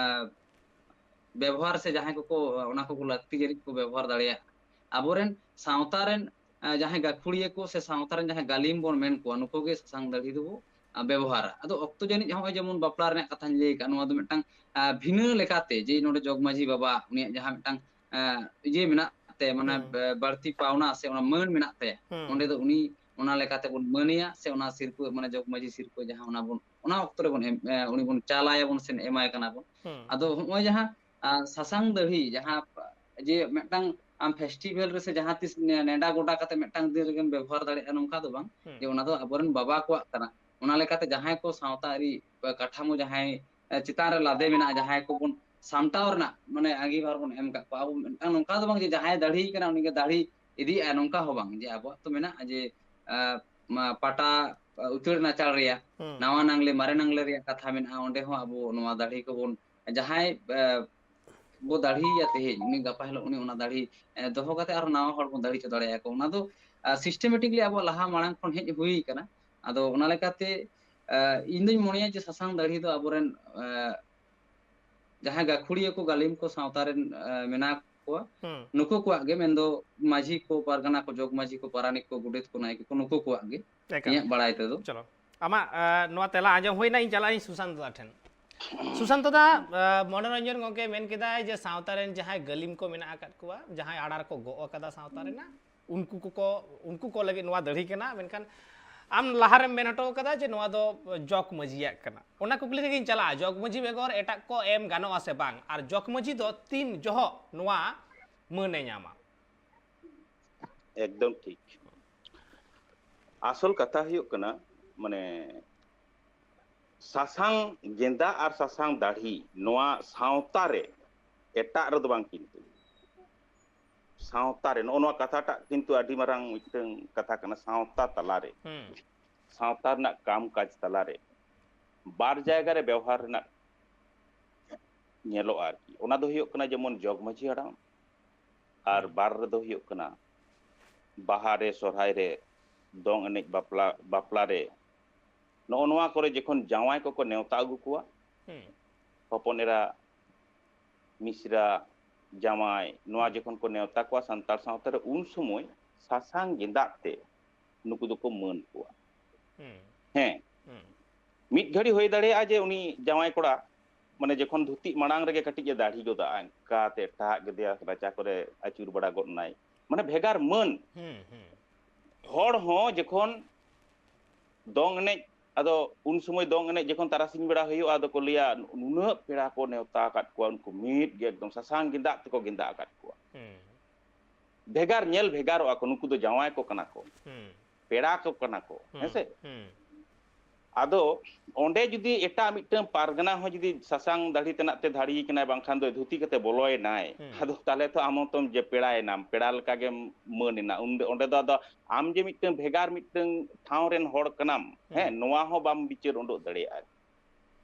ᱵᱮᱵᱚᱦᱟᱨ ᱥᱮ ᱡᱟᱦᱟᱸᱭ ᱠᱚᱠᱚ ᱚᱱᱟ ᱠᱚᱠᱚ ᱞᱟᱹᱠᱛᱤ ᱡᱟᱹᱱᱤᱡ ᱠᱚ ᱵᱮᱵᱚᱦᱟᱨ ᱫᱟᱲᱮᱭᱟᱜᱼᱟ, ᱟᱵᱚᱨᱮᱱ ᱥᱟᱶᱛᱟ ᱨᱮᱱ, ᱟ, ᱡᱟᱦᱟᱸᱭ ᱜᱟᱹᱠᱷᱩᱲᱤᱭᱟᱹ ᱠᱚ ᱥᱮ ᱥᱟᱶᱛᱟ ᱨᱮᱱ ᱡᱟᱦᱟᱸᱭ ᱜᱟᱹᱞᱤᱢ ᱵᱚᱱ ᱢᱮᱱ ᱠᱚᱣᱟ, ᱱᱩᱠᱩ ᱜᱮ ᱥᱟᱥᱟᱝ ᱫᱟᱹᱲᱦᱤ ᱫᱚᱵᱚ, ᱟ, ᱵᱮᱵᱚᱦᱟᱨᱟ᱾ ᱟᱫᱚ ᱚᱠᱛᱚ ᱡᱟᱹᱱᱤᱡ ᱱᱚᱜᱼᱚᱭ ᱡᱮᱢᱚᱱ ᱵᱟᱯᱞᱟ ᱨᱮᱱᱟᱜ ᱠᱟᱛᱷᱟᱧ ᱞᱟᱹᱭ ᱟᱠᱟᱫ, ᱱᱚᱣᱟ ᱫᱚ ᱢᱤᱫᱴᱟᱝ, ᱟ, ᱵᱷᱤᱱᱟᱹ ᱞᱮᱠᱟᱛᱮ ᱡᱮ ᱱᱚᱰᱮ ᱡᱚᱜᱽ ᱢᱟᱹᱡᱷᱤ ᱵᱟᱵᱟ ᱩᱱᱤᱭᱟᱜ ᱡᱟᱦᱟᱸ ᱢᱤᱫᱴᱟᱝ, ᱟ, ᱤᱭᱟᱹ ᱢᱮᱱᱟᱜ ᱛᱟᱭᱟ, ᱢᱟᱱᱮ, ᱦᱩᱸ᱾ ᱵᱟ-, ᱵᱟᱹᱲᱛᱤ ᱯᱟᱣᱱᱟ ᱥᱮ ᱚᱱᱟ ᱢᱟᱹᱱ ᱢᱮᱱᱟᱜ ᱛᱟᱭᱟ, ᱦᱩᱸ᱾ ᱚᱸᱰᱮ ᱫᱚ ᱩᱱᱤ ᱚᱱᱟ ᱞᱮᱠᱟᱛᱮ ᱵᱚᱱ ᱢᱟᱹᱱᱮᱭᱟ ᱥᱮ ᱚᱱᱟ ᱥᱤᱨᱯᱟᱹ, ᱢᱟᱱᱮ ᱡᱚᱜᱽ ᱢᱟᱹᱡᱷᱤ ᱥᱤᱨᱯᱟᱹ ᱡᱟᱦᱟᱸ ᱚᱱᱟ ᱵᱚᱱ ᱚᱱᱟ ᱚᱠᱛᱚ ᱨᱮᱵᱚᱱ ᱮᱢ, ᱮ, ᱩᱱᱤ ᱵᱚᱱ ᱪᱟᱞᱟᱭᱟᱵᱚᱱ ᱥᱮ ᱮᱢᱟᱭ ᱠᱟᱱᱟ ᱵᱚᱱ᱾ ᱦᱩᱸ᱾ ᱟᱫᱚ ᱦᱚᱸᱜᱼᱚᱭ ᱡᱟᱦᱟᱸ, ᱟ, ᱥᱟᱥᱟᱝ ᱫᱟᱹᱲᱦᱤ, ᱡᱟᱦᱟᱸ ᱡᱮ ᱢᱤᱫᱴᱟᱝ ᱟᱢ ᱯᱷᱮᱥᱴᱤᱵᱷᱮᱞ ᱨᱮ ᱥᱮ ᱡᱟᱦᱟᱸ ᱛᱤᱥ ᱱᱮ-, ᱱᱮᱰᱟ ᱜᱚᱴᱟ ᱠᱟᱛᱮ ᱢᱤᱫᱴᱟᱝ ᱫᱤᱱ ᱨᱮᱜᱮᱢ ᱵᱮᱵᱚᱦᱟᱨ ᱫᱟᱲᱮᱭᱟᱜᱼᱟ, ᱱᱚᱝᱠᱟ ᱫᱚ ᱵᱟᱝ᱾ ᱦᱩᱸ᱾ ᱡᱮ ᱚᱱᱟ ᱫᱚ ᱟᱵᱚᱨᱮᱱ ᱵᱟᱵᱟ ᱠᱚᱣᱟᱜ ᱠᱟᱱᱟ᱾ ᱚᱱᱟ ᱞᱮᱠᱟᱛᱮ ᱡᱟᱦᱟᱸᱭ ᱠᱚ ᱥᱟᱶᱛᱟ ᱟᱹᱨᱤ ᱠᱟᱴᱷᱟᱢᱳ ᱡᱟᱦᱟᱸᱭ, ᱮ, ᱪᱮᱛᱟᱱ ᱨᱮ ᱞᱟᱫᱮ ᱢᱮᱱᱟᱜᱼᱟ, ᱡᱟᱦᱟᱸᱭ ᱠᱚᱵᱚᱱ ᱥᱟᱢᱴᱟᱣ ᱨᱮᱱᱟᱜ ᱢᱟᱱᱮ ᱟᱸᱜᱤᱵᱷᱟᱨ ᱵᱚᱱ ᱮᱢ ᱟᱠᱟᱫ ᱠᱚᱣᱟ᱾ ᱟᱵᱚ ᱢᱤᱫᱴᱟᱝ ᱱᱚᱝᱠᱟ ᱫᱚ ᱵᱟᱝ ᱡᱮ ᱡᱟᱦᱟᱸᱭ ᱫᱟᱲᱦᱤ ᱠᱟᱱᱟ ᱩᱱᱤᱜᱮ ᱫᱟᱲᱦᱤ ᱤᱫᱤᱭᱮᱫᱼᱟ, ᱱᱚᱝᱠᱟ ᱦᱚᱸ ᱵᱟᱝ᱾ ᱡᱮ ᱟᱵᱚᱣᱟᱜ ᱛᱚ ᱢᱮᱱᱟᱜᱼᱟ ᱡᱮ, ᱟ, ᱢᱟ-, ᱯᱟᱴᱟ, ᱟ, ᱩᱪᱟᱹᱲ ᱱᱟᱪᱟᱲ ᱨᱮᱭᱟᱜ, ᱦᱩᱸ᱾ ᱱᱟᱣᱟ ᱱᱟᱝᱞᱮ, ᱢᱟᱨᱮ ᱱᱟᱝᱞᱮ ᱨᱮᱭᱟᱜ ᱠᱟᱛᱷᱟ ᱢᱮᱱᱟᱜᱼᱟ, ᱚᱸᱰᱮ ᱦᱚᱸ ᱟᱵᱚ ᱱᱚᱣᱟ ᱫᱟᱲᱦᱤ ᱠᱚᱵᱚᱱ, ᱡᱟᱦᱟᱸᱭ, ᱟ, ᱵᱚ ᱫᱟᱲᱦᱤᱭᱮᱭᱟ ᱛᱮᱦᱮᱧ, ᱩᱱᱤ ᱜᱟᱯᱟ ᱦᱤᱞᱳᱜ ᱩᱱᱤ ᱚᱱᱟ ᱫᱟᱲᱦᱤ, ᱮ, ᱫᱚᱦᱚ ᱠᱟᱛᱮ ᱟᱨᱦᱚᱸ ᱱᱟᱣᱟ ᱦᱚᱲ ᱵᱚᱱ ᱫᱟᱲᱦᱤ ᱦᱚᱪᱚ ᱫᱟᱲᱮᱭᱟᱠᱚ᱾ ᱚᱱᱟ ᱫᱚ, ᱟ, systematically ᱟᱵᱚᱣᱟᱜ ᱞᱟᱦᱟ ᱢᱟᱲᱟᱝ ᱠᱷᱚᱱ ᱦᱮᱡ ᱦᱩᱭ ᱠᱟᱱᱟ᱾ ᱟᱫᱚ ᱚᱱᱟ ᱞᱮᱠᱟᱛᱮ, ᱟ, ᱤᱧ ᱫᱩᱧ ᱢᱚᱱᱮᱭᱟ ᱡᱮ ᱥᱟᱥᱟᱝ ᱫᱟᱲᱦᱤ ᱫᱚ ᱟᱵᱚᱨᱮᱱ, ᱟ, ᱡᱟᱦᱟᱸᱭ ᱜᱟᱹᱠᱷᱩᱲᱤᱭᱟᱹ ᱠᱚ, ᱜᱟᱹᱞᱤᱢ ᱠᱚ ᱥᱟᱶᱛᱟ ᱨᱮᱱ, ᱟ, ᱢᱮᱱᱟᱜ ᱠᱚᱣᱟ, ᱦᱩᱸ᱾ ᱱᱩᱠᱩ ᱠᱚᱣᱟᱜ ᱜᱮ, ᱢᱮᱱᱫᱚ ᱢᱟᱹᱡᱷᱤ ᱠᱚ, ᱯᱟᱨᱜᱟᱱᱟ ᱠᱚ, ᱡᱚᱜᱽ ᱢᱟᱹᱡᱷᱤ ᱠᱚ, ᱯᱟᱨᱟᱱᱤᱠ ᱠᱚ, ᱜᱚᱰᱮᱛ ᱠᱚ, ᱱᱟᱭᱠᱮ ᱠᱚ, ᱱᱩᱠᱩ ᱠᱚᱣᱟᱜ ᱜᱮ ᱮᱠᱟᱞ᱾ ᱤᱧᱟᱹᱜ ᱵᱟᱲᱟᱭ ᱛᱮᱫᱚ᱾ ᱪᱚᱞᱚ, ᱟᱢᱟᱜ, ᱟ, ᱱᱚᱣᱟ ᱛᱮᱞᱟ ᱟᱸᱡᱚᱢ ᱦᱩᱭᱱᱟ, ᱤᱧ ᱪᱟᱞᱟᱜ ᱟᱹᱧ ᱥᱩᱥᱟᱱᱛ ᱫᱟ ᱴᱷᱮᱱ᱾ ᱥᱩᱥᱟᱱᱛ ᱫᱟ, ᱟ, ᱢᱚᱱᱳᱨᱚᱧᱡᱚᱱ ᱜᱚᱢᱠᱮ ᱢᱮᱱ ᱠᱮᱫᱟᱭ ᱡᱮ ᱥᱟᱶᱛᱟ ᱨᱮᱱ ᱡᱟᱦᱟᱸᱭ ᱜᱟᱹᱞᱤᱢ ᱠᱚ ᱢᱮᱱᱟᱜ ᱟᱠᱟᱫ ᱠᱚᱣᱟ, ᱡᱟᱦᱟᱸᱭ ᱟᱲᱟ ᱨᱮᱠᱚ ᱜᱚᱜ ᱟᱠᱟᱫᱟ ᱥᱟᱶᱛᱟ ᱨᱮᱱᱟᱜ, ᱩᱱᱠᱩ ᱠᱚᱠᱚ, ᱩᱱᱠᱩ ᱠᱚ ᱞᱟᱹᱜᱤᱫ ᱱᱚᱣᱟ ᱫᱟᱹᱲᱦᱤ ᱠᱟᱱᱟ, ᱢᱮᱱᱠᱷᱟᱱ ᱟᱢ ᱞᱟᱦᱟ ᱨᱮᱢ ᱢᱮᱱ ᱦᱚᱴᱚ ᱠᱟᱫᱟ ᱡᱮ ᱱᱚᱣᱟ ᱫᱚ ᱡᱚᱜᱽ ᱢᱟᱹᱡᱷᱤᱭᱟᱜ ᱠᱟᱱᱟ᱾ ᱚᱱᱟ ᱠᱩᱠᱞᱤ ᱨᱮᱜᱮᱧ ᱪᱟᱞᱟᱜᱼᱟ, ᱡᱚᱜᱽ ᱢᱟᱹᱡᱷᱤ ᱵᱮᱜᱚᱨ ᱮᱴᱟᱜ ᱠᱚ ᱮᱢ ᱜᱟᱱᱚᱜᱼᱟ ᱥᱮ ᱵᱟᱝ? ᱟᱨ ᱡᱚᱜᱽ ᱢᱟᱹᱡᱷᱤ ᱫᱚ ᱛᱤᱱ ᱡᱚᱦᱚᱜ ᱱᱚᱣᱟ ᱢᱟᱹᱱ ᱮ ᱧᱟᱢᱟ? ᱮᱠᱫᱚᱢ ᱴᱷᱤᱠ᱾ ᱟᱥᱚᱞ ᱠᱟᱛᱷᱟ ᱦᱩᱭᱩᱜ ᱠᱟᱱᱟ, ᱢᱟᱱᱮ, ᱥᱟᱥᱟᱝ ᱜᱮᱸᱫᱟᱜ ᱟᱨ ᱥᱟᱥᱟᱝ ᱫᱟᱲᱦᱤ ᱱᱚᱣᱟ ᱥᱟᱶᱛᱟ ᱨᱮ, ᱮᱴᱟᱜ ᱨᱮᱫᱚ ᱵᱟᱝ, ᱠᱤᱱᱛᱩ ᱥᱟᱶᱛᱟ ᱨᱮ ᱱᱚᱜᱼᱚ ᱱᱚᱣᱟ ᱠᱟᱛᱷᱟᱴᱟᱜ ᱠᱤᱱᱛᱩ ᱟᱹᱰᱤ ᱢᱟᱨᱟᱝ ᱢᱤᱫᱴᱟᱝ ᱠᱟᱛᱷᱟ ᱠᱟᱱᱟ᱾ ᱥᱟᱶᱛᱟ ᱛᱟᱞᱟᱨᱮ, ᱦᱩᱸ᱾ ᱥᱟᱶᱛᱟ ᱨᱮᱱᱟᱜ ᱠᱟᱢ ᱠᱟᱡᱽ ᱛᱟᱞᱟᱨᱮ ᱵᱟᱨ ᱡᱟᱭᱜᱟ ᱨᱮ ᱵᱮᱣᱦᱟᱨ ᱨᱮᱱᱟᱜ ᱧᱮᱞᱚᱜᱼᱟ ᱟᱨᱠᱤ᱾ ᱚᱱᱟ ᱫᱚ ᱦᱩᱭᱩᱜ ᱠᱟᱱᱟ ᱡᱮᱢᱚᱱ ᱡᱚᱜᱽ ᱢᱟᱹᱡᱷᱤ ᱦᱟᱲᱟᱢ, ᱟᱨ ᱦᱩᱸ᱾ ᱵᱟᱨ ᱨᱮᱫᱚ ᱦᱩᱭᱩᱜ ᱠᱟᱱᱟ ᱵᱟᱦᱟ ᱨᱮ, ᱥᱚᱨᱦᱟᱭ ᱨᱮ, ᱫᱚᱝ ᱮᱱᱮᱡ, ᱵᱟᱯᱞᱟ, ᱵᱟᱯᱞᱟ ᱨᱮ, ᱱᱚᱜᱼᱚ ᱱᱚᱣᱟ ᱠᱚᱨᱮ ᱡᱚᱠᱷᱚᱱ ᱡᱟᱶᱟᱭ ᱠᱚᱠᱚ ᱱᱮᱣᱛᱟ ᱟᱹᱜᱩ ᱠᱚᱣᱟ, ᱦᱩᱸ᱾ ᱦᱚᱯᱚᱱ ᱮᱨᱟ, ᱢᱤᱥᱨᱟ, ᱡᱟᱶᱟᱭ, ᱱᱚᱣᱟ ᱡᱚᱠᱷᱚᱱ ᱠᱚ ᱱᱮᱣᱛᱟ ᱠᱚᱣᱟ ᱥᱟᱱᱛᱟᱲ ᱥᱟᱶᱛᱟ ᱨᱮ, ᱩᱱ ᱥᱚᱢᱚᱭ ᱥᱟᱥᱟᱝ ᱜᱮᱸᱫᱟᱜ ᱛᱮ ᱱᱩᱠᱩ ᱫᱚᱠᱚ ᱢᱟᱹᱱ ᱠᱚᱣᱟ᱾ ᱦᱩᱸ᱾ ᱦᱮᱸ, ᱦᱩᱸ᱾ ᱢᱤᱫ ᱜᱷᱟᱹᱲᱤ ᱦᱩᱭ ᱫᱟᱲᱮᱭᱟᱜᱼᱟ ᱡᱮ ᱩᱱᱤ ᱡᱟᱶᱟᱭ ᱠᱚᱲᱟ, ᱢᱟᱱᱮ, ᱡᱚᱠᱷᱚᱱ ᱫᱷᱩᱛᱤᱜ ᱢᱟᱲᱟᱝ ᱨᱮᱜᱮ ᱠᱟᱹᱴᱤᱡ ᱮ ᱫᱟᱲᱦᱤ ᱜᱚᱫᱟ, ᱚᱱᱠᱟᱛᱮ ᱴᱟᱦᱟᱜ ᱜᱮᱫᱮᱭᱟ, ᱨᱟᱪᱟ ᱠᱚᱨᱮ ᱟᱹᱪᱩᱨ ᱵᱟᱲᱟ ᱜᱚᱫ ᱱᱟᱭ, ᱢᱟᱱᱮ, ᱵᱷᱮᱜᱟᱨ ᱢᱟᱹᱱ᱾ ᱦᱩᱸ, ᱦᱩᱸ᱾ ᱦᱚᱲ ᱦᱚᱸ ᱡᱚᱠᱷᱚᱱ ᱫᱚᱝ ᱮᱱᱮᱡ ᱟᱫᱚ ᱩᱱ ᱥᱚᱢᱚᱭ ᱫᱚᱝ ᱮᱱᱮᱡ ᱡᱚᱠᱷᱚᱱ ᱛᱟᱨᱟᱥᱤᱧ ᱵᱮᱲᱟ ᱦᱩᱭᱩᱜᱼᱟ, ᱟᱫᱚ ᱠᱚ ᱞᱟᱹᱭᱟ, "ᱱᱩᱱᱟᱹᱜ ᱯᱮᱲᱟ ᱠᱚ ᱱᱮᱣᱛᱟ ᱟᱠᱟᱫ ᱠᱚᱣᱟ, ᱩᱱᱠᱩ ᱢᱤᱫ ᱜᱮ ᱮᱠᱫᱚᱢ ᱥᱟᱥᱟᱝ ᱜᱮᱸᱫᱟᱜ ᱛᱮᱠᱚ ᱜᱮᱸᱫᱟᱜ ᱟᱠᱟᱫ ᱠᱚᱣᱟ, ᱦᱩᱸ᱾ ᱵᱷᱮᱜᱟᱨ ᱧᱮᱞ ᱵᱷᱮᱜᱟᱨᱚᱜᱼᱟ ᱠᱚ, ᱱᱩᱠᱩ ᱫᱚ ᱡᱟᱶᱟᱭ ᱠᱚ ᱠᱟᱱᱟ ᱠᱚ, ᱦᱩᱸ᱾ ᱯᱮᱲᱟ ᱠᱚ ᱠᱟᱱᱟ ᱠᱚ", ᱦᱩᱸ, ᱦᱮᱸ ᱥᱮ? ᱦᱩᱸ᱾ ᱟᱫᱚ ᱚᱸᱰᱮ ᱡᱩᱫᱤ ᱮᱴᱟᱜ ᱢᱤᱫᱴᱟᱝ ᱯᱟᱨᱜᱟᱱᱟ ᱦᱚᱸ ᱡᱩᱫᱤ ᱥᱟᱥᱟᱝ ᱫᱟᱲᱦᱤ ᱛᱮᱱᱟᱜ ᱛᱮ ᱫᱟᱲᱦᱤ ᱠᱟᱱᱟᱭ, ᱵᱟᱝᱠᱷᱟᱱ ᱫᱚ ᱫᱷᱩᱛᱤ ᱠᱟᱛᱮ ᱵᱚᱞᱚᱭᱮᱱᱟᱭ, ᱦᱩᱸ᱾ ᱟᱫᱚ ᱛᱟᱦᱞᱮ ᱛᱚ ᱟᱢ ᱦᱚᱸᱛᱚᱢ ᱡᱮ ᱯᱮᱲᱟᱭᱮᱱᱟᱢ, ᱯᱮᱲᱟ ᱞᱮᱠᱟᱜᱮᱢ ᱢᱟᱹᱱ ᱮᱱᱟ᱾ ᱩᱱ, ᱚᱸᱰᱮ ᱫᱚ ᱟᱫᱚ ᱟᱢ ᱡᱮ ᱢᱤᱫᱴᱟᱝ ᱵᱷᱮᱜᱟᱨ ᱢᱤᱫᱴᱟᱝ ᱴᱷᱟᱶ ᱨᱮᱱ ᱦᱚᱲ ᱠᱟᱱᱟᱢ, ᱦᱩᱸ᱾ ᱦᱮᱸ, ᱱᱚᱣᱟ ᱦᱚᱸ ᱵᱟᱢ ᱵᱤᱪᱟᱹᱨ ᱩᱰᱩᱠ ᱫᱟᱲᱮᱭᱟᱜᱼᱟ᱾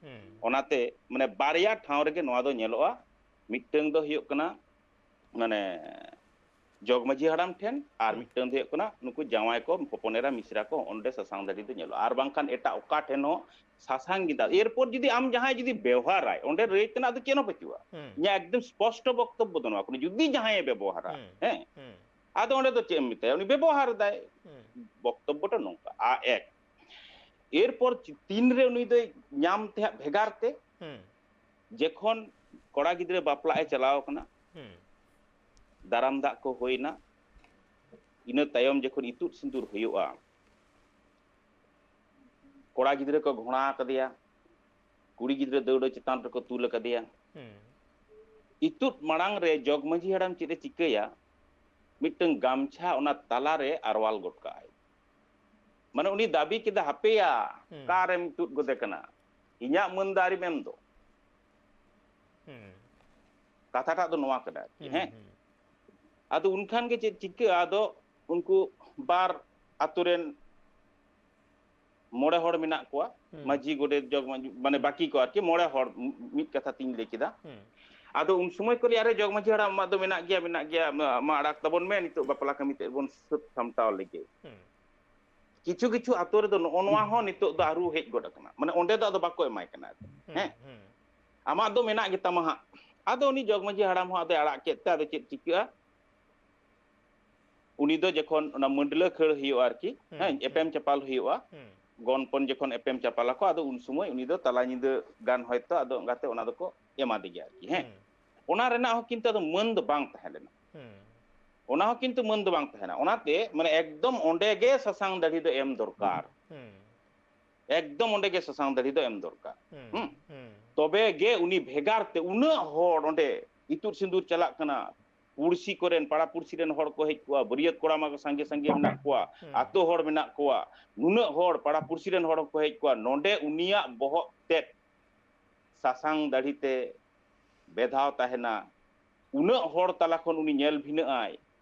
ᱦᱩᱸ᱾ ᱚᱱᱟᱛᱮ ᱢᱟᱱᱮ ᱵᱟᱨᱭᱟ ᱴᱷᱟᱶ ᱨᱮᱜᱮ ᱱᱚᱣᱟ ᱫᱚ ᱧᱮᱞᱚᱜᱼᱟ᱾ ᱢᱤᱫᱴᱟᱝ ᱫᱚ ᱦᱩᱭᱩᱜ ᱠᱟᱱᱟ ᱢᱟᱱᱮ ᱡᱚᱜᱽ ᱢᱟᱹᱡᱷᱤ ᱦᱟᱲᱟᱢ ᱴᱷᱮᱱ, ᱟᱨ ᱦᱩᱸ᱾ ᱢᱤᱫᱴᱟᱝ ᱫᱚ ᱦᱩᱭᱩᱜ ᱠᱟᱱᱟ ᱱᱩᱠᱩ ᱡᱟᱶᱟᱭ ᱠᱚ, ᱦᱚᱯᱚᱱ ᱮᱨᱟ, ᱢᱤᱥᱨᱟ ᱠᱚ, ᱚᱸᱰᱮ ᱥᱟᱥᱟᱝ ᱫᱟᱲᱦᱤ ᱫᱚ ᱧᱮᱞᱚᱜᱼᱟ᱾ ᱟᱨ ᱵᱟᱝᱠᱷᱟᱱ ᱮᱴᱟᱜ ᱚᱠᱟ ᱴᱷᱮᱱ ᱦᱚᱸ ᱥᱟᱥᱟᱝ ᱜᱮᱸᱫᱟᱜ, ᱮᱨᱯᱚᱨ ᱡᱩᱫᱤ ᱟᱢ ᱡᱟᱦᱟᱸᱭ ᱡᱩᱫᱤ ᱵᱮᱣᱦᱟᱨᱟᱭ, ᱚᱸᱰᱮ ᱨᱟᱹᱭ ᱛᱮᱱᱟᱜ ᱫᱚ ᱪᱮᱫ ᱦᱚᱸ ᱵᱟᱹᱪᱩᱜᱼᱟ᱾ ᱦᱩᱸ᱾ ᱤᱧᱟᱹᱜ ᱮᱠᱫᱚᱢ ᱥᱯᱚᱥᱴᱚ ᱵᱚᱠᱛᱚᱵᱵᱚ ᱫᱚ ᱱᱚᱣᱟ ᱠᱟᱱᱟ, ᱡᱩᱫᱤ ᱡᱟᱦᱟᱸᱭᱮ ᱵᱮᱵᱚᱦᱟᱨᱟ, ᱦᱩᱸ᱾ ᱦᱮᱸ, ᱦᱩᱸ᱾ ᱟᱫᱚ ᱚᱸᱰᱮ ᱫᱚ ᱪᱮᱫ ᱮᱢ ᱢᱮᱛᱟᱭᱟ, ᱩᱱᱤ ᱵᱮᱵᱚᱦᱟᱨ ᱮᱫᱟᱭ᱾ ᱦᱩᱸ᱾ ᱵᱚᱠᱛᱚᱵᱵᱚ ᱫᱚ ᱱᱚᱝᱠᱟ, ᱟ, ᱮᱠ᱾ ᱮᱨᱯᱚᱨ ᱪ-, ᱛᱤᱱᱨᱮ ᱩᱱᱤ ᱫᱚᱭ ᱧᱟᱢ ᱛᱮ ᱦᱟᱸᱜ ᱵᱷᱮᱜᱟᱨ ᱛᱮ, ᱦᱩᱸ᱾ ᱡᱮᱠᱷᱚᱱ ᱠᱚᱲᱟ ᱜᱤᱫᱽᱨᱟᱹ ᱵᱟᱯᱞᱟᱜ ᱮ ᱪᱟᱞᱟᱣ ᱠᱟᱱᱟ, ᱦᱩᱸ᱾ ᱫᱟᱨᱟᱢ ᱫᱟᱜ ᱠᱚ ᱦᱩᱭᱱᱟ, ᱤᱱᱟᱹ ᱛᱟᱭᱚᱢ ᱡᱚᱠᱷᱚᱱ ᱤᱛᱩᱫ ᱥᱤᱸᱫᱩᱨ ᱦᱩᱭᱩᱜᱼᱟ, ᱠᱚᱲᱟ ᱜᱤᱫᱽᱨᱟᱹ ᱠᱚ ᱜᱷᱚᱲᱟ ᱟᱠᱟᱫᱮᱭᱟ, ᱠᱩᱲᱤ ᱜᱤᱫᱽᱨᱟᱹ ᱫᱟᱹᱣᱲᱟᱹ ᱪᱮᱛᱟᱱ ᱨᱮᱠᱚ ᱛᱩᱞ ᱟᱠᱟᱫᱮᱭᱟ᱾ ᱦᱩᱸ᱾ ᱤᱛᱩᱫ ᱢᱟᱲᱟᱝ ᱨᱮ ᱡᱚᱜᱽ ᱢᱟᱹᱡᱷᱤ ᱦᱟᱲᱟᱢ ᱪᱮᱫ ᱮ ᱪᱤᱠᱟᱹᱭᱟ? ᱢᱤᱫᱴᱟᱝ ᱜᱟᱢᱪᱷᱟ ᱚᱱᱟ ᱛᱟᱞᱟᱨᱮ ᱟᱨᱣᱟᱞ ᱜᱚᱫ ᱠᱟᱜᱼᱟᱭ᱾ ᱢᱟᱱᱮ ᱩᱱᱤ ᱫᱟᱹᱵᱤ ᱠᱮᱫᱟ, "ᱦᱟᱯᱮᱭᱟ, ᱦᱩᱸ᱾ ᱚᱠᱟᱨᱮᱢ ᱛᱩᱫ ᱜᱚᱫᱮ ᱠᱟᱱᱟ? ᱤᱧᱟᱹᱜ ᱢᱟᱹᱱ ᱫᱚ ᱟᱹᱣᱨᱤᱢ ᱮᱢ ᱫᱚ᱾" ᱦᱩᱸ᱾ ᱠᱟᱛᱷᱟᱴᱟᱜ ᱫᱚ ᱱᱚᱣᱟ ᱠᱟᱱᱟ ᱟᱨᱠᱤ, ᱦᱩᱸ, ᱦᱮᱸ? ᱦᱩᱸ᱾ ᱟᱫᱚ ᱩᱱᱠᱷᱟᱱ ᱜᱮ ᱪᱮᱫ ᱪᱤᱠᱟᱹᱜᱼᱟ? ᱟᱫᱚ ᱩᱱᱠᱩ ᱵᱟᱨ ᱟᱛᱳ ᱨᱮᱱ ᱢᱚᱬᱮ ᱦᱚᱲ ᱢᱮᱱᱟᱜ ᱠᱚᱣᱟ, ᱦᱩᱸ᱾ ᱢᱟᱹᱡᱷᱤ, ᱜᱚᱰᱮᱛ, ᱡᱚᱜᱽ ᱢᱟᱹᱡᱷᱤ, ᱢᱟᱱᱮ ᱦᱩᱸ᱾ ᱵᱟᱹᱠᱤ ᱠᱚ ᱟᱨᱠᱤ, ᱢᱚᱬᱮ ᱦᱚᱲ, ᱢᱤ-, ᱢᱤᱫ ᱠᱟᱛᱷᱟ ᱛᱤᱧ ᱞᱟᱹᱭ ᱠᱮᱫᱟ᱾ ᱦᱩᱸ᱾ ᱟᱫᱚ ᱩᱱ ᱥᱚᱢᱚᱭ ᱠᱚ ᱞᱟᱹᱭᱟ, "ᱟᱨᱮ ᱡᱚᱜᱽ ᱢᱟᱹᱡᱷᱤ ᱦᱟᱲᱟᱢ, ᱟᱢᱟᱜ ᱫᱚ ᱢᱮᱱᱟᱜ ᱜᱮᱭᱟ, ᱢᱮᱱᱟᱜ ᱜᱮᱭᱟ, ᱢᱟ, ᱢᱟ ᱟᱲᱟᱜ ᱛᱟᱵᱚᱱ ᱢᱮ, ᱱᱤᱛᱚᱜ ᱵᱟᱯᱞᱟ ᱠᱟᱹᱢᱤ ᱛᱮ ᱵᱚᱱ ᱥᱟᱹᱛ ᱥᱟᱢᱴᱟᱣ ᱞᱮᱜᱮ᱾" ᱦᱩᱸ᱾ ᱠᱤᱪᱷᱩ ᱠᱤᱪᱷᱩ ᱟᱛᱳ ᱨᱮᱫᱚ ᱱᱚᱜᱼᱚ ᱱᱚᱣᱟ ᱦᱚᱸ ᱱᱤᱛᱚᱜ ᱫᱚ ᱟᱹᱨᱩ ᱦᱮᱡ ᱜᱚᱫ ᱟᱠᱟᱱᱟ, ᱢᱟᱱᱮ ᱚᱸᱰᱮ ᱫᱚ ᱟᱫᱚ ᱵᱟᱠᱚ ᱮᱢᱟᱭ ᱠᱟᱱᱟ, ᱦᱩᱸ, ᱦᱮᱸ? ᱦᱩᱸ᱾ "ᱟᱢᱟᱜ ᱫᱚ ᱢᱮᱱᱟᱜ ᱜᱮᱛᱟᱢᱟ ᱦᱟᱸᱜ᱾" ᱟᱫᱚ ᱩᱱᱤ ᱡᱚᱜᱽ ᱢᱟᱹᱡᱷᱤ ᱦᱟᱲᱟᱢ ᱦᱚᱸ ᱟᱫᱚᱭ ᱟᱲᱟᱜ ᱠᱮᱫ ᱛᱮ ᱟᱫᱚ ᱪᱮᱫ ᱪᱤᱠᱟᱹᱜᱼᱟ? ᱩᱱᱤ ᱫᱚ ᱡᱚᱠᱷᱚᱱ ᱚᱱᱟ ᱢᱟᱹᱰᱞᱟᱹ ᱠᱷᱟᱹᱲ ᱦᱩᱭᱩᱜᱼᱟ ᱟᱨᱠᱤ, ᱦᱩᱸ, ᱦᱮᱸ, ᱦᱩᱸ᱾ ᱮᱯᱮᱢ ᱪᱟᱯᱟᱞ ᱦᱩᱭᱩᱜᱼᱟ, ᱦᱩᱸ᱾ ᱜᱚᱱᱯᱚᱱ ᱡᱚᱠᱷᱚᱱ ᱮᱯᱮᱢ ᱪᱟᱯᱟᱞ ᱟᱠᱚ, ᱟᱫᱚ ᱩᱱ ᱥᱚᱢᱚᱭ ᱩᱱᱤ ᱫᱚ ᱛᱟᱞᱟ ᱧᱤᱫᱟᱹ ᱜᱟᱱ ᱦᱚᱭᱛᱚ ᱟᱫᱚ ᱚᱱᱠᱟᱛᱮ ᱚᱱᱟ ᱫᱚᱠᱚ ᱮᱢᱟ ᱫᱮᱜᱮ ᱟᱨᱠᱤ, ᱦᱮᱸ᱾ ᱦᱩᱸ᱾ ᱚᱱᱟ ᱨᱮᱱᱟᱜ ᱦᱚᱸ ᱠᱤᱱᱛᱩ ᱟᱫᱚ ᱢᱟᱹᱱ ᱫᱚ ᱵᱟᱝ ᱛᱟᱦᱮᱸ ᱞᱮᱱᱟ᱾ ᱦᱩᱸ᱾ ᱚᱱᱟ ᱦᱚᱸ ᱠᱤᱱᱛᱩ ᱢᱟᱹᱱ ᱫᱚ ᱵᱟᱝ ᱛᱟᱦᱮᱱᱟ᱾ ᱚᱱᱟᱛᱮ ᱢᱟᱱᱮ ᱮᱠᱫᱚᱢ ᱚᱸᱰᱮ ᱜᱮ ᱥᱟᱥᱟᱝ ᱫᱟᱲᱦᱤ ᱫᱚ ᱮᱢ ᱫᱚᱨᱠᱟᱨ᱾ ᱦᱩᱸ᱾ ᱮᱠᱫᱚᱢ ᱚᱸᱰᱮ ᱜᱮ ᱥᱟᱥᱟᱝ ᱫᱟᱲᱦᱤ ᱫᱚ ᱮᱢ ᱫᱚᱨᱠᱟᱨ᱾ ᱦᱩᱸ, ᱦᱩᱸ? ᱦᱩᱸ, ᱛᱚᱵᱮ ᱜᱮ ᱩᱱᱤ ᱵᱷᱮᱜᱟᱨ ᱛᱮ ᱩᱱᱟᱹᱜ ᱦᱚᱲ ᱚᱸᱰᱮ ᱤᱛᱩᱫ ᱥᱤᱸᱫᱩᱨ ᱪᱟᱞᱟᱜ ᱠᱟᱱᱟ, ᱯᱩᱲᱥᱤ ᱠᱚᱨᱮᱱ, ᱯᱟᱲᱟ ᱯᱩᱲᱥᱤ ᱨᱮᱱ ᱦᱚᱲ ᱠᱚ ᱦᱮᱡ ᱠᱚᱣᱟ, ᱵᱟᱹᱨᱭᱟᱹᱛ ᱠᱚᱲᱟ ᱢᱟ ᱥᱟᱸᱜᱮ ᱥᱟᱸᱜᱮ ᱢᱮᱱᱟᱜ ᱠᱚᱣᱟ, ᱦᱩᱸ᱾ ᱟᱛᱳ ᱦᱚᱲ ᱢᱮᱱᱟᱜ ᱠᱚᱣᱟ, ᱱᱩᱱᱟᱹᱜ ᱦᱚᱲ ᱯᱟᱲᱟ ᱯᱩᱲᱥᱤ ᱨᱮᱱ ᱦᱚᱲ ᱦᱚᱸᱠᱚ ᱦᱮᱡ ᱠᱚᱣᱟ, ᱱᱚᱰᱮ ᱩᱱᱤᱭᱟᱜ ᱵᱚᱦᱚᱜ ᱛᱮᱫ ᱥᱟᱥᱟᱝ ᱫᱟᱲᱦᱤ ᱛᱮ ᱵᱮᱫᱷᱟᱣ ᱛᱟᱦᱮᱱᱟ, ᱩᱱᱟᱹᱜ ᱦᱚᱲ ᱛᱟᱞᱟ ᱠᱷᱚᱱ ᱩᱱᱤ ᱧᱮᱞ ᱵᱷᱤᱱᱟᱹᱜ ᱟᱭ,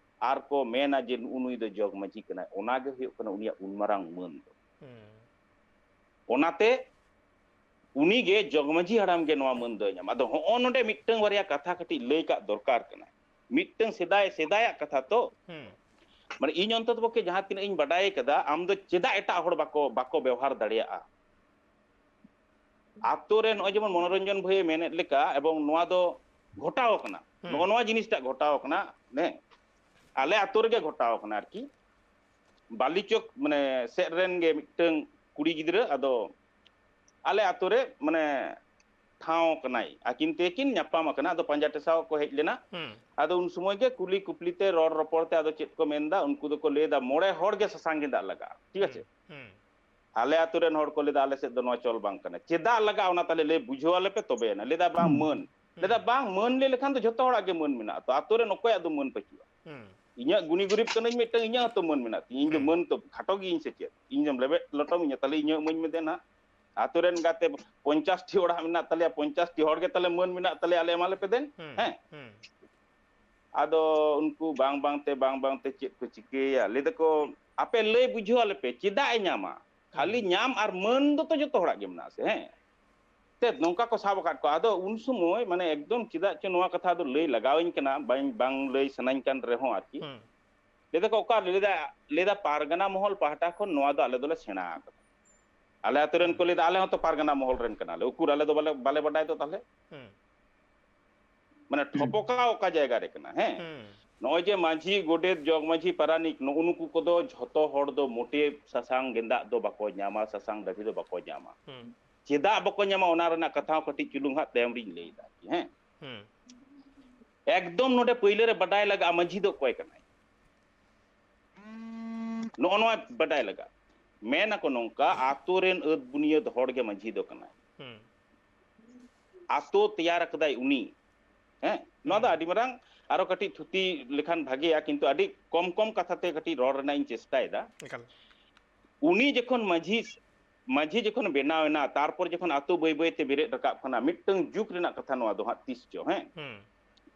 ᱟᱨ ᱠᱚ ᱢᱮᱱᱟ ᱡᱮ ᱱᱩᱜᱼᱩ ᱱᱩᱭ ᱫᱚ ᱡᱚᱜᱽ ᱢᱟᱹᱡᱷᱤ ᱠᱟᱱᱟᱭ, ᱚᱱᱟ ᱜᱮ ᱦᱩᱭᱩᱜ ᱠᱟᱱᱟ ᱩᱱᱤᱭᱟᱜ ᱩᱱ ᱢᱟᱨᱟᱝ ᱢᱟᱹᱱ ᱫᱚ᱾ ᱦᱩᱸ᱾ ᱚᱱᱟᱛᱮ ᱩᱱᱤ ᱜᱮ ᱡᱚᱜᱽ ᱢᱟᱹᱡᱷᱤ ᱦᱟᱲᱟᱢ ᱜᱮ ᱱᱚᱣᱟ ᱢᱟᱹᱱ ᱫᱚᱭ ᱧᱟᱢᱟ᱾ ᱟᱫᱚ ᱦᱚᱸᱜᱼᱚ ᱱᱚᱰᱮ ᱢᱤᱫᱴᱟᱝ ᱵᱟᱨᱭᱟ ᱠᱟᱛᱷᱟ ᱠᱟᱹᱴᱤᱡ ᱞᱟᱹᱭ ᱠᱟᱜ ᱫᱚᱨᱠᱟᱨ ᱠᱟᱱᱟ᱾ ᱢᱤᱫᱴᱟᱝ ᱥᱮᱫᱟᱭ, ᱥᱮᱫᱟᱭᱟᱜ ᱠᱟᱛᱷᱟ ᱛᱚ, ᱦᱩᱸ᱾ ᱢᱟᱱᱮ ᱤᱧ ᱚᱱᱛᱚᱛ ᱯᱚᱠᱠᱷᱮ ᱡᱟᱦᱟᱸ ᱛᱤᱱᱟᱹᱜ ᱤᱧ ᱵᱟᱰᱟᱭ ᱠᱟᱫᱟ, ᱟᱢ ᱫᱚ ᱪᱮᱫᱟᱜ ᱮᱴᱟᱜ ᱦᱚᱲ ᱵᱟᱠᱚ, ᱵᱟᱠᱚ ᱵᱮᱣᱦᱟᱨ ᱫᱟᱲᱮᱭᱟᱜᱼᱟ? ᱟᱛᱳ ᱨᱮ ᱱᱚᱜᱼᱚᱭ ᱡᱮᱢᱚᱱ ᱢᱚᱱᱳᱨᱚᱧᱡᱚᱱ ᱵᱷᱟᱹᱭᱮ ᱢᱮᱱᱮᱫ ᱞᱮᱠᱟ, ᱮᱵᱚᱝ ᱱᱚᱣᱟ ᱫᱚ ᱜᱷᱚᱴᱟᱣ ᱠᱟᱱᱟ, ᱦᱩᱸ᱾ ᱱᱚᱜᱼᱚ ᱱᱚᱣᱟ ᱡᱤᱱᱤᱥᱴᱟᱜ ᱜᱷᱚᱴᱟᱣ ᱠᱟᱱᱟ, ᱦᱮᱸ, ᱟᱞᱮ ᱟᱛᱳ ᱨᱮᱜᱮ ᱜᱷᱚᱴᱟᱣ ᱠᱟᱱᱟ ᱟᱨᱠᱤ᱾ ᱵᱟᱞᱤᱪᱚᱠ ᱢᱟᱱᱮ ᱥᱮᱫ ᱨᱮᱱ ᱜᱮ ᱢᱤᱫᱴᱟᱝ ᱠᱩᱲᱤ ᱜᱤᱫᱽᱨᱟᱹ, ᱟᱫᱚ ᱟᱞᱮ ᱟᱛᱳ ᱨᱮ ᱢᱟᱱᱮ ᱴᱷᱟᱶ ᱠᱟᱱᱟᱭ, ᱟᱹᱠᱤᱱ ᱛᱮᱠᱤᱱ ᱧᱟᱯᱟᱢ ᱟᱠᱟᱱᱟ᱾ ᱟᱫᱚ ᱯᱟᱸᱡᱟ ᱴᱮᱥᱟᱣ ᱠᱚ ᱦᱮᱡ ᱞᱮᱱᱟ᱾ ᱦᱩᱸ᱾ ᱟᱫᱚ ᱩᱱ ᱥᱚᱢᱚᱭ ᱜᱮ ᱠᱩᱞᱤ ᱠᱩᱯᱞᱤ ᱛᱮ, ᱨᱚᱲ ᱨᱚᱯᱚᱲ ᱛᱮ ᱟᱫᱚ ᱪᱮᱫ ᱠᱚ ᱢᱮᱱᱫᱟ, ᱩᱱᱠᱩ ᱫᱚᱠᱚ ᱞᱟᱹᱭᱫᱟ ᱢᱚᱬᱮ ᱦᱚᱲ ᱜᱮ ᱥᱟᱥᱟᱝ ᱜᱮᱸᱫᱟᱜ ᱞᱟᱜᱟᱜᱼᱟ, ᱴᱷᱤᱠ ᱟᱪᱷᱮ? ᱦᱩᱸ᱾ ᱟᱞᱮ ᱟᱛᱳ ᱨᱮᱱ ᱦᱚᱲ ᱠᱚ ᱞᱟᱹᱭᱫᱟ ᱟᱞᱮ ᱥᱮᱫ ᱫᱚ ᱱᱚᱣᱟ ᱪᱚᱞ ᱵᱟᱝ ᱠᱟᱱᱟ, ᱪᱮᱫᱟᱜ ᱞᱟᱜᱟᱜᱼᱟ ᱚᱱᱟ ᱛᱟᱦᱞᱮ ᱞᱟᱹᱭ ᱵᱩᱡᱷᱟᱹᱣ ᱟᱞᱮ ᱯᱮ ᱛᱚᱵᱮᱭᱮᱱᱟ᱾ ᱞᱟᱹᱭᱫᱟ ᱵᱟᱝ ᱢᱟᱹᱱ, ᱞᱟᱹᱭᱫᱟ ᱵᱟᱝ ᱢᱟᱹᱱ ᱞᱟᱹᱭ ᱞᱮᱠᱷᱟᱱ ᱫᱚ ᱡᱷᱚᱛᱚ ᱦᱚᱲᱟᱜ ᱜᱮ ᱢᱟᱹᱱ ᱢᱮᱱᱟᱜᱼᱟ, ᱛᱚ ᱟᱛᱳ ᱨᱮᱱ ᱚᱠᱚᱭᱟᱜ ᱫᱚ ᱢᱟᱹᱱ ᱯᱟᱹᱪᱩᱜᱼᱟ? ᱦᱩᱸ᱾ ᱤᱧᱟᱹᱜ ᱜᱩᱱᱤ ᱜᱩᱨᱤᱵ ᱠᱟᱹᱱᱟᱹᱧ ᱢᱤᱫᱴᱟᱝ, ᱤᱧᱟᱹᱜ ᱦᱚᱸᱛᱚ ᱢᱟᱹᱱ ᱢᱮᱱᱟᱜ ᱛᱤᱧᱟ, ᱤᱧ ᱫᱚ ᱦᱩᱸ᱾ ᱢᱟᱹᱱ ᱛᱚ ᱠᱷᱟᱴᱚ ᱜᱤᱭᱟᱹᱧ ᱥᱮ ᱪᱮᱫ? ᱤᱧ ᱫᱚᱢ ᱞᱮᱵᱮᱫ ᱞᱚᱴᱚᱢᱤᱧᱟ, ᱛᱟᱦᱞᱮ ᱤᱧᱟᱹᱜ ᱢᱟᱹᱧ ᱢᱮ ᱫᱮᱱ ᱦᱟᱸᱜ᱾ ᱟᱛᱳ ᱨᱮᱱ ᱜᱟᱛᱮ ᱯᱚᱧᱪᱟᱥ ᱴᱤ ᱚᱲᱟᱜ ᱢᱮᱱᱟᱜ ᱛᱟᱞᱮᱭᱟ, ᱯᱚᱧᱪᱟᱥ ᱴᱤ ᱦᱚᱲ ᱜᱮ ᱛᱟᱦᱞᱮ ᱢᱟᱹᱱ ᱢᱮᱱᱟᱜ ᱛᱟᱞᱮᱭᱟ, ᱟᱞᱮ ᱮᱢᱟ ᱞᱮᱯᱮ ᱫᱮᱱ, ᱦᱩᱸ, ᱦᱮᱸ? ᱦᱩᱸ᱾ ᱟᱫᱚ ᱩᱱᱠᱩ ᱵᱟᱝ ᱵᱟᱝ ᱛᱮ, ᱵᱟᱝ ᱵᱟᱝ ᱛᱮ ᱪᱮᱫ ᱠᱚ ᱪᱤᱠᱟᱹᱭᱟ? ᱞᱟᱹᱭ ᱫᱟᱠᱚ, "ᱟᱯᱮ ᱞᱟᱹᱭ ᱵᱩᱡᱷᱟᱹᱣ ᱟᱞᱮ ᱯᱮ, ᱪᱮᱫᱟᱜ ᱮ ᱧᱟᱢᱟ? ᱠᱷᱟᱹᱞᱤ ᱦᱩᱸ᱾ ᱧᱟᱢ ᱟᱨ ᱢᱟᱹᱱ ᱫᱚᱛᱚ ᱡᱚᱛᱚ ᱦᱚᱲᱟᱜ ᱜᱮ ᱢᱮᱱᱟᱜᱼᱟ ᱥᱮ, ᱦᱮᱸ?" ᱛᱮ ᱱᱚᱝᱠᱟ ᱠᱚ ᱥᱟᱵ ᱟᱠᱟᱫ ᱠᱚᱣᱟ᱾ ᱟᱫᱚ ᱩᱱ ᱥᱚᱢᱚᱭ ᱢᱟᱱᱮ ᱮᱠᱫᱚᱢ ᱪᱮᱫᱟᱜ ᱪᱚ ᱱᱚᱣᱟ ᱠᱟᱛᱷᱟ ᱫᱚ ᱞᱟᱹᱭ ᱞᱟᱜᱟᱣᱟᱹᱧ ᱠᱟᱱᱟ, ᱵᱟᱝ, ᱵᱟᱝ ᱞᱟᱹᱭ ᱥᱟᱱᱟᱧ ᱠᱟᱱ ᱨᱮᱦᱚᱸ ᱟᱨᱠᱤ᱾ ᱦᱩᱸ᱾ ᱞᱟᱹᱭ ᱫᱟᱠᱚ, "ᱚᱠᱟ ᱨᱮ?" ᱞᱟᱹᱭ ᱫᱟ, ᱞᱟᱹᱭ ᱫᱟ, "ᱯᱟᱨᱜᱟᱱᱟ ᱢᱚᱦᱚᱞ ᱯᱟᱦᱴᱟ ᱠᱷᱚᱱ ᱱᱚᱣᱟ ᱫᱚ ᱟᱞᱮ ᱫᱚᱞᱮ ᱥᱮᱬᱟ ᱟᱠᱟᱫᱟ᱾ ᱟᱞᱮ ᱟᱛᱳ ᱨᱮᱱ ᱠᱚ ᱞᱟᱹᱭ ᱫᱟ, ᱟᱞᱮ ᱦᱚᱸᱛᱚ ᱯᱟᱨᱜᱟᱱᱟ ᱢᱚᱦᱚᱞ ᱨᱮᱱ ᱠᱟᱱᱟᱞᱮ, ᱩᱠᱩᱨ ᱟᱞᱮ ᱫᱚ ᱵᱟᱞᱮ, ᱵᱟᱞᱮ ᱵᱟᱰᱟᱭ ᱫᱚ ᱛᱟᱦᱞᱮ?" ᱦᱩᱸ᱾ ᱢᱟᱱᱮ ᱴᱷᱚᱯᱚᱠᱟᱣ ᱚᱠᱟ ᱡᱟᱭᱜᱟ ᱨᱮ ᱠᱟᱱᱟ, ᱦᱮᱸ? ᱦᱩᱸ᱾ ᱱᱚᱜᱼᱚᱭ ᱡᱮ ᱢᱟᱹᱡᱷᱤ, ᱜᱚᱰᱮᱛ, ᱡᱚᱜᱽ ᱢᱟᱹᱡᱷᱤ, ᱯᱟᱨᱟᱱᱤᱠ, ᱱᱩᱜᱼᱩ ᱱᱩᱠᱩ ᱠᱚᱫᱚ ᱡᱷᱚᱛᱚ ᱦᱚᱲ ᱫᱚ ᱢᱚᱴᱮ ᱥᱟᱥᱟᱝ ᱜᱮᱸᱫᱟᱜ ᱫᱚ ᱵᱟᱠᱚ ᱧᱟᱢᱟ, ᱥᱟᱥᱟᱝ ᱫᱟᱹᱲᱦᱤ ᱫᱚ ᱵᱟᱠᱚ ᱧᱟᱢᱟ᱾ ᱦᱩᱸ᱾ ᱪᱮᱫᱟᱜ ᱵᱟᱠᱚ ᱧᱟᱢᱟ, ᱚᱱᱟ ᱨᱮᱱᱟᱜ ᱠᱟᱛᱷᱟ ᱦᱚᱸ ᱠᱟᱹᱴᱤᱡ ᱪᱩᱞᱩᱝ ᱦᱟᱸᱜ ᱛᱟᱭᱚᱢ ᱨᱤᱧ ᱞᱟᱹᱭ ᱮᱫᱟ, ᱦᱮᱸ? ᱦᱩᱸ᱾ ᱮᱠᱫᱚᱢ ᱱᱚᱰᱮ ᱯᱟᱹᱭᱞᱟᱹ ᱨᱮ ᱵᱟᱰᱟᱭ ᱞᱟᱜᱟᱜᱼᱟ, ᱢᱟᱹᱡᱷᱤ ᱫᱚ ᱚᱠᱚᱭ ᱠᱟᱱᱟᱭ? ᱱᱚᱜᱼᱚ ᱱᱚᱣᱟ ᱵᱟᱰᱟᱭ ᱞᱟᱜᱟᱜᱼᱟ᱾ ᱢᱮᱱ ᱟᱠᱚ ᱱᱚᱝᱠᱟ, ᱟᱛᱳ ᱨᱮᱱ ᱟᱹᱫ ᱵᱩᱱᱤᱭᱟᱹᱫ ᱦᱚᱲ ᱜᱮ ᱢᱟᱹᱡᱷᱤ ᱫᱚ ᱠᱟᱱᱟᱭ᱾ ᱦᱩᱸ᱾ ᱟᱛᱳ ᱛᱮᱭᱟᱨ ᱟᱠᱟᱫᱟᱭ ᱩᱱᱤ᱾ ᱦᱮᱸ, ᱱᱚᱣᱟ ᱫᱚ ᱦᱩᱸ᱾ ᱟᱹᱰᱤ ᱢᱟᱨᱟᱝ ᱟᱨᱚ ᱠᱟᱹᱴᱤᱡ ᱛᱷᱩᱛᱤ ᱞᱮᱠᱷᱟᱱ ᱵᱷᱟᱜᱮᱭᱟ, ᱠᱤᱱᱛᱩ ᱟᱹᱰᱤ ᱠᱚᱢ ᱠᱚᱢ ᱠᱟᱛᱷᱟ ᱛᱮ ᱠᱟᱹᱴᱤᱡ ᱨᱚᱲ ᱨᱮᱱᱟᱜ ᱤᱧ ᱪᱮᱥᱴᱟᱭᱮᱫᱟ᱾ ᱮᱠᱟᱞ᱾ ᱩᱱᱤ ᱡᱚᱠᱷᱚᱱ ᱢᱟᱹᱡᱷᱤ, ᱢᱟᱹᱡᱷᱤ ᱡᱚᱠᱷᱚᱱ ᱵᱮᱱᱟᱣ ᱮᱱᱟ, ᱛᱟᱨᱯᱚᱨ ᱡᱚᱠᱷᱚᱱ ᱟᱛᱳ ᱵᱟᱹᱭ ᱵᱟᱹᱭ ᱛᱮ ᱵᱮᱨᱮᱫ ᱨᱟᱠᱟᱵ ᱠᱟᱱᱟ, ᱢᱤᱫᱴᱟᱝ ᱡᱩᱜᱽ ᱨᱮᱱᱟᱜ ᱠᱟᱛᱷᱟ ᱱᱚᱣᱟ ᱫᱚ ᱦᱟᱸᱜ, ᱛᱤᱥ ᱪᱚ, ᱦᱮᱸ᱾ ᱦᱩᱸ᱾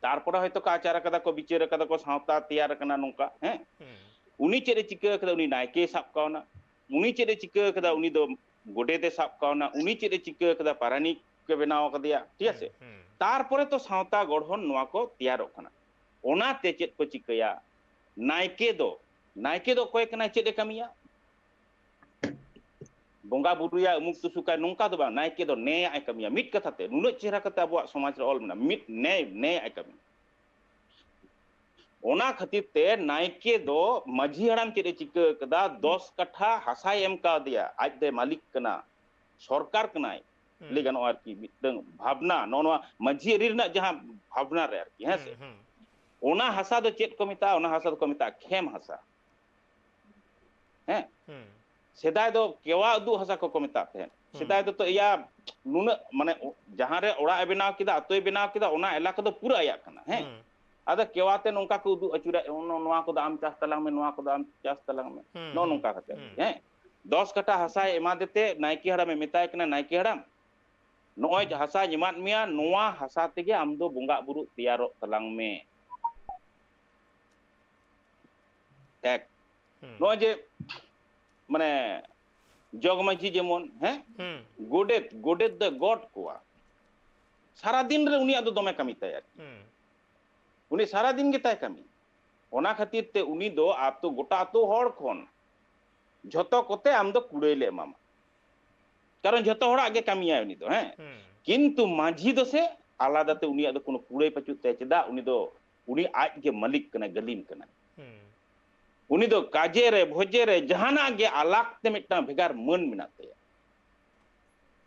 ᱛᱟᱨᱯᱚᱨᱮ ᱦᱚᱭᱛᱳ ᱠᱚ ᱟᱪᱟᱨ ᱟᱠᱟᱫᱟ ᱠᱚ, ᱵᱤᱪᱟᱹᱨ ᱟᱠᱟᱫᱟ ᱠᱚ, ᱥᱟᱶᱛᱟ ᱛᱮᱭᱟᱨ ᱟᱠᱟᱱᱟ ᱱᱚᱝᱠᱟ, ᱦᱮᱸ᱾ ᱦᱩᱸ᱾ ᱩᱱᱤ ᱪᱮᱫ ᱮ ᱪᱤᱠᱟᱹ ᱟᱠᱟᱫᱟ? ᱩᱱᱤ ᱱᱟᱭᱠᱮᱭ ᱥᱟᱵ ᱠᱟᱣᱱᱟ, ᱩᱱᱤ ᱪᱮᱫ ᱮ ᱪᱤᱠᱟᱹ ᱟᱠᱟᱫᱟ? ᱩᱱᱤ ᱫᱚ ᱜᱚᱰᱮᱛ ᱮ ᱥᱟᱵ ᱠᱟᱣᱱᱟ, ᱩᱱᱤ ᱪᱮᱫ ᱮ ᱪᱤᱠᱟᱹ ᱟᱠᱟᱫᱟ? ᱯᱟᱨᱟᱱᱤᱠ ᱮ ᱵᱮᱱᱟᱣ ᱟᱠᱟᱫᱮᱭᱟ, ᱴᱷᱤᱠ ᱦᱩᱸ, ᱟᱪᱷᱮ? ᱦᱩᱸ᱾ ᱛᱟᱨᱯᱚᱨᱮ ᱛᱚ ᱥᱟᱶᱛᱟ ᱜᱚᱲᱦᱚᱱ ᱱᱚᱣᱟ ᱠᱚ ᱛᱮᱭᱟᱨᱚᱜ ᱠᱟᱱᱟ᱾ ᱚᱱᱟᱛᱮ ᱪᱮᱫ ᱠᱚ ᱪᱤᱠᱟᱹᱭᱟ? ᱱᱟᱭᱠᱮ ᱫᱚ, ᱱᱟᱭᱠᱮ ᱫᱚ ᱚᱠᱚᱭ ᱠᱟᱱᱟᱭ? ᱪᱮᱫ ᱮ ᱠᱟᱹᱢᱤᱭᱟ? ᱵᱚᱸᱜᱟ ᱵᱩᱨᱩᱭᱟ, ᱩᱢᱩᱠ ᱛᱩᱥᱩᱠᱟᱭ, ᱱᱚᱝᱠᱟ ᱫᱚ ᱵᱟᱝ᱾ ᱱᱟᱭᱠᱮ ᱫᱚ ᱱᱮᱭᱟᱜ ᱮ ᱠᱟᱹᱢᱤᱭᱟ᱾ ᱢᱤᱫ ᱠᱟᱛᱷᱟ ᱛᱮ, ᱱᱩᱱᱟᱹᱜ ᱪᱮᱦᱨᱟ ᱠᱟᱛᱮ ᱟᱵᱚᱣᱟᱜ ᱥᱚᱢᱟᱡᱽ ᱨᱮ ᱚᱞ ᱢᱮᱱᱟᱜᱼᱟ, ᱢᱤᱫ ᱱᱮᱭ, ᱱᱮᱭᱟᱜ ᱮ ᱠᱟᱹᱢᱤᱭᱟ᱾ ᱚᱱᱟ ᱠᱷᱟᱹᱛᱤᱨ ᱛᱮ ᱱᱟᱭᱠᱮ ᱫᱚ ᱢᱟᱹᱡᱷᱤ ᱦᱟᱲᱟᱢ ᱪᱮᱫ ᱮ ᱪᱤᱠᱟᱹ ᱠᱟᱫᱟ? ᱫᱚᱥ ᱠᱟᱴᱷᱟ ᱦᱟᱥᱟᱭ ᱮᱢ ᱠᱟᱣᱫᱮᱭᱟ, ᱟᱡ ᱫᱚᱭ ᱢᱟᱹᱞᱤᱠ ᱠᱟᱱᱟ, ᱥᱚᱨᱠᱟᱨ ᱠᱟᱱᱟᱭ, ᱦᱩᱸ᱾ ᱞᱟᱹᱭ ᱜᱟᱱᱚᱜᱼᱟ ᱟᱨᱠᱤ, ᱢᱤᱫᱴᱟᱝ ᱵᱷᱟᱵᱽᱱᱟ, ᱱᱚᱜᱼᱚ ᱱᱚᱣᱟ ᱢᱟᱹᱡᱷᱤ ᱟᱹᱨᱤ ᱨᱮᱱᱟᱜ ᱡᱟᱦᱟᱸ ᱵᱷᱟᱵᱽᱱᱟ ᱨᱮ ᱟᱨᱠᱤ, ᱦᱮᱸ ᱥᱮ? ᱦᱩᱸ, ᱦᱩᱸ᱾ ᱚᱱᱟ ᱦᱟᱥᱟ ᱫᱚ ᱪᱮᱫ ᱠᱚ ᱢᱮᱛᱟᱜᱼᱟ? ᱚᱱᱟ ᱦᱟᱥᱟ ᱫᱚᱠᱚ ᱢᱮᱛᱟᱜᱼᱟ ᱠᱷᱮᱢ ᱦᱟᱥᱟ᱾ ᱦᱮᱸ? ᱦᱩᱸ᱾ ᱥᱮᱫᱟᱭ ᱫᱚ ᱠᱮᱣᱟ ᱩᱫᱩᱜ ᱦᱟᱥᱟ ᱠᱚᱠᱚ ᱢᱮᱛᱟᱜ ᱛᱟᱦᱮᱸᱫ᱾ ᱦᱩᱸ᱾ ᱥᱮᱫᱟᱭ ᱫᱚ ᱛᱚ ᱮᱭᱟ ᱱᱩᱱᱟᱹᱜ, ᱢᱟᱱᱮ, ᱡᱟᱦᱟᱸ ᱨᱮ ᱚᱲᱟᱜ ᱮ ᱵᱮᱱᱟᱣ ᱠᱮᱫᱟ, ᱟᱛᱳᱭ ᱵᱮᱱᱟᱣ ᱠᱮᱫᱟ, ᱚᱱᱟ ᱮᱞᱟᱠᱟ ᱫᱚ ᱯᱩᱨᱟᱹ ᱟᱭᱟᱜ ᱠᱟᱱᱟ, ᱦᱮᱸ? ᱦᱩᱸ᱾ ᱟᱫᱚ ᱠᱮᱣᱟ ᱛᱮ ᱱᱚᱝᱠᱟ ᱠᱚ ᱩᱫᱩᱜ ᱟᱹᱪᱩᱨᱟ, ᱱᱚ-, ᱱᱚᱣᱟ ᱠᱚᱫᱚ ᱟᱢ ᱪᱟᱥ ᱛᱟᱞᱟᱝ ᱢᱮ, ᱱᱚᱣᱟ ᱠᱚᱫᱚ ᱟᱢ ᱪᱟᱥ ᱛᱟᱞᱟᱝ ᱢᱮ, ᱦᱩᱸ, ᱱᱚᱜᱼᱚ ᱦᱩᱸ, ᱱᱚᱝᱠᱟ ᱠᱟᱛᱮ, ᱦᱩᱸ᱾ ᱦᱮᱸ? ᱫᱚᱥ ᱠᱟᱴᱷᱟ ᱦᱟᱥᱟᱭ ᱮᱢᱟᱫᱮ ᱛᱮ ᱱᱟᱭᱠᱮ ᱦᱟᱲᱟᱢᱮ ᱢᱮᱛᱟᱭ ᱠᱟᱱᱟ, "ᱱᱟᱭᱠᱮ ᱦᱟᱲᱟᱢ, ᱱᱚᱜᱼᱚᱭ ᱦᱟᱥᱟᱧ ᱮᱢᱟᱫ ᱢᱮᱭᱟ, ᱱᱚᱣᱟ ᱦᱟᱥᱟ ᱛᱮᱜᱮ ᱟᱢ ᱫᱚ ᱵᱚᱸᱜᱟ ᱵᱩᱨᱩ ᱛᱮᱭᱟᱨᱚᱜ ᱛᱟᱞᱟᱝ ᱢᱮ᱾" ᱮᱠ᱾ ᱦᱩᱸ᱾ ᱱᱚᱜᱼᱚᱭ ᱡᱮ, ᱢᱟᱱᱮ, ᱡᱚᱜᱽ ᱢᱟᱹᱡᱷᱤ ᱡᱮᱢᱚᱱ, ᱦᱮᱸ? ᱦᱩᱸ᱾ ᱜᱚᱰᱮᱛ, ᱜᱚᱰᱮᱛ ᱫᱚᱭ ᱜᱚᱰ ᱠᱚᱣᱟ᱾ ᱥᱟᱨᱟ ᱫᱤᱱ ᱨᱮ ᱩᱱᱤᱭᱟᱜ ᱫᱚ ᱫᱚᱢᱮ ᱠᱟᱹᱢᱤ ᱛᱟᱭ ᱟᱨᱠᱤ᱾ ᱦᱩᱸ᱾ ᱩᱱᱤ ᱥᱟᱨᱟ ᱫᱤᱱ ᱜᱮ ᱛᱟᱭ ᱠᱟᱹᱢᱤ᱾ ᱚᱱᱟ ᱠᱷᱟᱹᱛᱤᱨ ᱛᱮ ᱩᱱᱤ ᱫᱚ ᱟᱛᱳ, ᱜᱚᱴᱟ ᱟᱛᱳ ᱦᱚᱲ ᱠᱷᱚᱱ ᱡᱷᱚᱛᱚ ᱠᱚᱛᱮ ᱟᱢ ᱫᱚ ᱠᱩᱲᱟᱹᱭ ᱞᱮ ᱮᱢᱟᱢᱟ᱾ ᱠᱟᱨᱚᱱ ᱡᱷᱚᱛᱚ ᱦᱚᱲᱟᱜ ᱜᱮ ᱠᱟᱹᱢᱤᱭᱟᱭ ᱩᱱᱤ ᱫᱚ, ᱦᱮᱸ᱾ ᱦᱩᱸ᱾ ᱠᱤᱱᱛᱩ ᱢᱟᱹᱡᱷᱤ ᱫᱚ ᱥᱮ ᱟᱞᱟᱫᱟ ᱛᱮ ᱩᱱᱤᱭᱟᱜ ᱫᱚ ᱠᱳᱱᱳ ᱠᱩᱲᱟᱹᱭ ᱯᱟᱹᱪᱩᱜ ᱛᱟᱭᱟ᱾ ᱪᱮᱫᱟᱜ? ᱩᱱᱤ ᱫᱚ, ᱩᱱᱤ ᱟᱡ ᱜᱮ ᱢᱟᱹᱞᱤᱠ ᱠᱟᱱᱟᱭ, ᱜᱟᱹᱞᱤᱢ ᱠᱟᱱᱟᱭ᱾ ᱦᱩᱸ᱾ ᱩᱱᱤ ᱫᱚ ᱠᱟᱡᱮ ᱨᱮ, ᱵᱷᱚᱡᱮ ᱨᱮ, ᱡᱟᱦᱟᱱᱟᱜ ᱜᱮ ᱟᱞᱟᱜᱽ ᱛᱮ ᱢᱤᱫᱴᱟᱝ ᱵᱷᱮᱜᱟᱨ ᱢᱟᱹᱱ ᱢᱮᱱᱟᱜ ᱛᱟᱭᱟ᱾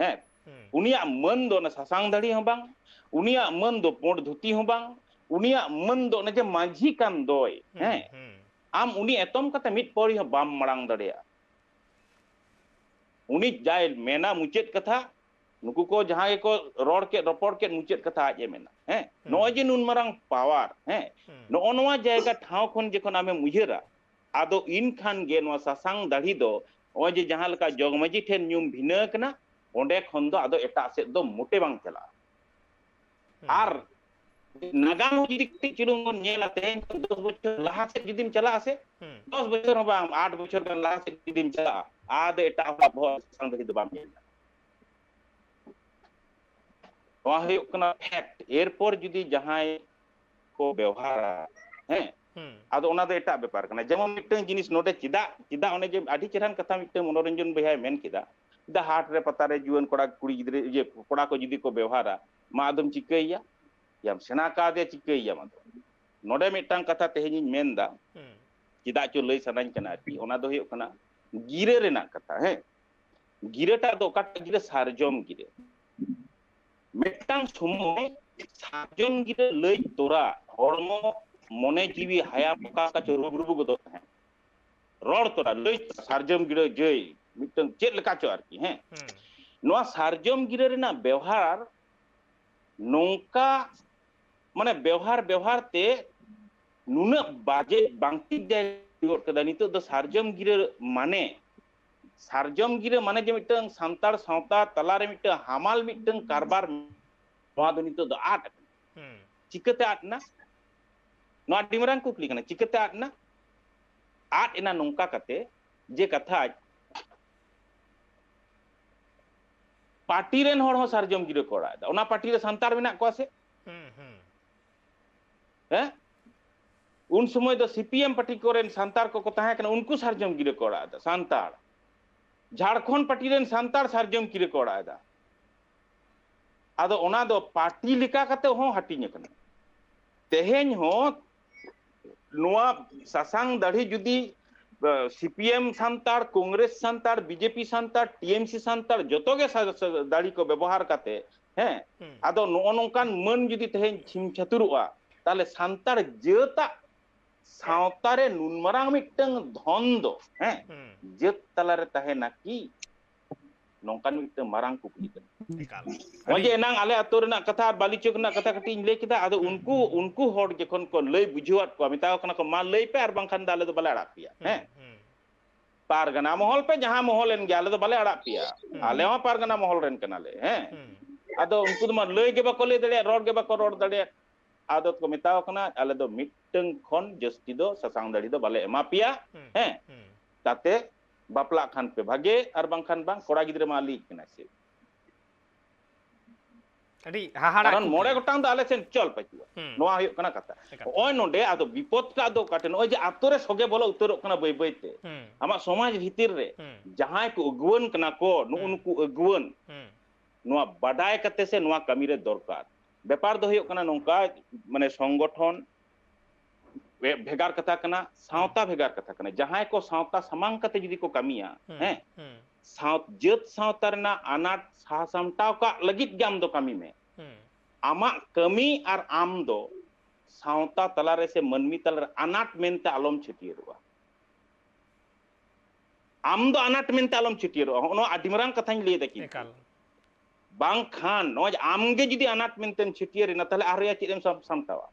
ᱦᱮᱸ, ᱦᱩᱸ᱾ ᱩᱱᱤᱭᱟᱜ ᱢᱟᱹᱱ ᱫᱚ ᱚᱱᱟ ᱥᱟᱥᱟᱝ ᱫᱟᱲᱤ ᱦᱚᱸ ᱵᱟᱝ, ᱩᱱᱤᱭᱟᱜ ᱢᱟᱹᱱ ᱫᱚ ᱯᱩᱸᱰ ᱫᱷᱩᱛᱤ ᱦᱚᱸ ᱵᱟᱝ, ᱩᱱᱤᱭᱟᱜ ᱢᱟᱹᱱ ᱫᱚ ᱚᱱᱮ ᱡᱮ ᱢᱟᱹᱡᱷᱤ ᱠᱟᱱ ᱫᱚᱭ, ᱦᱩᱸ, ᱦᱮᱸ, ᱦᱩᱸ᱾ ᱟᱢ ᱩᱱᱤ ᱮᱛᱚᱢ ᱠᱟᱛᱮ ᱢᱤᱫ ᱯᱟᱹᱣᱲᱤ ᱦᱚᱸ ᱵᱟᱢ ᱢᱟᱲᱟᱝ ᱫᱟᱲᱮᱭᱟᱜᱼᱟ᱾ ᱩᱱᱤ ᱡᱟᱭ ᱢᱮᱱᱟ ᱢᱩᱪᱟᱹᱫ ᱠᱟᱛᱷᱟ, ᱱᱩᱠᱩ ᱠᱚ ᱡᱟᱦᱟᱸ ᱜᱮᱠᱚ ᱨᱚᱲ ᱠᱮᱫ, ᱨᱚᱯᱚᱲ ᱠᱮᱫ, ᱢᱩᱪᱟᱹᱫ ᱠᱟᱛᱷᱟ ᱟᱡ ᱮ ᱢᱮᱱᱟ᱾ ᱦᱮᱸ, ᱦᱩᱸ᱾ ᱱᱚᱜᱼᱚᱭ ᱡᱮ ᱱᱩᱱ ᱢᱟᱨᱟᱝ ᱯᱟᱣᱟᱨ, ᱦᱮᱸ, ᱦᱩᱸ᱾ ᱱᱚᱜᱼᱚ ᱱᱚᱣᱟ ᱡᱟᱭᱜᱟ ᱴᱷᱟᱶ ᱠᱷᱚᱱ ᱡᱚᱠᱷᱚᱱ ᱟᱢᱮᱢ ᱩᱭᱦᱟᱹᱨᱟ, ᱟᱫᱚ ᱤᱱ ᱠᱷᱟᱱ ᱜᱮ ᱱᱚᱣᱟ ᱥᱟᱥᱟᱝ ᱫᱟᱲᱦᱤ ᱫᱚ ᱱᱚᱜᱼᱚᱭ ᱡᱮ ᱡᱟᱦᱟᱸ ᱞᱮᱠᱟ ᱡᱚᱜᱽ ᱢᱟᱹᱡᱷᱤ ᱴᱷᱮᱱ ᱧᱩᱢ ᱵᱷᱤᱱᱟᱹ ᱟᱠᱟᱱᱟ, ᱚᱸᱰᱮ ᱠᱷᱚᱱ ᱫᱚ ᱟᱫᱚ ᱮᱴᱟᱜ ᱥᱮᱫ ᱫᱚ ᱢᱚᱴᱮ ᱵᱟᱝ ᱪᱟᱞᱟᱜᱼᱟ᱾ ᱦᱩᱸ᱾ ᱟᱨ ᱱᱟᱜᱟᱢ ᱦᱚᱸ ᱡᱩᱫᱤ ᱠᱟᱹᱴᱤᱡ ᱪᱩᱞᱩᱝ ᱵᱚᱱ ᱧᱮᱞᱟ, ᱛᱮᱦᱮᱧ ᱠᱷᱚᱱ ᱫᱚᱥ ᱵᱚᱪᱷᱚᱨ ᱞᱟᱦᱟ ᱥᱮᱫ ᱡᱩᱫᱤᱢ ᱪᱟᱞᱟᱜᱼᱟ ᱥᱮ, ᱦᱩᱸ᱾ ᱫᱚᱥ ᱵᱚᱪᱷᱚᱨ ᱦᱚᱸ ᱵᱟᱝ, ᱟᱴ ᱵᱚᱪᱷᱚᱨ ᱜᱟᱱ ᱞᱟᱦᱟ ᱥᱮᱫ ᱡᱩᱫᱤᱢ ᱪᱟᱞᱟᱜᱼᱟ, ᱟᱫᱚ ᱮᱴᱟᱜ ᱦᱚᱲᱟᱜ ᱵᱚᱦᱚᱜ ᱥᱟᱥᱟᱝ ᱫᱟᱲᱦᱤ ᱫᱚ ᱵᱟᱢ ᱧᱮᱞ ᱧᱟᱢᱟ᱾ ᱱᱚᱣᱟ ᱦᱩᱭᱩᱜ ᱠᱟᱱᱟ ᱯᱷᱮᱠᱴ᱾ ᱮᱨᱯᱚᱨ ᱡᱩᱫᱤ ᱡᱟᱦᱟᱸᱭ ᱠᱚ ᱵᱮᱣᱦᱟᱨᱟ, ᱦᱮᱸ, ᱦᱩᱸ᱾ ᱟᱫᱚ ᱚᱱᱟ ᱫᱚ ᱮᱴᱟᱜ ᱵᱮᱯᱟᱨ ᱠᱟᱱᱟ᱾ ᱡᱮᱢᱚᱱ ᱢᱤᱫᱴᱟᱝ ᱡᱤᱱᱤᱥ ᱱᱚᱰᱮ ᱪᱮᱫᱟᱜ, ᱪᱮᱫᱟᱜ ᱚᱱᱮ ᱡᱮ ᱟᱹᱰᱤ ᱪᱮᱦᱨᱟᱱ ᱠᱟᱛᱷᱟ ᱢᱤᱫᱴᱟᱝ ᱢᱚᱱᱳᱨᱚᱧᱡᱚᱱ ᱵᱚᱭᱦᱟᱭ ᱢᱮᱱ ᱠᱮᱫᱟ, ᱪᱮᱫᱟᱜ ᱦᱟᱴ ᱨᱮ ᱯᱟᱛᱟ ᱨᱮ ᱡᱩᱣᱟᱹᱱ ᱠᱚᱲᱟ ᱠᱩᱲᱤ ᱜᱤᱫᱽᱨᱟᱹ, ᱤᱭᱟᱹ, ᱠᱚᱲᱟ ᱠᱚ ᱡᱩᱫᱤ ᱠᱚ ᱵᱮᱣᱦᱟᱨᱟ, ᱢᱟ ᱟᱫᱚᱢ ᱪᱤᱠᱟᱹᱭᱮᱭᱟ? ᱭᱟᱢ ᱥᱮᱬᱟ ᱠᱟᱣᱫᱮᱭᱟ, ᱪᱤᱠᱟᱹᱭᱮᱭᱟᱢ ᱟᱫᱚ? ᱱᱚᱰᱮ ᱢᱤᱫᱴᱟᱝ ᱠᱟᱛᱷᱟ ᱛᱮᱦᱮᱧᱤᱧ ᱢᱮᱱᱫᱟ, ᱦᱩᱸ᱾ ᱪᱮᱫᱟᱜ ᱪᱚ ᱞᱟᱹᱭ ᱥᱟᱱᱟᱧ ᱠᱟᱱᱟ ᱟᱨᱠᱤ, ᱚᱱᱟ ᱫᱚ ᱦᱩᱭᱩᱜ ᱠᱟᱱᱟ ᱜᱤᱨᱟᱹ ᱨᱮᱱᱟᱜ ᱠᱟᱛᱷᱟ, ᱦᱮᱸ᱾ ᱜᱤᱨᱟᱹᱴᱟᱜ ᱫᱚ ᱚᱠᱟᱴᱟᱜ ᱜᱤᱨᱟᱹ? ᱥᱟᱨᱡᱚᱢ ᱜᱤᱨᱟᱹ᱾ ᱢᱤᱫᱴᱟᱝ ᱥᱚᱢᱚᱭ ᱥᱟᱨᱡᱚᱢ ᱜᱤᱨᱟᱹ ᱞᱟᱹᱭ ᱛᱚᱨᱟ ᱦᱚᱲᱢᱚ, ᱢᱚᱱᱮ ᱡᱤᱣᱤ ᱦᱟᱭᱟᱢ ᱚᱠᱟ ᱚᱠᱟ ᱪᱚ ᱨᱩᱵ ᱨᱩᱵᱩ ᱜᱚᱫᱚᱜ ᱛᱟᱦᱮᱸᱫ᱾ ᱨᱚᱲ ᱛᱚᱨᱟ ᱞᱟᱹᱭ ᱛᱚᱨᱟ ᱥᱟᱨᱡᱚᱢ ᱜᱤᱨᱟᱹ ᱡᱟᱹᱭ ᱢᱤᱫᱴᱟᱝ ᱪᱮᱫ ᱞᱮᱠᱟ ᱪᱚ ᱟᱨᱠᱤ, ᱦᱮᱸ᱾ ᱦᱩᱸ᱾ ᱱᱚᱣᱟ ᱥᱟᱨᱡᱚᱢ ᱜᱤᱨᱟᱹ ᱨᱮᱱᱟᱜ ᱵᱮᱣᱦᱟᱨ ᱱᱚᱝᱠᱟ, ᱢᱟᱱᱮ ᱵᱮᱣᱦᱟᱨ ᱵᱮᱣᱦᱟᱨ ᱛᱮ ᱱᱩᱱᱟᱹᱜ ᱵᱟᱡᱮ ᱵᱟᱝ ᱴᱷᱤᱠ ᱡᱟᱭᱜᱟ ᱜᱚᱫ ᱠᱟᱫᱟ᱾ ᱱᱤᱛᱚᱜ ᱫᱚ ᱥᱟᱨᱡᱚᱢ ᱜᱤᱨᱟᱹ ᱢᱟᱱᱮ, ᱥᱟᱨᱡᱚᱢ ᱜᱤᱨᱟᱹ ᱢᱟᱱᱮ ᱡᱮ ᱢᱤᱫᱴᱟᱝ ᱥᱟᱱᱛᱟᱲ ᱥᱟᱶᱛᱟ ᱛᱟᱞᱟᱨᱮ ᱢᱤᱫᱴᱟᱝ ᱦᱟᱢᱟᱞ ᱢᱤᱫᱴᱟᱝ ᱠᱟᱨᱵᱟᱨ, ᱱᱚᱣᱟ ᱫᱚ ᱱᱤᱛᱚᱜ ᱫᱚ ᱟᱫ ᱟᱠᱟᱱᱟ᱾ ᱦᱩᱸ᱾ ᱪᱤᱠᱟᱹᱛᱮ ᱟᱫ ᱮᱱᱟ? ᱱᱚᱣᱟ ᱟᱹᱰᱤ ᱢᱟᱨᱟᱝ ᱠᱩᱠᱞᱤ ᱠᱟᱱᱟ, ᱪᱤᱠᱟᱹᱛᱮ ᱟᱫ ᱮᱱᱟ? ᱟᱫ ᱮᱱᱟ ᱱᱚᱝᱠᱟ ᱠᱟᱛᱮ ᱡᱮ ᱠᱟᱛᱷᱟ, ᱯᱟᱨᱴᱤ ᱨᱮᱱ ᱦᱚᱲ ᱦᱚᱸ ᱥᱟᱨᱡᱚᱢ ᱜᱤᱨᱟᱹ ᱠᱚ ᱚᱲᱟᱜ ᱮᱫᱟ᱾ ᱚᱱᱟ ᱯᱟᱨᱴᱤ ᱨᱮ ᱥᱟᱱᱛᱟᱲ ᱢᱮᱱᱟᱜ ᱠᱚᱣᱟ ᱥᱮ? ᱦᱩᱸ, ᱦᱩᱸ᱾ ᱦᱮᱸ? ᱩᱱ ᱥᱚᱢᱚᱭ ᱫᱚ ᱥᱤ ᱯᱤ ᱮᱢ ᱯᱟᱨᱴᱤ ᱠᱚᱨᱮᱱ ᱥᱟᱱᱛᱟᱲ ᱠᱚᱠᱚ ᱛᱟᱦᱮᱸ ᱠᱟᱱᱟ, ᱩᱱᱠᱩ ᱥᱟᱨᱡᱚᱢ ᱜᱤᱨᱟᱹ ᱠᱚ ᱚᱲᱟᱜ ᱮᱫᱟ, ᱥᱟᱱᱛᱟᱲ᱾ ᱡᱷᱟᱲᱠᱷᱚᱸᱰ ᱯᱟᱨᱴᱤ ᱨᱮᱱ ᱥᱟᱱᱛᱟᱲ ᱥᱟᱨᱡᱚᱢ ᱜᱤᱨᱟᱹ ᱠᱚ ᱚᱲᱟᱜ ᱮᱫᱟ᱾ ᱟᱫᱚ ᱚᱱᱟ ᱫᱚ ᱯᱟᱨᱴᱤ ᱞᱮᱠᱟ ᱠᱟᱛᱮ ᱦᱚᱸ ᱦᱟᱹᱴᱤᱧ ᱟᱠᱟᱱᱟ᱾ ᱛᱮᱦᱮᱧ ᱦᱚᱸ ᱱᱚᱣᱟ ᱥᱟᱥᱟᱝ ᱫᱟᱲᱦᱤ ᱡᱩᱫᱤ, ᱮ, ᱥᱤ ᱯᱤ ᱮᱢ ᱥᱟᱱᱛᱟᱲ, ᱠᱚᱝᱜᱨᱮᱥ ᱥᱟᱱᱛᱟᱲ, ᱵᱤ ᱡᱮ ᱯᱤ ᱥᱟᱱᱛᱟᱲ, ᱴᱤ ᱮᱢ ᱥᱤ ᱥᱟᱱᱛᱟᱲ, ᱡᱚᱛᱚ ᱜᱮ ᱥᱟ-, ᱥᱟ-, ᱫᱟᱲᱦᱤ ᱠᱚ ᱵᱮᱵᱚᱦᱟᱨ ᱠᱟᱛᱮ, ᱦᱮᱸ, ᱦᱩᱸ᱾ ᱟᱫᱚ ᱱᱚᱜᱼᱚ ᱱᱚᱝᱠᱟᱱ ᱢᱟᱹᱱ ᱡᱩᱫᱤ ᱛᱮᱦᱮᱧ ᱪᱷᱤᱢ ᱪᱷᱟᱹᱛᱩᱨᱚᱜᱼᱟ, ᱛᱟᱦᱞᱮ ᱥᱟᱱᱛᱟᱲ ᱡᱟᱹᱛᱟᱜ ᱥᱟᱶᱛᱟ ᱨᱮ ᱱᱩᱱ ᱢᱟᱨᱟᱝ ᱢᱤᱫᱴᱟᱝ ᱫᱷᱚᱱ ᱫᱚ, ᱦᱮᱸ, ᱦᱩᱸ᱾ ᱡᱟᱹᱛ ᱛᱟᱞᱟᱨᱮ ᱛᱟᱦᱮᱱᱟ ᱠᱤ? ᱱᱚᱝᱠᱟᱱ ᱢᱤᱫᱴᱟᱝ ᱢᱟᱨᱟᱝ ᱠᱩᱠᱞᱤ ᱠᱟᱱᱟ᱾ ᱮᱠᱟᱞ᱾ ᱱᱚᱜᱼᱚᱭ ᱡᱮ ᱮᱱᱟᱝ ᱟᱞᱮ ᱟᱹᱛᱩ ᱨᱮᱱᱟᱜ ᱠᱟᱛᱷᱟ ᱟᱨ ᱵᱟᱞᱤᱪᱚᱠ ᱨᱮᱱᱟᱜ ᱠᱟᱛᱷᱟ ᱠᱟᱹᱴᱤᱡ ᱤᱧ ᱞᱟᱹᱭ ᱠᱮᱫᱟ, ᱟᱫᱚ ᱩᱱᱠᱩ ᱩᱱᱠᱩ ᱦᱚᱲ ᱡᱚᱠᱷᱚᱱ ᱠᱚ ᱞᱟᱹᱭ ᱵᱩᱡᱷᱟᱹᱣᱟᱫ ᱠᱚᱣᱟ, ᱢᱮᱛᱟ ᱠᱚ ᱠᱟᱱᱟ ᱠᱚ, ᱢᱟ ᱞᱟᱹᱭ ᱯᱮ, ᱟᱨ ᱵᱟᱝᱠᱷᱟᱱ ᱫᱚ ᱟᱞᱮ ᱫᱚ ᱵᱟᱞᱮ ᱟᱲᱟᱜ ᱯᱮᱭᱟ᱾ ᱦᱮᱸ, ᱦᱩᱸ, ᱯᱟᱨᱜᱟᱱᱟ ᱢᱚᱦᱚᱞ ᱯᱮ ᱡᱟᱦᱟᱸ ᱢᱚᱦᱚᱞ ᱮᱱ ᱜᱮ, ᱟᱞᱮ ᱫᱚ ᱵᱟᱞᱮ ᱟᱲᱟᱜ ᱯᱮᱭᱟ᱾ ᱦᱩᱸ᱾ ᱟᱞᱮ ᱦᱚᱸ ᱯᱟᱨᱜᱟᱱᱟ ᱢᱚᱦᱚᱞ ᱨᱮᱱ ᱠᱟᱱᱟᱞᱮ᱾ ᱦᱮᱸ, ᱦᱩᱸ, ᱟᱫᱚ ᱩᱱᱠᱩ ᱫᱚ ᱢᱟ ᱞᱟᱹᱭ ᱜᱮ ᱵᱟᱠᱚ ᱞᱟᱹᱭ ᱫᱟᱲᱮᱭᱟᱜ, ᱨᱚᱲ ᱜᱮ ᱵᱟᱠᱚ ᱨᱚᱲ ᱫᱟᱲᱮᱭᱟᱜ᱾ ᱟᱫᱚ ᱠᱚ ᱢᱮᱛᱟᱣ ᱠᱟᱱᱟ, ᱟᱞᱮ ᱫᱚ ᱢᱤᱫᱴᱟᱝ ᱠᱷᱚᱱ ᱡᱟᱹᱥᱛᱤ ᱫᱚ ᱥᱟᱥᱟᱝ ᱫᱟᱲᱤ ᱫᱚ ᱵᱟᱞᱮ ᱮᱢᱟ ᱯᱮᱭᱟ᱾ ᱦᱩᱸ, ᱦᱮᱸ, ᱦᱩᱸ, ᱛᱟᱛᱮ ᱵᱟᱯᱞᱟᱜ ᱠᱷᱟᱱ ᱯᱮ ᱵᱷᱟᱜᱮ, ᱟᱨ ᱵᱟᱝᱠᱷᱟᱱ ᱵᱟᱝ, ᱠᱚᱲᱟ ᱜᱤᱫᱽᱨᱟᱹ ᱢᱟ ᱞᱤᱡ ᱠᱟᱱᱟᱭ ᱥᱮ᱾ ᱟᱹᱰᱤ ᱦᱟᱦᱟᱲᱟ ᱠᱟᱨᱚᱱ ᱠᱩᱠᱞᱤ᱾ ᱢᱚᱬᱮ ᱜᱚᱴᱟᱝ ᱫᱚ ᱟᱞᱮ ᱥᱮᱱ ᱪᱚᱞ ᱯᱟᱹᱪᱩᱜᱼᱟ᱾ ᱦᱩᱸ᱾ ᱱᱚᱣᱟ ᱦᱩᱭᱩᱜ ᱠᱟᱱᱟ ᱠᱟᱛᱷᱟ᱾ ᱮᱠᱟᱞ᱾ ᱱᱚᱜᱼᱚᱭ ᱱᱚᱰᱮ ᱟᱫᱚ ᱵᱤᱯᱚᱫ ᱴᱟᱜ ᱫᱚ ᱚᱠᱟ ᱴᱷᱮᱱ? ᱱᱚᱜᱼᱚᱭ ᱡᱮ ᱟᱛᱳ ᱨᱮ ᱥᱚᱜᱮ ᱵᱚᱞᱚ ᱩᱛᱟᱹᱨᱚᱜ ᱠᱟᱱᱟ ᱵᱟᱹᱭ ᱵᱟᱹᱭ ᱛᱮ᱾ ᱦᱩᱸ᱾ ᱟᱢᱟᱜ ᱥᱚᱢᱟᱡᱽ ᱵᱷᱤᱛᱤᱨ ᱨᱮ ᱦᱩᱸ᱾ ᱡᱟᱦᱟᱸᱭ ᱠᱚ ᱟᱹᱜᱩᱣᱟᱹᱱ ᱠᱟᱱᱟ ᱠᱚ, ᱱᱩᱜᱼᱩ ᱦᱩᱸ᱾ ᱱᱩᱠᱩ ᱟᱹᱜᱩᱣᱟᱹᱱ, ᱦᱩᱸ᱾ ᱱᱚᱣᱟ ᱵᱟᱰᱟᱭ ᱠᱟᱛᱮ ᱥᱮ ᱱᱚᱣᱟ ᱠᱟᱹᱢᱤ ᱨᱮ ᱫᱚᱨᱠᱟᱨ᱾ ᱵᱮᱯᱟᱨ ᱫᱚ ᱦᱩᱭᱩᱜ ᱠᱟᱱᱟ ᱱᱚᱝᱠᱟ, ᱢᱟᱱᱮ ᱥᱚᱝᱜᱚᱴᱷᱚᱱ ᱵᱷᱮ-, ᱵᱷᱮᱜᱟᱨ ᱠᱟᱛᱷᱟ ᱠᱟᱱᱟ, ᱥᱟᱶᱛᱟ ᱵᱷᱮᱜᱟᱨ ᱠᱟᱛᱷᱟ ᱠᱟᱱᱟ᱾ ᱡᱟᱦᱟᱸᱭ ᱠᱚ ᱥᱟᱶᱛᱟ ᱥᱟᱢᱟᱝ ᱠᱟᱛᱮ ᱡᱩᱫᱤ ᱠᱚ ᱠᱟᱹᱢᱤᱭᱟ, ᱦᱩᱸ, ᱦᱮᱸ, ᱦᱩᱸ᱾ ᱥᱟᱶ-, ᱡᱟᱹᱛ ᱥᱟᱶᱛᱟ ᱨᱮᱱᱟᱜ ᱟᱱᱟᱴ ᱥᱟᱦᱟ ᱥᱟᱢᱴᱟᱣ ᱠᱟᱜ ᱞᱟᱹᱜᱤᱫ ᱜᱮ ᱟᱢ ᱫᱚ ᱠᱟᱹᱢᱤ ᱢᱮ᱾ ᱦᱩᱸ᱾ ᱟᱢᱟᱜ ᱠᱟᱹᱢᱤ ᱟᱨ ᱟᱢ ᱫᱚ ᱥᱟᱶᱛᱟ ᱛᱟᱞᱟᱨᱮ ᱥᱮ ᱢᱟᱹᱱᱢᱤ ᱛᱟᱞᱟᱨᱮ ᱟᱱᱟᱴ ᱢᱮᱱᱛᱮ ᱟᱞᱚᱢ ᱪᱷᱟᱹᱴᱭᱟᱹᱨᱚᱜᱼᱟ᱾ ᱟᱢ ᱫᱚ ᱟᱱᱟᱴ ᱢᱮᱱᱛᱮ ᱟᱞᱚᱢ ᱪᱷᱟᱹᱴᱭᱟᱹᱨᱚᱜᱼᱟ᱾ ᱦᱚᱸᱜᱼᱚ ᱱᱚᱣᱟ ᱟᱹᱰᱤ ᱢᱟᱨᱟᱝ ᱠᱟᱛᱷᱟᱧ ᱞᱟᱹᱭ ᱮᱫᱟ᱾ ᱠᱤᱱᱛᱩ ᱮᱠᱟᱞ᱾ ᱵᱟᱝᱠᱷᱟᱱ ᱱᱚᱜᱼᱚᱭ ᱡᱮ ᱟᱢ ᱜᱮ ᱡᱩᱫᱤ ᱟᱱᱟᱴ ᱢᱮᱱᱛᱮᱢ ᱪᱷᱟᱹᱴᱭᱟᱹᱨ ᱮᱱᱟ, ᱛᱟᱦᱞᱮ ᱟᱨ ᱨᱮᱭᱟᱜ ᱪᱮᱫ ᱮᱢ ᱥᱟᱢ-, ᱥᱟᱢᱴᱟᱣᱟ?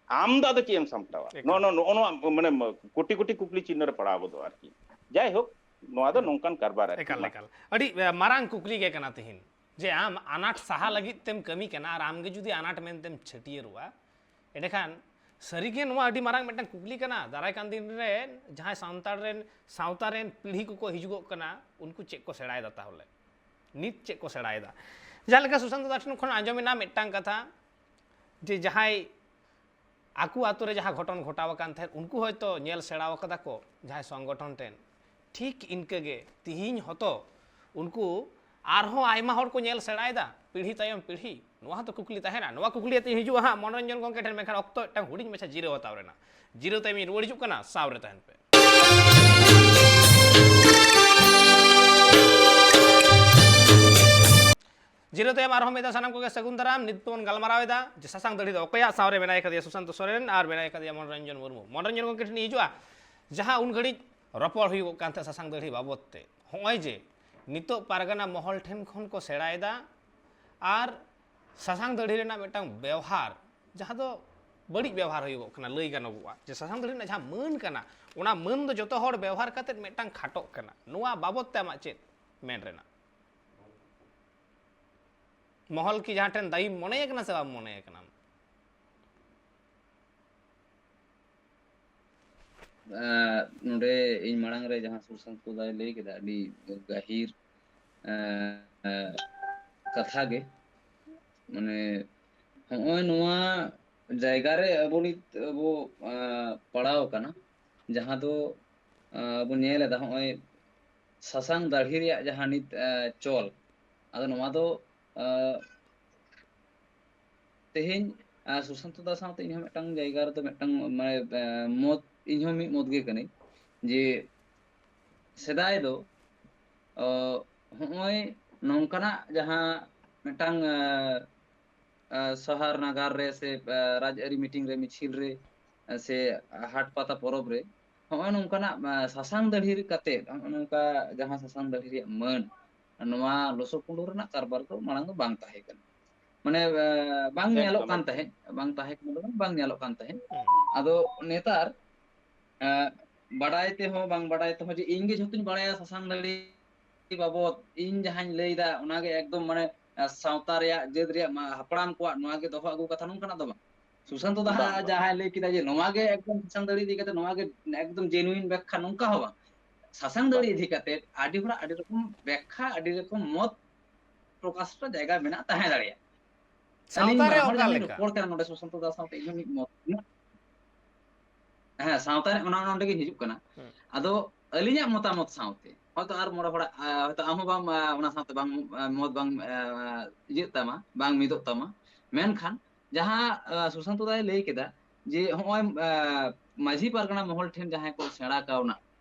ᱟᱢ ᱫᱚ ᱟᱫᱚ ᱪᱮᱫ ᱮᱢ ᱥᱟᱢᱴᱟᱣᱟ? ᱮᱠᱟᱞ᱾ ᱱᱚᱜᱼᱚ ᱱᱚᱣᱟ, ᱱᱚᱜᱼᱚ ᱱᱚᱣᱟ ᱢᱟᱱᱮ ᱠᱳᱴᱤ ᱠᱳᱴᱤ ᱠᱩᱠᱞᱤ ᱪᱤᱱᱦᱟᱹ ᱨᱮ ᱯᱟᱲᱟᱣ ᱜᱚᱫᱚᱜᱼᱟ ᱟᱨᱠᱤ᱾ ᱡᱟᱭᱦᱳᱠ, ᱱᱚᱣᱟ ᱫᱚ ᱱᱚᱝᱠᱟᱱ ᱠᱟᱨᱵᱟᱨ ᱟᱨᱠᱤ᱾ ᱮᱠᱟᱞ, ᱢᱟ᱾ ᱮᱠᱟᱞ᱾ ᱟᱹᱰᱤ, ᱮ, ᱢᱟᱨᱟᱝ ᱠᱩᱠᱞᱤ ᱜᱮ ᱠᱟᱱᱟ ᱛᱤᱦᱤᱧ, ᱡᱮ ᱟᱢ ᱟᱱᱟᱴ ᱥᱟᱦᱟ ᱞᱟᱹᱜᱤᱫ ᱛᱮᱢ ᱠᱟᱹᱢᱤ ᱠᱟᱱᱟ ᱟᱨ ᱟᱢ ᱜᱮ ᱡᱩᱫᱤ ᱟᱱᱟᱴ ᱢᱮᱱᱛᱮᱢ ᱪᱷᱟᱹᱴᱭᱟᱹᱨᱚᱜᱼᱟ, ᱮᱸᱰᱮᱠᱷᱟᱱ ᱥᱟᱹᱨᱤᱜᱮ ᱱᱚᱣᱟ ᱟᱹᱰᱤ ᱢᱟᱨᱟᱝ ᱢᱤᱫᱴᱟᱝ ᱠᱩᱠᱞᱤ ᱠᱟᱱᱟ᱾ ᱫᱟᱨᱟᱭ ᱠᱟᱱ ᱫᱤᱱ ᱨᱮ ᱡᱟᱦᱟᱸᱭ ᱥᱟᱱᱛᱟᱲ ᱨᱮᱱ, ᱥᱟᱶᱛᱟ ᱨᱮᱱ ᱯᱤᱲᱦᱤ ᱠᱚᱠᱚ ᱦᱤᱡᱩᱜᱚᱜ ᱠᱟᱱᱟ, ᱩᱱᱠᱩ ᱪᱮᱫ ᱠᱚ ᱥᱮᱬᱟᱭᱮᱫᱟ ᱛᱟᱦᱚᱞᱮ? ᱱᱤᱛ ᱪᱮᱫ ᱠᱚ ᱥᱮᱬᱟᱭᱮᱫᱟ? ᱡᱟᱦᱟᱸ ᱞᱮᱠᱟ ᱥᱩᱥᱟᱱᱛ ᱫᱟ ᱴᱷᱮᱱ ᱠᱷᱚᱱ ᱟᱸᱡᱚᱢᱮᱱᱟ ᱢᱤᱫᱴᱟᱝ ᱠᱟᱛᱷᱟ, ᱡᱮ ᱡᱟᱦᱟᱸᱭ ᱟᱠᱚ ᱟᱛᱳ ᱨᱮ ᱡᱟᱦᱟᱸ ᱜᱷᱚᱴᱚᱱ ᱜᱷᱚᱴᱟᱣ ᱟᱠᱟᱱ ᱛᱟᱦᱮᱸᱫ, ᱩᱱᱠᱩ ᱦᱚᱭᱛᱳ ᱧᱮᱞ ᱥᱮᱬᱟᱣ ᱟᱠᱟᱫᱟ ᱠᱚ ᱡᱟᱦᱟᱸᱭ ᱥᱚᱝᱜᱚᱴᱷᱚᱱ ᱴᱷᱮᱱ᱾ ᱴᱷᱤᱠ ᱤᱱᱠᱟᱹᱜᱮ ᱛᱤᱦᱤᱧ ᱦᱚᱸᱛᱚ ᱩᱱᱠᱩ ᱟᱨᱦᱚᱸ ᱟᱭᱢᱟ ᱦᱚᱲ ᱠᱚ ᱧᱮᱞ ᱥᱮᱬᱟᱭᱮᱫᱟ, ᱯᱤᱲᱦᱤ ᱛᱟᱭᱚᱢ ᱯᱤᱲᱦᱤ᱾ ᱱᱚᱣᱟ ᱦᱚᱸᱛᱚ ᱠᱩᱠᱞᱤ ᱛᱟᱦᱮᱱᱟ᱾ ᱱᱚᱣᱟ ᱠᱩᱠᱞᱤ ᱟᱛᱮ ᱦᱤᱡᱩᱜᱼᱟ ᱦᱟᱸᱜ ᱢᱚᱱᱳᱨᱚᱧᱡᱚᱱ ᱜᱚᱢᱠᱮ ᱴᱷᱮᱱ, ᱢᱮᱱᱠᱷᱟᱱ ᱚᱠᱛᱚ ᱢᱤᱫᱴᱟᱝ ᱦᱩᱰᱤᱧ ᱢᱟᱪᱷᱟ ᱡᱤᱨᱟᱹᱣ ᱦᱟᱛᱟᱣ ᱨᱮᱱᱟᱜ᱾ ᱡᱤᱨᱟᱹᱣ ᱛᱟᱭᱚᱢ ᱤᱧ ᱨᱩᱣᱟᱹᱲ ᱦᱤᱡᱩᱜ ᱠᱟᱱᱟ, ᱥᱟᱶ ᱨᱮ ᱛᱟᱦᱮᱱ ᱯᱮ᱾ ᱡᱤᱨᱟᱹᱣ ᱛᱟᱭᱚᱢ ᱟᱨᱦᱚᱸ ᱢᱤᱫ ᱫᱷᱟᱣ ᱥᱟᱱᱟᱢ ᱠᱚᱜᱮ ᱥᱟᱹᱜᱩᱱ ᱫᱟᱨᱟᱢ᱾ ᱱᱤᱛ ᱵᱚᱱ ᱜᱟᱞᱢᱟᱨᱟᱣ ᱮᱫᱟ ᱡᱮ ᱥᱟᱥᱟᱝ ᱫᱟᱹᱲᱦᱤ ᱫᱚ ᱚᱠᱚᱭᱟᱜ? ᱥᱟᱶ ᱨᱮ ᱢᱮᱱᱟᱭ ᱠᱟᱫᱮᱭᱟ ᱥᱩᱥᱟᱱᱛᱚ ᱥᱚᱨᱮᱱ ᱟᱨ ᱢᱮᱱᱟᱭ ᱠᱟᱫᱮᱭᱟ ᱢᱚᱱᱳᱨᱚᱧᱡᱚᱱ ᱢᱩᱨᱢᱩ᱾ ᱢᱚᱱᱳᱨᱚᱧᱡᱚᱱ ᱜᱚᱢᱠᱮ ᱴᱷᱮᱱ ᱤᱧ ᱦᱤᱡᱩᱜᱼᱟ, ᱡᱟᱦᱟᱸ ᱩᱱ ᱜᱷᱟᱹᱲᱤᱡ ᱨᱚᱯᱚᱲ ᱦᱩᱭᱩᱜᱚᱜ ᱠᱟᱱ ᱛᱟᱦᱮᱸᱫ ᱥᱟᱥᱟᱝ ᱫᱟᱹᱲᱦᱤ ᱵᱟᱵᱚᱫ ᱛᱮ, ᱱᱚᱜᱼᱚᱭ ᱡᱮ ᱱᱤᱛᱚᱜ ᱯᱟᱨᱜᱟᱱᱟ ᱢᱚᱦᱚᱞ ᱴᱷᱮᱱ ᱠᱷᱚᱱ ᱠᱚ ᱥᱮᱬᱟᱭᱮᱫᱟ, ᱟᱨ ᱥᱟᱥᱟᱝ ᱫᱟᱹᱲᱦᱤ ᱨᱮᱱᱟᱜ ᱢᱤᱫᱴᱟᱝ ᱵᱮᱣᱦᱟᱨ, ᱡᱟᱦᱟᱸ ᱫᱚ ᱵᱟᱹᱲᱤᱡ ᱵᱮᱣᱦᱟᱨ ᱦᱩᱭᱩᱜᱚᱜ ᱠᱟᱱᱟ, ᱞᱟᱹᱭ ᱜᱟᱱᱚᱜᱚᱜᱼᱟ ᱡᱮ ᱥᱟᱥᱟᱝ ᱫᱟᱹᱲᱦᱤ ᱨᱮᱱᱟᱜ ᱡᱟᱦᱟᱸ ᱢᱟᱹᱱ ᱠᱟᱱᱟ, ᱚᱱᱟ ᱢᱟᱹᱱ ᱫᱚ ᱡᱚᱛᱚ ᱦᱚᱲ ᱵᱮᱣᱦᱟᱨ ᱠᱟᱛᱮ ᱢᱤᱫᱴᱟᱝ ᱠᱷᱟᱴᱚᱜ ᱠᱟᱱᱟ᱾ ᱱᱚᱣᱟ ᱵᱟᱵᱚᱛ ᱛᱮ ᱟᱢᱟᱜ ᱪᱮᱫ ᱢᱮᱱ ᱨᱮᱱᱟᱜ? ᱢᱚᱦᱚᱞ ᱠᱤ ᱡᱟᱦᱟᱸ ᱴᱷᱮᱱ ᱫᱟᱭᱤᱢ ᱢᱚᱱᱮᱭᱮ ᱠᱟᱱᱟ ᱥᱮ ᱵᱟᱢ ᱢᱚᱱᱮᱭᱮ ᱠᱟᱱᱟ? ᱟᱸ, ᱱᱚᱰᱮ ᱤᱧ ᱢᱟᱲᱟᱝ ᱨᱮ ᱡᱟᱦᱟᱸ ᱥᱩᱨᱥᱟᱱᱛᱚ ᱫᱟᱭ ᱞᱟᱹᱭ ᱠᱮᱫᱟ, ᱟᱹᱰᱤ ᱜᱟᱹᱦᱤᱨ ᱟᱸ, ᱠᱟᱛᱷᱟ ᱜᱮ᱾ ᱢᱟᱱᱮ ᱦᱚᱸᱜᱼᱚᱭ ᱱᱚᱣᱟ ᱡᱟᱭᱜᱟ ᱨᱮ ᱟᱵᱚ ᱱᱤᱛ ᱟᱵᱚ ᱟᱸ, ᱯᱟᱲᱟᱣ ᱟᱠᱟᱱᱟ, ᱡᱟᱦᱟᱸ ᱫᱚ ᱟᱸ, ᱵᱚᱱ ᱧᱮᱞ ᱮᱫᱟ ᱦᱚᱸᱜᱼᱚᱭ ᱥᱟᱥᱟᱝ ᱫᱟᱲᱦᱤ ᱨᱮᱭᱟᱜ ᱡᱟᱦᱟᱸ ᱱᱤᱛ ᱟᱸ, ᱪᱚᱞ, ᱟᱫᱚ ᱱᱚᱣᱟ ᱫᱚ ᱟᱸ, ᱛᱮᱦᱮᱧ ᱟᱸ, ᱥᱩᱥᱟᱱᱛᱚ ᱫᱟ ᱥᱟᱶᱛᱮ ᱤᱧᱦᱚᱸ ᱢᱤᱫᱴᱟᱝ ᱡᱟᱭᱜᱟ ᱨᱮᱫᱚ ᱢᱤᱫᱴᱟᱝ ᱢᱟᱱᱮ ᱟᱸ, ᱢᱚᱛ, ᱤᱧᱦᱚᱸ ᱢᱤᱫ ᱢᱚᱛ ᱜᱮ ᱠᱟᱹᱱᱟᱹᱧ ᱡᱮ ᱥᱮᱫᱟᱭ ᱫᱚ ᱚ, ᱦᱚᱸᱜᱼᱚᱭ ᱱᱚᱝᱠᱟᱱᱟᱜ ᱡᱟᱦᱟᱸ ᱢᱤᱫᱴᱟᱝ ᱟᱸ, ᱟᱸ, ᱥᱚᱦᱚᱨ ᱱᱟᱜᱟᱨ ᱨᱮ ᱥᱮ ᱟᱸ, ᱨᱟᱡᱽᱟᱹᱨᱤ ᱢᱤᱴᱤᱝ ᱨᱮ, ᱢᱤᱪᱷᱤᱞ ᱨᱮ ᱟᱸ, ᱥᱮ ᱦᱟᱴ ᱯᱟᱛᱟ ᱯᱚᱨᱚᱵᱽ ᱨᱮ ᱦᱚᱸᱜᱼᱚᱭ ᱱᱚᱝᱠᱟᱱᱟᱜ ᱟᱸ, ᱥᱟᱥᱟᱝ ᱫᱟᱹᱲᱦᱤ ᱠᱟᱛᱮ ᱦᱚᱸᱜᱼᱚᱭ ᱱᱚᱝᱠᱟ ᱡᱟᱦᱟᱸ ᱥᱟᱥᱟᱝ ᱫᱟᱹᱲᱦᱤ ᱨᱮᱭᱟᱜ ᱢᱟᱹᱱ, ᱱᱚᱣᱟ ᱞᱚᱥᱚᱫ ᱠᱩᱸᱰᱩ ᱨᱮᱱᱟᱜ ᱠᱟᱨᱵᱟᱨ ᱫᱚ ᱢᱟᱲᱟᱝ ᱫᱚ ᱵᱟᱝ ᱛᱟᱦᱮᱸ ᱠᱟᱱᱟ᱾ ᱢᱟᱱᱮ ᱟᱸ, ᱵᱟᱝ ᱧᱮᱞᱚᱜ ᱮᱠᱫᱚᱢ, ᱠᱟᱱ ᱮᱠᱫᱚᱢ᱾ ᱛᱟᱦᱮᱸᱫ, ᱵᱟᱝ ᱛᱟᱦᱮᱸ ᱠᱟᱱᱟ, ᱵᱟᱝ ᱧᱮᱞᱚᱜ ᱠᱟᱱ ᱛᱟᱦᱮᱸᱫ᱾ ᱦᱩᱸ᱾ ᱟᱫᱚ ᱱᱮᱛᱟᱨ ᱟᱸ, ᱵᱟᱰᱟᱭ ᱛᱮᱦᱚᱸ ᱵᱟᱝ ᱵᱟᱰᱟᱭ ᱛᱮᱦᱚᱸ ᱡᱮ ᱤᱧ ᱜᱮ ᱡᱷᱚᱛᱚᱧ ᱵᱟᱲᱟᱭᱟ ᱥᱟᱥᱟᱝ ᱫᱟᱹᱲᱦᱤ ᱵᱟᱵᱚᱫ, ᱤᱧ ᱡᱟᱦᱟᱸᱧ ᱞᱟᱹᱭᱫᱟ ᱚᱱᱟᱜᱮ ᱮᱠᱫᱚᱢ ᱢᱟᱱᱮ ᱟᱸ, ᱥᱟᱶᱛᱟ ᱨᱮᱭᱟᱜ, ᱡᱟᱹᱛ ᱨᱮᱭᱟᱜ ᱢᱟ-, ᱦᱟᱯᱲᱟᱢ ᱠᱚᱣᱟᱜ ᱱᱚᱣᱟ ᱜᱮ ᱫᱚᱦᱚ ᱟᱹᱜᱩ ᱠᱟᱛᱷᱟ, ᱱᱚᱝᱠᱟᱱᱟᱜ ᱫᱚ ᱵᱟᱝ᱾ ᱥᱩᱥᱟᱱᱛᱚ ᱫᱟ ᱵᱟᱝ, ᱵᱟᱝ᱾ ᱡᱟᱦᱟᱸᱭ ᱞᱟᱹᱭ ᱠᱮᱫᱟ ᱡᱮ ᱱᱚᱣᱟ ᱜᱮ ᱮᱠᱫᱚᱢ ᱥᱟᱥᱟᱝ ᱫᱟᱹᱲᱦᱤ ᱤᱫᱤ ᱠᱟᱛᱮ ᱱᱚᱣᱟ ᱜᱮ ᱮᱠᱫᱚᱢ ᱡᱮᱱᱩᱭᱤᱱ ᱵᱮᱠᱠᱷᱟ, ᱱᱚᱝᱠᱟ ᱦᱚᱸ ᱵᱟᱝ᱾ ᱥᱟᱥᱟᱝ ᱫᱟᱹᱲᱦᱤ ᱵᱟᱝ᱾ ᱤᱫᱤ ᱠᱟᱛᱮ ᱟᱹᱰᱤ ᱦᱚᱲᱟᱜ ᱟᱹᱰᱤ ᱨᱚᱠᱚᱢ ᱵᱮᱠᱠᱷᱟ, ᱟᱹᱰᱤ ᱨᱚᱠᱚᱢ ᱢᱚᱛ ᱯᱨᱚᱠᱟᱥ ᱨᱮᱱᱟᱜ ᱡᱟᱭᱜᱟ ᱢᱮᱱᱟᱜ ᱛᱟᱦᱮᱸ ᱫᱟᱲᱮᱭᱟᱜᱼᱟ᱾ ᱟᱹᱞᱤᱧ ᱥᱟᱶᱛᱟ ᱨᱮ ᱵᱟᱱᱟ ᱦᱚᱲ ᱚᱠᱟ ᱡᱟᱦᱟᱸ ᱞᱤᱧ ᱞᱮᱠᱟ? ᱨᱚᱯᱚᱲ ᱠᱟᱱᱟ ᱱᱚᱰᱮ ᱥᱩᱥᱟᱱᱛᱚ ᱫᱟ ᱥᱟᱶᱛᱮ ᱤᱧ ᱦᱚᱸ ᱢᱤᱫ ᱢᱚᱛ ᱢᱮᱱᱟᱜ᱾ ᱦᱮᱸ, ᱥᱟᱶᱛᱟ ᱨᱮ ᱚᱱᱟ, ᱚᱱᱟ ᱚᱸᱰᱮ ᱜᱤᱧ ᱦᱤᱡᱩᱜ ᱠᱟᱱᱟ᱾ ᱦᱩᱸ᱾ ᱟᱫᱚ ᱟᱹᱞᱤᱧᱟᱜ ᱢᱚᱛᱟᱢᱚᱛ ᱥᱟᱶᱛᱮ ᱦᱚᱭᱛᱚ ᱟᱨ ᱢᱚᱬᱮ ᱦᱚᱲᱟᱜ, ᱟᱸ, ᱦᱚᱭᱛᱚ ᱟᱢ ᱦᱚᱸ ᱵᱟᱢ, ᱟᱸ, ᱚᱱᱟ ᱥᱟᱶᱛᱮ ᱵᱟᱝ, ᱟᱸ, ᱢᱚᱛ ᱵᱟᱝ, ᱟᱸ, ᱤᱭᱟᱹᱜ ᱛᱟᱢᱟ, ᱵᱟᱝ ᱢᱤᱫᱚᱜ ᱛᱟᱢᱟ᱾ ᱢᱮᱱᱠᱷᱟᱱ ᱡᱟᱦᱟᱸ, ᱟᱸ, ᱥᱩᱥᱟᱱᱛᱚ ᱫᱟᱭ ᱞᱟᱹᱭ ᱠᱮᱫᱟ ᱡᱮ ᱦᱚᱸᱜᱼᱚᱭ, ᱟᱸ, ᱢᱟᱹᱡᱷᱤ ᱯᱟᱨᱜᱟᱱᱟ ᱢᱚᱦᱚᱞ ᱴᱷᱮᱱ ᱡᱟᱦᱟᱸᱭ ᱠᱚ ᱥᱮᱬᱟ ᱠᱟᱣᱱᱟ,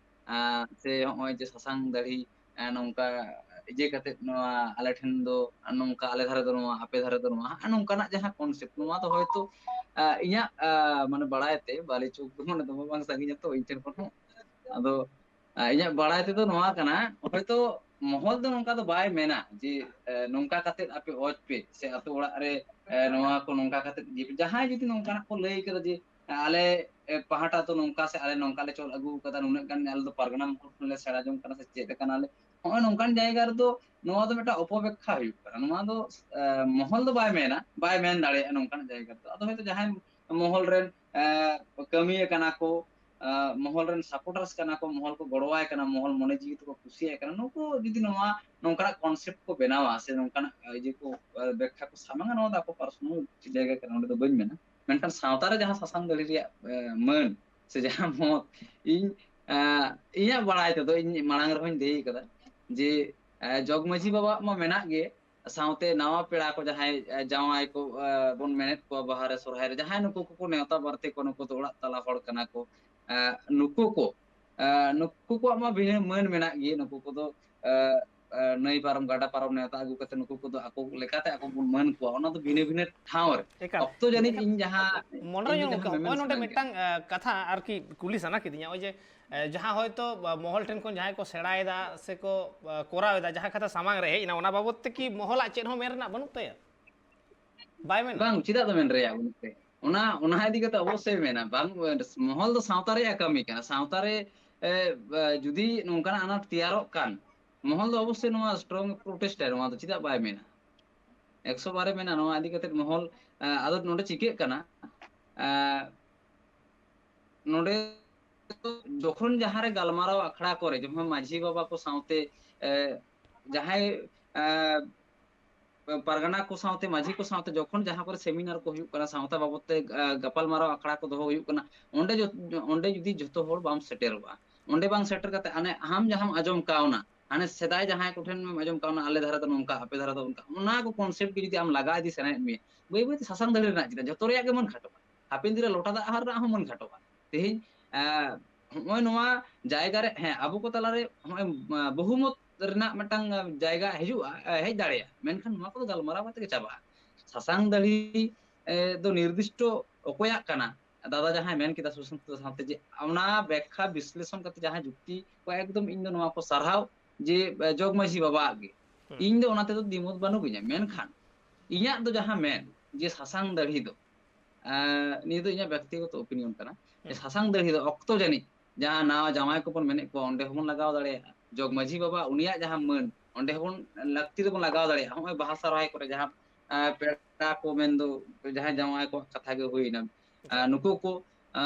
ᱟᱸ, ᱥᱮ ᱦᱚᱸᱜᱼᱚᱭ ᱡᱮ ᱥᱟᱥᱟᱝ ᱫᱟᱲᱦᱤ, ᱟᱸ, ᱱᱚᱝᱠᱟ ᱤᱭᱟᱹ ᱠᱟᱛᱮ ᱱᱚᱣᱟ ᱟᱞᱮ ᱴᱷᱮᱱ ᱫᱚ ᱱᱚᱝᱠᱟ, ᱟᱞᱮ ᱫᱷᱟᱨᱮ ᱫᱚ ᱱᱚᱣᱟ, ᱟᱯᱮ ᱫᱷᱟᱨᱮ ᱫᱚ ᱱᱚᱣᱟ, ᱦᱟᱸᱜ ᱱᱚᱝᱠᱟᱱᱟᱜ ᱡᱟᱦᱟᱸ concept, ᱱᱚᱣᱟ ᱫᱚ ᱦᱚᱭᱛᱚ, ᱟᱸ, ᱤᱧᱟᱹᱜ, ᱟᱸ, ᱢᱟᱱᱮ ᱵᱟᱲᱟᱭ ᱛᱮ ᱵᱟᱞᱮ ᱪᱩᱠ ᱫᱚ ᱢᱟᱱᱮ ᱫᱚᱢᱮ ᱵᱟᱝ ᱥᱟᱺᱜᱤᱧᱟ ᱛᱚ ᱤᱧ ᱴᱷᱮᱱ ᱠᱷᱚᱱ ᱦᱚᱸ᱾ ᱟᱫᱚ ᱟᱨ ᱤᱧᱟᱹᱜ ᱵᱟᱲᱟᱭ ᱛᱮᱫᱚ ᱱᱚᱣᱟ ᱠᱟᱱᱟ, ᱦᱚᱭᱛᱚ ᱢᱚᱦᱚᱞ ᱫᱚ ᱱᱚᱝᱠᱟ ᱫᱚ ᱵᱟᱭ ᱢᱮᱱᱟ ᱡᱮ, ᱮ, ᱱᱚᱝᱠᱟ ᱠᱟᱛᱮᱫ ᱟᱯᱮ ᱚᱡᱽ ᱯᱮ ᱥᱮ ᱟᱛᱳ ᱚᱲᱟᱜ ᱨᱮ, ᱮ, ᱱᱚᱣᱟ ᱠᱚ ᱱᱚᱝᱠᱟ ᱠᱟᱛᱮᱫ ᱤᱭᱟᱹ ᱯᱮ᱾ ᱡᱟᱦᱟᱸᱭ ᱡᱩᱫᱤ ᱱᱚᱝᱠᱟᱱᱟᱜ ᱠᱚ ᱞᱟᱹᱭ ᱠᱟᱫᱟ ᱡᱮ, ᱮ, ᱟᱞᱮ, ᱮ, ᱯᱟᱦᱴᱟ ᱫᱚ ᱱᱚᱝᱠᱟ ᱥᱮ ᱟᱞᱮ ᱱᱚᱝᱠᱟ ᱞᱮ ᱪᱚᱞ ᱟᱹᱜᱩ ᱠᱟᱫᱟ, ᱱᱩᱱᱟᱹᱜ ᱜᱟᱱ ᱟᱞᱮ ᱫᱚ ᱯᱟᱨᱜᱟᱱᱟ ᱢᱚᱦᱚᱞ ᱠᱷᱚᱱ ᱞᱮ ᱥᱮᱬᱟ ᱡᱚᱝ ᱠᱟᱱᱟ ᱥᱮ ᱪᱮᱫ ᱠᱟᱱᱟᱞᱮ, ᱱᱚᱜᱼᱚᱭ ᱱᱚᱝᱠᱟᱱ ᱡᱟᱭᱜᱟ ᱨᱮᱫᱚ ᱱᱚᱣᱟ ᱫᱚ ᱢᱤᱫᱴᱟᱝ ᱚᱯᱚᱵᱮᱠᱠᱷᱟ ᱦᱩᱭᱩᱜ ᱠᱟᱱᱟ᱾ ᱱᱚᱣᱟ ᱫᱚ, ᱮ, ᱢᱚᱦᱚᱞ ᱫᱚ ᱵᱟᱭ ᱢᱮᱱᱟ, ᱵᱟᱭ ᱢᱮᱱ ᱫᱟᱲᱮᱭᱟᱜᱼᱟ ᱱᱚᱝᱠᱟᱱᱟᱜ ᱡᱟᱭᱜᱟ ᱨᱮᱫᱚ᱾ ᱟᱫᱚ ᱦᱚᱭᱛᱚ ᱡᱟᱦᱟᱸᱭ ᱢᱚᱦᱚᱞ ᱨᱮᱱ, ᱮ, ᱠᱟᱹᱢᱤᱭᱟᱹ ᱠᱟᱱᱟ ᱠᱚ, ᱮ, ᱢᱚᱦᱚᱞ ᱨᱮᱱ supporters ᱠᱟᱱᱟ ᱠᱚ, ᱢᱚᱦᱚᱞ ᱠᱚ ᱜᱚᱲᱚᱣᱟᱭ ᱠᱟᱱᱟ, ᱢᱚᱦᱚᱞ ᱢᱚᱱᱮ ᱡᱤᱣᱤ ᱛᱮᱠᱚ ᱠᱩᱥᱤᱭᱟᱭ ᱠᱟᱱᱟ, ᱱᱩᱠᱩ ᱡᱩᱫᱤ ᱱᱚᱣᱟ ᱱᱚᱝᱠᱟᱱᱟᱜ concept ᱠᱚ ᱵᱮᱱᱟᱣᱟ ᱥᱮ ᱱᱚᱝᱠᱟᱱᱟᱜ, ᱮ, ᱤᱭᱟᱹ ᱠᱚ, ᱮ, ᱵᱮᱠᱠᱷᱟ ᱠᱚ ᱥᱟᱢᱟᱝᱟ, ᱱᱚᱣᱟ ᱫᱚ ᱟᱠᱚ personal ᱡᱟᱭᱜᱟ ᱠᱟᱱᱟ, ᱚᱸᱰᱮ ᱫᱚ ᱵᱟᱹᱧ ᱢᱮᱱᱟ᱾ ᱢᱮᱱᱠᱷᱟᱱ ᱥᱟᱶᱛᱟ ᱨᱮ ᱡᱟᱦᱟᱸ ᱥᱟᱥᱟᱝ ᱫᱟᱲᱮ ᱨᱮᱭᱟᱜ, ᱮ, ᱢᱟᱹᱱ ᱥᱮ ᱡᱟᱦᱟᱸ ᱢᱚᱛ, ᱤᱧ, ᱮ, ᱤᱧᱟᱹᱜ ᱵᱟᱲᱟᱭ ᱛᱮᱫᱚ, ᱤᱧ ᱢᱟᱲᱟᱝ ᱨᱮᱦᱚᱸᱧ ᱞᱟᱹᱭ ᱠᱟᱫᱟ ᱡᱮ, ᱮ, ᱡᱚᱜᱽ ᱢᱟᱹᱡᱷᱤ ᱵᱟᱵᱟᱣᱟᱜ ᱢᱟ ᱢᱮᱱᱟᱜ ᱜᱮ, ᱥᱟᱶᱛᱮ ᱱᱟᱣᱟ ᱯᱮᱲᱟ ᱠᱚ ᱡᱟᱦᱟᱸᱭ, ᱮ, ᱡᱟᱶᱟᱭ ᱠᱚ, ᱮ, ᱵᱚᱱ ᱢᱮᱱᱮᱫ ᱠᱚᱣᱟ ᱵᱟᱦᱟ ᱨᱮ ᱥᱚᱨᱦᱟᱭ ᱨᱮ, ᱡᱟᱦᱟᱸᱭ ᱱᱩᱠᱩ ᱠᱚᱠᱚ ᱱᱮᱣᱛᱟ ᱵᱟᱨᱛᱮ ᱠᱚᱣᱟ, ᱱᱩᱠᱩ ᱫᱚ ᱚᱲᱟᱜ ᱛᱟᱞᱟ ᱦᱚᱲ ᱠᱟᱱᱟ ᱠᱚ, ᱮ, ᱱᱩᱠᱩ ᱠᱚ, ᱮ, ᱱᱩᱠᱩ ᱠᱚᱣᱟᱜ ᱢᱟ ᱵᱷᱤᱱᱟᱹ ᱢᱟᱹᱱ ᱢᱮᱱᱟᱜ ᱜᱮ, ᱱᱩᱠᱩ ᱠᱚᱫᱚ, ᱮ, ᱮ, ᱱᱟᱹᱭ ᱯᱟᱨᱚᱢ ᱜᱟᱰᱟ ᱯᱟᱨᱚᱢ ᱱᱮᱣᱛᱟ ᱟᱹᱜᱩ ᱠᱟᱛᱮ ᱱᱩᱠᱩ ᱠᱚᱫᱚ ᱟᱠᱚ ᱞᱮᱠᱟᱛᱮ ᱟᱠᱚ ᱵᱚᱱ ᱢᱟᱹᱱ ᱠᱚᱣᱟ, ᱚᱱᱟ ᱫᱚ ᱵᱷᱤᱱᱟᱹ ᱵᱷᱤᱱᱟᱹ ᱴᱷᱟᱶ ᱨᱮ᱾ ᱮᱠᱟᱞ᱾ ᱚᱠᱛᱚ ᱡᱟᱹᱱᱤᱡ ᱢᱮᱱᱠᱷᱟᱱ ᱤᱧ ᱡᱟᱦᱟᱸ ᱢᱚᱱᱮ ᱨᱮ ᱤᱧ ᱧᱚᱜ ᱡᱟᱦᱟᱸ ᱚᱱᱠᱟ, ᱢᱮᱢᱮᱱ ᱱᱚᱜᱼᱚᱭ ᱱᱚᱰᱮ ᱥᱟᱱᱟᱧ ᱠᱟᱱᱟ᱾ ᱢᱤᱫᱴᱟᱝ, ᱮ, ᱠᱟᱛᱷᱟ ᱟᱨᱠᱤ ᱠᱩᱞᱤ ᱥᱟᱱᱟ ᱠᱤᱫᱤᱧᱟ, ᱱᱚᱜᱼᱚᱭ ᱡᱮ, ᱮ, ᱡᱟᱦᱟᱸ ᱦᱚᱭᱛᱚ, ᱟ, ᱢᱚᱦᱚᱞ ᱴᱷᱮᱱ ᱠᱷᱚᱱ ᱡᱟᱦᱟᱸᱭ ᱠᱚ ᱥᱮᱬᱟᱭᱮᱫᱟ ᱥᱮᱠᱚ, ᱟ, ᱠᱚᱨᱟᱣ ᱮᱫᱟ, ᱡᱟᱦᱟᱸ ᱠᱟᱛᱷᱟ ᱥᱟᱢᱟᱝ ᱨᱮ ᱦᱮᱡ ᱮᱱᱟ, ᱚᱱᱟ ᱵᱟᱵᱚᱛ ᱛᱮ ᱠᱤ ᱢᱚᱦᱚᱞᱟᱜ ᱪᱮᱫ ᱦᱚᱸ ᱢᱮᱱ ᱨᱮᱱᱟᱜ ᱵᱟᱹᱱᱩᱜ ᱛᱟᱭᱟ? ᱵᱟᱭ ᱢᱮᱱᱟ? ᱵᱟᱝ, ᱪᱮᱫᱟᱜ ᱫᱚ ᱢᱮᱱ ᱨᱮᱭᱟᱜ ᱵᱟᱹᱱᱩᱜ ᱛᱟᱭᱟ? ᱚᱱᱟ, ᱚᱱᱟ ᱤᱫᱤ ᱠᱟᱛᱮ ᱚᱵᱚᱥᱥᱳᱭ ᱢᱮᱱᱟ, ᱵᱟᱝ, ᱢᱚᱦᱚᱞ ᱫᱚ ᱥᱟᱶᱛᱟ ᱨᱮᱭᱟᱜ ᱠᱟᱹᱢᱤ ᱠᱟᱱᱟ᱾ ᱥᱟᱶᱛᱟ ᱨᱮ, ᱮ, ᱮ, ᱡᱩᱫᱤ ᱱᱚᱝᱠᱟᱱᱟᱜ ᱟᱱᱟᱴ ᱛᱮᱭᱟᱨᱚᱜ ᱠᱟᱱ, ᱢᱚᱦᱚᱞ ᱫᱚ ᱚᱵᱚᱥᱥᱳᱭ ᱱᱚᱣᱟ strong protest ᱟᱭ, ᱱᱚᱣᱟ ᱫᱚ ᱪᱮᱫᱟᱜ ᱵᱟᱭ ᱢᱮᱱᱟ? ᱮᱠᱥᱚ ᱵᱟᱨ ᱮ ᱢᱮᱱᱟ ᱱᱚᱣᱟ ᱤᱫᱤ ᱠᱟᱛᱮ ᱢᱚᱦᱚᱞ᱾ ᱮ, ᱟᱫᱚ ᱱᱚᱰᱮ ᱪᱤᱠᱟᱹᱜ ᱠᱟᱱᱟ, ᱮ, ᱱᱚᱰᱮ ᱡᱚᱠᱷᱚᱱ ᱡᱟᱦᱟᱸ ᱨᱮ ᱜᱟᱞᱢᱟᱨᱟᱣ ᱟᱠᱷᱲᱟ ᱠᱚᱨᱮ, ᱡᱮᱢᱚᱱ ᱢᱟᱹᱡᱷᱤ ᱵᱟᱵᱟ ᱠᱚ ᱥᱟᱶᱛᱮ, ᱮ, ᱡᱟᱦᱟᱸᱭ, ᱮ, ᱯᱟᱨᱜᱟᱱᱟ ᱠᱚ ᱥᱟᱶᱛᱮ, ᱢᱟᱹᱡᱷᱤ ᱠᱚ ᱥᱟᱶᱛᱮ ᱡᱚᱠᱷᱚᱱ ᱡᱟᱦᱟᱸ ᱠᱚᱨᱮ seminar ᱠᱚ ᱦᱩᱭᱩᱜ ᱠᱟᱱᱟ, ᱥᱟᱶᱛᱟ ᱵᱟᱵᱚᱫ ᱛᱮ, ᱮ, ᱜᱟᱯᱟᱞᱢᱟᱨᱟᱣ ᱟᱠᱷᱲᱟ ᱠᱚ ᱫᱚᱦᱚ ᱦᱩᱭᱩᱜ ᱠᱟᱱᱟ, ᱚᱸᱰᱮ ᱡᱚ-, ᱚᱸᱰᱮ ᱡᱩᱫᱤ ᱡᱷᱚᱛᱚ ᱦᱚᱲ ᱵᱟᱢ ᱥᱮᱴᱮᱨᱚᱜᱼᱟ, ᱚᱸᱰᱮ ᱵᱟᱝ ᱥᱮᱴᱮᱨ ᱠᱟᱛᱮ ᱦᱟᱱᱮ ᱟᱢ ᱡᱟᱦᱟᱸᱢ ᱟᱸᱡᱚᱢ ᱠᱟᱣᱱᱟ, ᱦᱟᱱᱮ ᱥᱮᱫᱟᱭ ᱡᱟᱦᱟᱸᱭ ᱠᱚᱴᱷᱮᱱ ᱮᱢ ᱟᱸᱡᱚᱢ ᱠᱟᱣᱱᱟ, ᱟᱞᱮ ᱫᱷᱟᱨᱮ ᱫᱚ ᱱᱚᱝᱠᱟ, ᱟᱯᱮ ᱫᱷᱟᱨᱮ ᱫᱚ ᱚᱱᱠᱟ, ᱚᱱᱟ ᱠᱚ concept ᱜᱮ ᱡᱩᱫᱤ ᱟᱢ ᱞᱟᱜᱟ ᱤᱫᱤ ᱥᱟᱱᱟᱭᱮᱫ ᱢᱮᱭᱟ, ᱵᱟᱹᱭ ᱵᱟᱹᱭ ᱛᱮ ᱥᱟᱥᱟᱝ ᱫᱟᱲᱮ ᱨᱮᱱᱟᱜ ᱪᱮᱫᱟᱜ, ᱡᱷᱚᱛᱚ ᱨᱮᱭᱟᱜ ᱜᱮ ᱢᱚᱱ ᱠᱷᱟᱴᱚᱜᱼᱟ᱾ ᱦᱟᱯᱮᱱ ᱫᱤᱱ ᱨᱮ ᱞᱚᱴᱟ ᱫᱟᱜ ᱟᱦᱟᱨ ᱨᱮᱱᱟᱜ ᱦᱚᱸ ᱢᱚᱱ ᱠᱷᱟᱴᱚᱜᱼᱟ᱾ ᱛᱮᱦᱮᱧ, ᱮ, ᱦᱚᱸᱜᱼᱚᱭ ᱱᱚᱣᱟ ᱡᱟᱭᱜᱟ ᱨᱮ, ᱦᱮᱸ, ᱟᱵᱚ ᱠᱚ ᱛᱟᱞᱟᱨᱮ ᱦᱚᱸᱜᱼᱚᱭ, ᱮ, ᱵᱚᱦᱩᱢᱚᱛ ᱨᱮᱱᱟᱜ ᱢᱤᱫᱴᱟᱝ, ᱮ, ᱡᱟᱭᱜᱟ ᱦᱤᱡᱩᱜᱼᱟ, ᱮ, ᱦᱮᱡ ᱫᱟᱲᱮᱭᱟᱜᱼᱟ, ᱢᱮᱱᱠᱷᱟᱱ ᱱᱚᱣᱟ ᱠᱚᱫᱚ ᱜᱟᱞᱢᱟᱨᱟᱣ ᱠᱟᱛᱮ ᱜᱮ ᱪᱟᱵᱟᱜᱼᱟ᱾ ᱥᱟᱥᱟᱝ ᱫᱟᱲᱮ, ᱮ, ᱫᱚ ᱱᱤᱨᱫᱤᱥᱴᱚ ᱚᱠᱚᱭᱟᱜ ᱠᱟᱱᱟ, ᱫᱟᱫᱟ ᱡᱟᱦᱟᱸᱭ ᱢᱮᱱ ᱠᱮᱫᱟ ᱥᱩᱥᱟᱱᱛ ᱥᱟᱶᱛᱮ, ᱡᱮ ᱚᱱᱟ ᱵᱮᱠᱠᱷᱟ ᱵᱤᱥᱞᱮᱥᱚᱱ ᱠᱟᱛᱮ ᱡᱟᱦᱟᱸ ᱡᱩᱠᱛᱤ ᱠᱚ, ᱮᱠᱫᱚᱢ ᱤᱧ ᱫᱚ ᱱᱚᱣᱟ ᱠᱚ ᱥᱟᱨᱦᱟᱣ, ᱡᱮ ᱡᱚᱜᱽ ᱢᱟᱹᱡᱷᱤ ᱵᱟᱵᱟᱣᱟᱜ ᱜᱮ᱾ ᱤᱧ ᱫᱚ ᱚᱱᱟ ᱛᱮᱫᱚ ᱫᱤᱢᱚᱛ ᱵᱟᱹᱱᱩᱜᱤᱧᱟ, ᱢᱮᱱᱠᱷᱟᱱ ᱤᱧᱟᱹᱜ ᱫᱚ ᱡᱟᱦᱟᱸ ᱢᱮᱱ, ᱡᱮ ᱥᱟᱥᱟᱝ ᱫᱟᱲᱦᱤ ᱫᱚ, ᱱᱤᱭᱟᱹ ᱫᱚ ᱤᱧᱟᱹᱜ ᱵᱮᱠᱛᱤᱜᱚᱛᱚ ᱚᱯᱤᱱᱤᱭᱚᱱ ᱠᱟᱱᱟ, ᱡᱮ ᱥᱟᱥᱟᱝ ᱫᱟᱲᱦᱤ ᱫᱚ ᱚᱠᱛᱚ ᱡᱟᱹᱱᱤᱡ ᱡᱟᱦᱟᱸ ᱱᱟᱣᱟ ᱡᱟᱶᱟᱭ ᱠᱚᱵᱚᱱ ᱢᱮᱱᱮᱫ ᱠᱚᱣᱟ, ᱚᱸᱰᱮ ᱦᱚᱸᱵᱚᱱ ᱞᱟᱜᱟᱣ ᱫᱟᱲᱮᱭᱟᱜᱼᱟ᱾ ᱡᱚᱜᱽ ᱢᱟᱹᱡᱷᱤ ᱵᱟᱵᱟ ᱩᱱᱤᱭᱟᱜ ᱡᱟᱦᱟᱸ ᱢᱟᱹᱱ, ᱚᱸᱰᱮ ᱦᱚᱸᱵᱚᱱ ᱞᱟᱹᱠᱛᱤ ᱨᱮᱵᱚᱱ ᱞᱟᱜᱟᱣ ᱫᱟᱲᱮᱭᱟᱜᱼᱟ᱾ ᱱᱚᱜᱼᱚᱭ ᱵᱟᱦᱟ ᱥᱚᱨᱦᱟᱭ ᱠᱚᱨᱮ ᱡᱟᱦᱟᱸ ᱯᱮᱲᱟ ᱠᱚ ᱢᱮᱱᱫᱚ ᱡᱟᱦᱟᱸᱭ ᱡᱟᱶᱟᱭ ᱠᱚᱣᱟᱜ ᱠᱟᱛᱷᱟ ᱜᱮ ᱦᱩᱭᱱᱟ, ᱱᱩᱠᱩ ᱠᱚ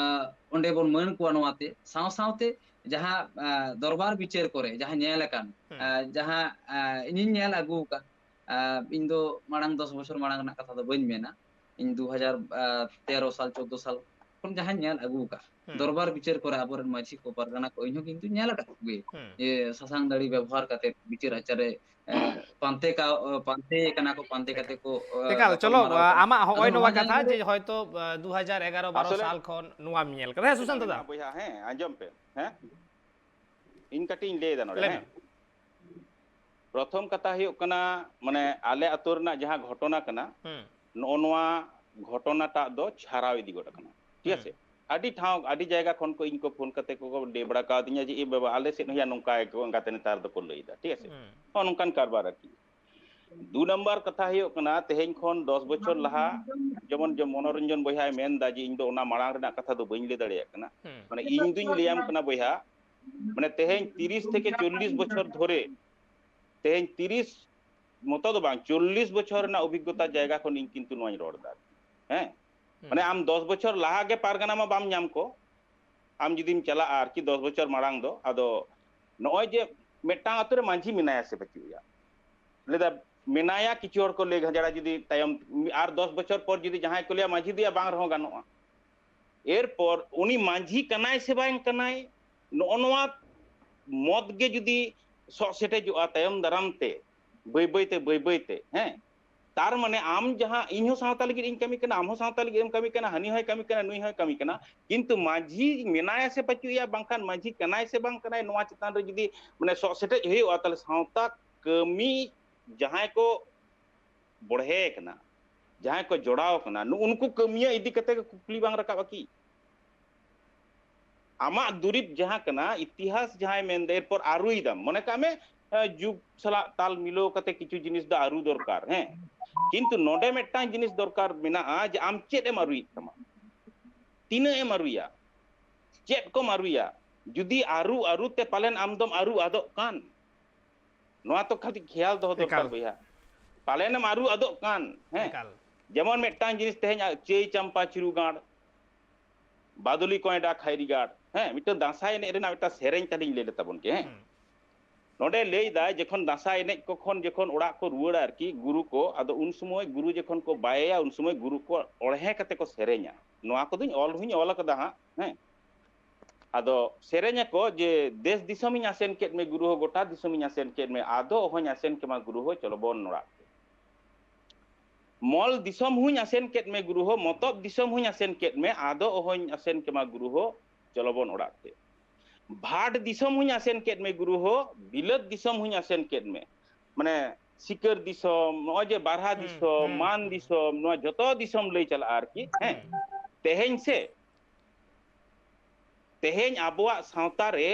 ᱚᱸᱰᱮ ᱵᱚᱱ ᱢᱟᱹᱱ ᱠᱚᱣᱟ᱾ ᱱᱚᱣᱟᱛᱮ ᱥᱟᱶ ᱥᱟᱶᱛᱮ ᱡᱟᱦᱟᱸ ᱫᱚᱨᱵᱟᱨ ᱵᱤᱪᱟᱹᱨ ᱠᱚᱨᱮ ᱡᱟᱦᱟᱸ ᱧᱮᱞ ᱟᱠᱟᱱ, ᱡᱟᱦᱟᱸ ᱤᱧᱤᱧ ᱧᱮᱞ ᱟᱹᱜᱩ ᱟᱠᱟᱫ, ᱤᱧ ᱫᱚ ᱢᱟᱲᱟᱝ ᱫᱚᱥ ᱵᱚᱪᱷᱚᱨ ᱢᱟᱲᱟᱝ ᱨᱮᱱᱟᱜ ᱠᱟᱛᱷᱟ ᱫᱚ ᱵᱟᱹᱧ ᱢᱮᱱᱟ, ᱤᱧ ᱫᱩ ᱦᱟᱡᱟᱨ ᱛᱮᱨᱚ ᱥᱟᱞ, ᱪᱳᱫᱽᱫᱳ ᱥᱟᱞ ᱠᱷᱚᱱ ᱡᱟᱦᱟᱸᱧ ᱧᱮᱞ ᱟᱹᱜᱩ ᱟᱠᱟᱫ, ᱫᱚᱨᱵᱟᱨ ᱵᱤᱪᱟᱹᱨ ᱠᱚᱨᱮ ᱟᱵᱚᱨᱮᱱ ᱢᱟᱹᱡᱷᱤ ᱠᱚ, ᱯᱟᱨᱜᱟᱱᱟ ᱠᱚ, ᱤᱧ ᱦᱚᱸ ᱠᱤᱱᱛᱩ ᱧᱮᱞ ᱟᱠᱟᱫ ᱠᱚᱜᱮ, ᱡᱮ ᱥᱟᱥᱟᱝ ᱫᱟᱲᱤ ᱵᱮᱵᱚᱦᱟᱨ ᱠᱟᱛᱮ ᱵᱤᱪᱟᱹᱨ ᱟᱪᱟᱨ ᱨᱮ ᱯᱟᱱᱛᱮ ᱠᱟᱣ-, ᱯᱟᱱᱛᱮ ᱠᱟᱱᱟ ᱠᱚ, ᱯᱟᱱᱛᱮ ᱠᱟᱛᱮ ᱠᱚ, ᱮᱠᱟᱞ, ᱪᱚᱞᱚ, ᱜᱟᱞᱢᱟᱨᱟᱣ ᱠᱟᱱᱟ᱾ ᱟᱢᱟᱜ ᱦᱚᱸᱜᱼᱚᱭ ᱟᱫᱚ ᱱᱚᱣᱟ ᱱᱚᱣᱟ ᱠᱟᱛᱷᱟ ᱡᱟᱭᱜᱟ ᱨᱮ ᱡᱮ ᱦᱚᱭᱛᱚ, ᱫᱩ ᱦᱟᱡᱟᱨ ᱮᱜᱟᱨᱚ ᱵᱟᱨᱚ ᱟᱥᱚᱞᱮ ᱥᱟᱞ ᱠᱷᱚᱱ ᱱᱚᱣᱟᱢ ᱧᱮᱞ ᱠᱟᱫᱟ᱾ ᱦᱮᱸ, ᱥᱩᱥᱟᱱᱛᱚ ᱫᱟ? ᱵᱚᱭᱦᱟ, ᱦᱮᱸ, ᱟᱸᱡᱚᱢ ᱯᱮ, ᱦᱮᱸ? ᱤᱧ ᱠᱟᱹᱴᱤᱡ ᱤᱧ ᱞᱟᱹᱭ ᱮᱫᱟ ᱱᱚᱰᱮ, ᱞᱟᱹᱭ ᱦᱮᱸ? ᱢᱮ᱾ ᱯᱨᱚᱛᱷᱚᱢ ᱠᱟᱛᱷᱟ ᱦᱩᱭᱩᱜ ᱠᱟᱱᱟ, ᱢᱟᱱᱮ, ᱟᱞᱮ ᱟᱛᱳ ᱨᱮᱱᱟᱜ ᱡᱟᱦᱟᱸ ᱜᱷᱚᱴᱚᱱᱟ ᱠᱟᱱᱟ, ᱦᱩᱸ᱾ ᱱᱚᱜᱼᱚ ᱱᱚᱣᱟ ᱜᱷᱚᱴᱚᱱᱟᱴᱟᱜ ᱫᱚ ᱪᱷᱟᱨᱟᱣ ᱤᱫᱤ ᱜᱚᱫ ᱟᱠᱟᱱᱟ, ᱴᱷᱤᱠ ᱦᱩᱸ᱾ ᱟᱪᱷᱮ? ᱟᱹᱰᱤ ᱴᱷᱟᱶ, ᱟᱹᱰᱤ ᱡᱟᱭᱜᱟ ᱠᱷᱚᱱ ᱠᱚ ᱤᱧ ᱠᱚ ᱯᱷᱳᱱ ᱠᱟᱛᱮ ᱠᱚ ᱞᱟᱹᱭ ᱵᱟᱲᱟ ᱠᱟᱣᱫᱤᱧᱟ ᱡᱮ, "ᱮ ᱵᱟᱵᱟ, ᱟᱞᱮ ᱥᱮᱫ ᱦᱚᱸᱭᱟ ᱱᱚᱝᱠᱟ ᱜᱮᱠᱚ ᱮᱸᱜᱟᱛᱮ ᱱᱮᱛᱟᱨ ᱫᱚᱠᱚ ᱞᱟᱹᱭ ᱮᱫᱟ", ᱴᱷᱤᱠ ᱟᱪᱷᱮ? ᱦᱩᱸ᱾ ᱱᱚᱜᱼᱚ ᱱᱚᱝᱠᱟᱱ ᱠᱟᱨᱵᱟᱨ ᱟᱨᱠᱤ᱾ ᱫᱩ ᱱᱟᱢᱵᱟᱨ ᱠᱟᱛᱷᱟ ᱦᱩᱭᱩᱜ ᱠᱟᱱᱟ, ᱛᱮᱦᱮᱧ ᱠᱷᱚᱱ ᱫᱚᱥ ᱵᱚᱪᱷᱚᱨ ᱞᱟᱦᱟ, ᱡᱮᱢᱚᱱ, ᱡᱮ ᱢᱚᱱᱳᱨᱚᱧᱡᱚᱱ ᱵᱚᱭᱦᱟᱭ ᱢᱮᱱ ᱮᱫᱟ ᱡᱮ, "ᱤᱧ ᱫᱚ ᱚᱱᱟ ᱢᱟᱲᱟᱝ ᱨᱮᱱᱟᱜ ᱠᱟᱛᱷᱟ ᱫᱚ ᱵᱟᱹᱧ ᱞᱟᱹᱭ ᱫᱟᱲᱮᱭᱟᱜ ᱠᱟᱱᱟ᱾" ᱦᱩᱸ᱾ ᱢᱟᱱᱮ, ᱤᱧ ᱫᱩᱧ ᱞᱟᱹᱭᱟᱢ ᱠᱟᱱᱟ ᱵᱚᱭᱦᱟ, ᱢᱟᱱᱮ, ᱛᱮᱦᱮᱧ ᱛᱤᱨᱤᱥ ᱛᱷᱮᱠᱮ ᱪᱚᱞᱞᱤᱥ ᱵᱚᱪᱷᱚᱨ ᱫᱷᱚᱨᱮ, ᱛᱮᱦᱮᱧ ᱛᱤᱨᱤᱥ ᱢᱚᱛᱚ ᱫᱚ ᱵᱟᱝ, ᱪᱚᱞᱞᱤᱥ ᱵᱚᱪᱷᱚᱨ ᱨᱮᱱᱟᱜ ᱚᱵᱷᱤᱜᱽᱜᱚᱛᱟ ᱡᱟᱭᱜᱟ ᱠᱷᱚᱱ ᱤᱧ ᱠᱤᱱᱛᱩ ᱱᱚᱣᱟᱧ ᱨᱚᱲ ᱮᱫᱟ᱾ ᱦᱮᱸ? ᱦᱩᱸ᱾ ᱢᱟᱱᱮ, ᱟᱢ ᱫᱚᱥ ᱵᱚᱪᱷᱚᱨ ᱞᱟᱦᱟ ᱜᱮ ᱯᱟᱨᱜᱟᱱᱟ ᱢᱟ ᱵᱟᱢ ᱧᱟᱢ ᱠᱚ, ᱟᱢ ᱡᱩᱫᱤᱢ ᱪᱟᱞᱟᱜᱼᱟ ᱟᱨᱠᱤ ᱫᱚᱥ ᱵᱚᱪᱷᱚᱨ ᱢᱟᱲᱟᱝ ᱫᱚ, ᱟᱫᱚ ᱱᱚᱜᱼᱚᱭ ᱡᱮ ᱢᱤᱫᱴᱟᱝ ᱟᱛᱳ ᱨᱮ ᱢᱟᱹᱡᱷᱤ ᱢᱮᱱᱟᱭᱟ ᱥᱮ ᱵᱟᱹᱪᱩᱜ ᱮᱭᱟ, ᱞᱟᱹᱭᱫᱟ ᱢᱮᱱᱟᱭᱟ, ᱠᱤᱪᱷᱩ ᱦᱚᱲ ᱠᱚ ᱞᱟᱹᱭ ᱜᱷᱟᱸᱡᱟᱲᱟ, ᱡᱩᱫᱤ ᱛᱟᱭᱚᱢ ᱟᱨ ᱫᱚᱥ ᱵᱚᱪᱷᱚᱨ ᱯᱚᱨ ᱡᱩᱫᱤ ᱡᱟᱦᱟᱸᱭ ᱠᱚ ᱞᱟᱹᱭᱟ ᱢᱟᱹᱡᱷᱤ ᱫᱚᱭᱟ, ᱵᱟᱝ ᱨᱮᱦᱚᱸ ᱜᱟᱱᱚᱜᱼᱟ᱾ ᱮᱨᱯᱚᱨ ᱩᱱᱤ ᱢᱟᱹᱡᱷᱤ ᱠᱟᱱᱟᱭ ᱥᱮ ᱵᱟᱝ ᱠᱟᱱᱟᱭ, ᱱᱚᱜᱼᱚ ᱱᱚᱣᱟ ᱢᱚᱛ ᱜᱮ ᱡᱩᱫᱤ ᱥᱚᱜ ᱥᱮᱴᱮᱡᱚᱜᱼᱟ ᱛᱟᱭᱚᱢ ᱫᱟᱨᱟᱢ ᱛᱮ, ᱵᱟᱹᱭ ᱵᱟᱹᱭ ᱛᱮ, ᱵᱟᱹᱭ ᱵᱟᱹᱭ ᱛᱮ, ᱦᱮᱸ, ᱛᱟᱨ ᱢᱟᱱᱮ ᱟᱢ ᱡᱟᱦᱟᱸ, ᱤᱧ ᱦᱚᱸ ᱥᱟᱶᱛᱟ ᱞᱟᱹᱜᱤᱫ ᱤᱧ ᱠᱟᱹᱢᱤ ᱠᱟᱱᱟ, ᱟᱢ ᱦᱚᱸ ᱥᱟᱶᱛᱟ ᱞᱟᱹᱜᱤᱫ ᱮᱢ ᱠᱟᱹᱢᱤ ᱠᱟᱱᱟ, ᱦᱟᱹᱱᱤ ᱦᱚᱸᱭ ᱠᱟᱹᱢᱤ ᱠᱟᱱᱟ, ᱱᱩᱭ ᱦᱚᱸᱭ ᱠᱟᱹᱢᱤ ᱠᱟᱱᱟ, ᱠᱤᱱᱛᱩ ᱢᱟᱹᱡᱷᱤ ᱢᱮᱱᱟᱭᱟ ᱥᱮ ᱯᱟᱹᱪᱩᱜ ᱮᱭᱟ, ᱵᱟᱝᱠᱷᱟᱱ ᱢᱟᱹᱡᱷᱤ ᱠᱟᱱᱟᱭ ᱥᱮ ᱵᱟᱝ ᱠᱟᱱᱟᱭ, ᱱᱚᱣᱟ ᱪᱮᱛᱟᱱ ᱨᱮ ᱡᱩᱫᱤ ᱢᱟᱱᱮ ᱥᱚᱜ ᱥᱮᱴᱮᱡ ᱦᱩᱭᱩᱜᱼᱟ, ᱛᱟᱦᱞᱮ ᱥᱟᱶᱛᱟ ᱠᱟᱹᱢᱤ ᱡᱟᱦᱟᱸᱭ ᱠᱚ ᱵᱚᱲᱦᱮ ᱠᱟᱱᱟ, ᱡᱟᱦᱟᱸᱭ ᱠᱚ ᱡᱚᱲᱟᱣ ᱠᱟᱱᱟ, ᱱᱩᱜᱼᱩ ᱱᱩᱠᱩ ᱠᱟᱹᱢᱤᱭᱟᱹ ᱤᱫᱤ ᱠᱟᱛᱮ ᱜᱮ ᱠᱩᱠᱞᱤ ᱵᱟᱝ ᱨᱟᱠᱟᱵᱼᱟ ᱠᱤ? ᱟᱢᱟᱜ ᱫᱩᱨᱤᱵ ᱡᱟᱦᱟᱸ ᱠᱟᱱᱟ, ᱤᱛᱤᱦᱟᱥ ᱡᱟᱦᱟᱸᱭ ᱢᱮᱱᱫᱟ, ᱮᱨᱯᱚᱨ ᱟᱹᱨᱩᱭ ᱫᱟᱢ, ᱢᱚᱱᱮ ᱠᱟᱜ ᱢᱮ, ᱮ, ᱡᱩᱜᱽ ᱥᱟᱞᱟᱜ ᱛᱟᱞ ᱢᱤᱞᱟᱹᱣ ᱠᱟᱛᱮ ᱠᱤᱪᱷᱩ ᱡᱤᱱᱤᱥ ᱫᱚ ᱟᱹᱨᱩ ᱫᱚᱨᱠᱟᱨ, ᱦᱮᱸ᱾ ᱠᱤᱱᱛᱩ ᱱᱚᱰᱮ ᱢᱤᱫᱴᱟᱝ ᱡᱤᱱᱤᱥ ᱫᱚᱨᱠᱟᱨ ᱢᱮᱱᱟᱜᱼᱟ ᱡᱮ ᱟᱢ ᱪᱮᱫ ᱮᱢ ᱟᱹᱨᱩᱭᱮᱫ ᱛᱟᱢᱟ, ᱛᱤᱱᱟᱹᱜ ᱮᱢ ᱟᱹᱨᱩᱭᱟ, ᱪᱮᱫ ᱠᱚᱢ ᱟᱹᱨᱩᱭᱟ? ᱡᱩᱫᱤ ᱟᱹᱨᱩ ᱟᱹᱨᱩ ᱛᱮ ᱯᱟᱞᱮᱱ ᱟᱢ ᱫᱚᱢ ᱟᱹᱨᱩ ᱟᱫᱚᱜ ᱠᱟᱱ, ᱱᱚᱣᱟ ᱛᱚ ᱠᱟᱹᱴᱤᱡ ᱠᱷᱮᱭᱟᱞ ᱫᱚᱦᱚ ᱫᱚᱨᱠᱟᱨ ᱮᱠᱟᱞ᱾ ᱵᱚᱭᱦᱟ᱾ ᱯᱟᱞᱮᱱᱮᱢ ᱟᱹᱨᱩ ᱟᱫᱚᱜ ᱠᱟᱱ, ᱦᱮᱸ᱾ ᱮᱠᱟᱞ᱾ ᱡᱮᱢᱚᱱ ᱢᱤᱫᱴᱟᱝ ᱡᱤᱱᱤᱥ ᱛᱮᱦᱮᱧ ᱟ-, ᱪᱟᱹᱭ ᱪᱟᱢᱯᱟ ᱪᱤᱨᱩ ᱜᱟᱲ, ᱵᱟᱫᱚᱞᱤ ᱠᱚᱭᱰᱟ ᱠᱷᱟᱭᱨᱤ ᱜᱟᱲ, ᱦᱮᱸ, ᱢᱤᱫᱴᱟᱝ ᱫᱟᱸᱥᱟᱭ ᱮᱱᱮᱡ ᱨᱮᱱᱟᱜ ᱢᱤᱫᱴᱟᱝ ᱥᱮᱨᱮᱧ ᱛᱟᱦᱞᱮᱧ ᱞᱟᱹᱭ ᱞᱮ ᱛᱟᱵᱚᱱ ᱜᱮ, ᱦᱮᱸ᱾ ᱦᱩᱸ᱾ ᱱᱚᱰᱮ ᱞᱟᱹᱭ ᱫᱟᱭ, ᱡᱚᱠᱷᱚᱱ ᱫᱟᱸᱥᱟᱭ ᱮᱱᱮᱡ ᱠᱚ ᱠᱷᱚᱱ ᱡᱚᱠᱷᱚᱱ ᱚᱲᱟᱜ ᱠᱚ ᱨᱩᱣᱟᱹᱲᱟ ᱟᱨᱠᱤ, ᱜᱩᱨᱩ ᱠᱚ, ᱟᱫᱚ ᱩᱱ ᱥᱚᱢᱚᱭ ᱜᱩᱨᱩ ᱡᱚᱠᱷᱚᱱ ᱠᱚ ᱵᱟᱭᱮᱭᱟ, ᱩᱱ ᱥᱚᱢᱚᱭ ᱜᱩᱨᱩ ᱠᱚ ᱚᱬᱦᱮ ᱠᱟᱛᱮ ᱠᱚ ᱥᱮᱨᱮᱧᱟ᱾ ᱱᱚᱣᱟ ᱠᱚᱫᱚᱧ ᱚᱞ ᱦᱚᱸᱧ ᱚᱞ ᱟᱠᱟᱫᱟ ᱦᱟᱸᱜ, ᱦᱮᱸ᱾ ᱟᱫᱚ ᱥᱮᱨᱮᱧ ᱟᱠᱚ ᱡᱮ, "ᱫᱮᱥ ᱫᱤᱥᱚᱢᱤᱧ ᱟᱥᱮᱱ ᱠᱮᱫ ᱢᱮ ᱜᱩᱨᱩ ᱦᱚ, ᱜᱚᱴᱟ ᱫᱤᱥᱚᱢᱤᱧ ᱟᱥᱮᱱ ᱠᱮᱫ ᱢᱮ, ᱟᱫᱚ ᱚᱦᱚᱧ ᱟᱥᱮᱱ ᱠᱮᱢᱟ ᱜᱩᱨᱩ ᱦᱚ, ᱪᱚᱞᱚ ᱵᱚᱱ ᱚᱲᱟᱜ ᱛᱮ᱾ ᱢᱚᱞ ᱫᱤᱥᱚᱢ ᱦᱚᱸᱧ ᱟᱥᱮᱱ ᱠᱮᱫ ᱢᱮ ᱜᱩᱨᱩ ᱦᱚ, ᱢᱚᱛᱚᱵ ᱫᱤᱥᱚᱢ ᱦᱚᱸᱧ ᱟᱥᱮᱱ ᱠᱮᱫ ᱢᱮ, ᱟᱫᱚ ᱚᱦᱚᱧ ᱟᱥᱮᱱ ᱠᱮᱢᱟ ᱜᱩᱨᱩ ᱦᱚ, ᱪᱚᱞᱚ ᱵᱚᱱ ᱚᱲᱟᱜ ᱛᱮ᱾ ᱵᱷᱟᱴ ᱫᱤᱥᱚᱢ ᱦᱚᱸᱧ ᱟᱥᱮᱱ ᱠᱮᱫ ᱢᱮ ᱜᱩᱨᱩ ᱦᱚ, ᱵᱤᱞᱟᱹᱛ ᱫᱤᱥᱚᱢ ᱦᱚᱸᱧ ᱟᱥᱮᱱ ᱠᱮᱫ ᱢᱮ", ᱢᱟᱱᱮ ᱥᱤᱠᱟᱹᱨ ᱫᱤᱥᱚᱢ, ᱱᱚᱜᱼᱚᱭ ᱡᱮ ᱵᱟᱨᱦᱟ ᱦᱩᱸ, ᱫᱤᱥᱚᱢ, ᱦᱩᱸ, ᱢᱟᱱ ᱦᱩᱸ᱾ ᱫᱤᱥᱚᱢ, ᱱᱚᱣᱟ ᱡᱚᱛᱚ ᱫᱤᱥᱚᱢ ᱞᱟᱹᱭ ᱪᱟᱞᱟᱜᱼᱟ ᱟᱨᱠᱤ, ᱦᱮᱸ᱾ ᱦᱩᱸ᱾ ᱛᱮᱦᱮᱧ ᱥᱮ, ᱛᱮᱦᱮᱧ ᱟᱵᱚᱣᱟᱜ ᱥᱟᱶᱛᱟ ᱨᱮ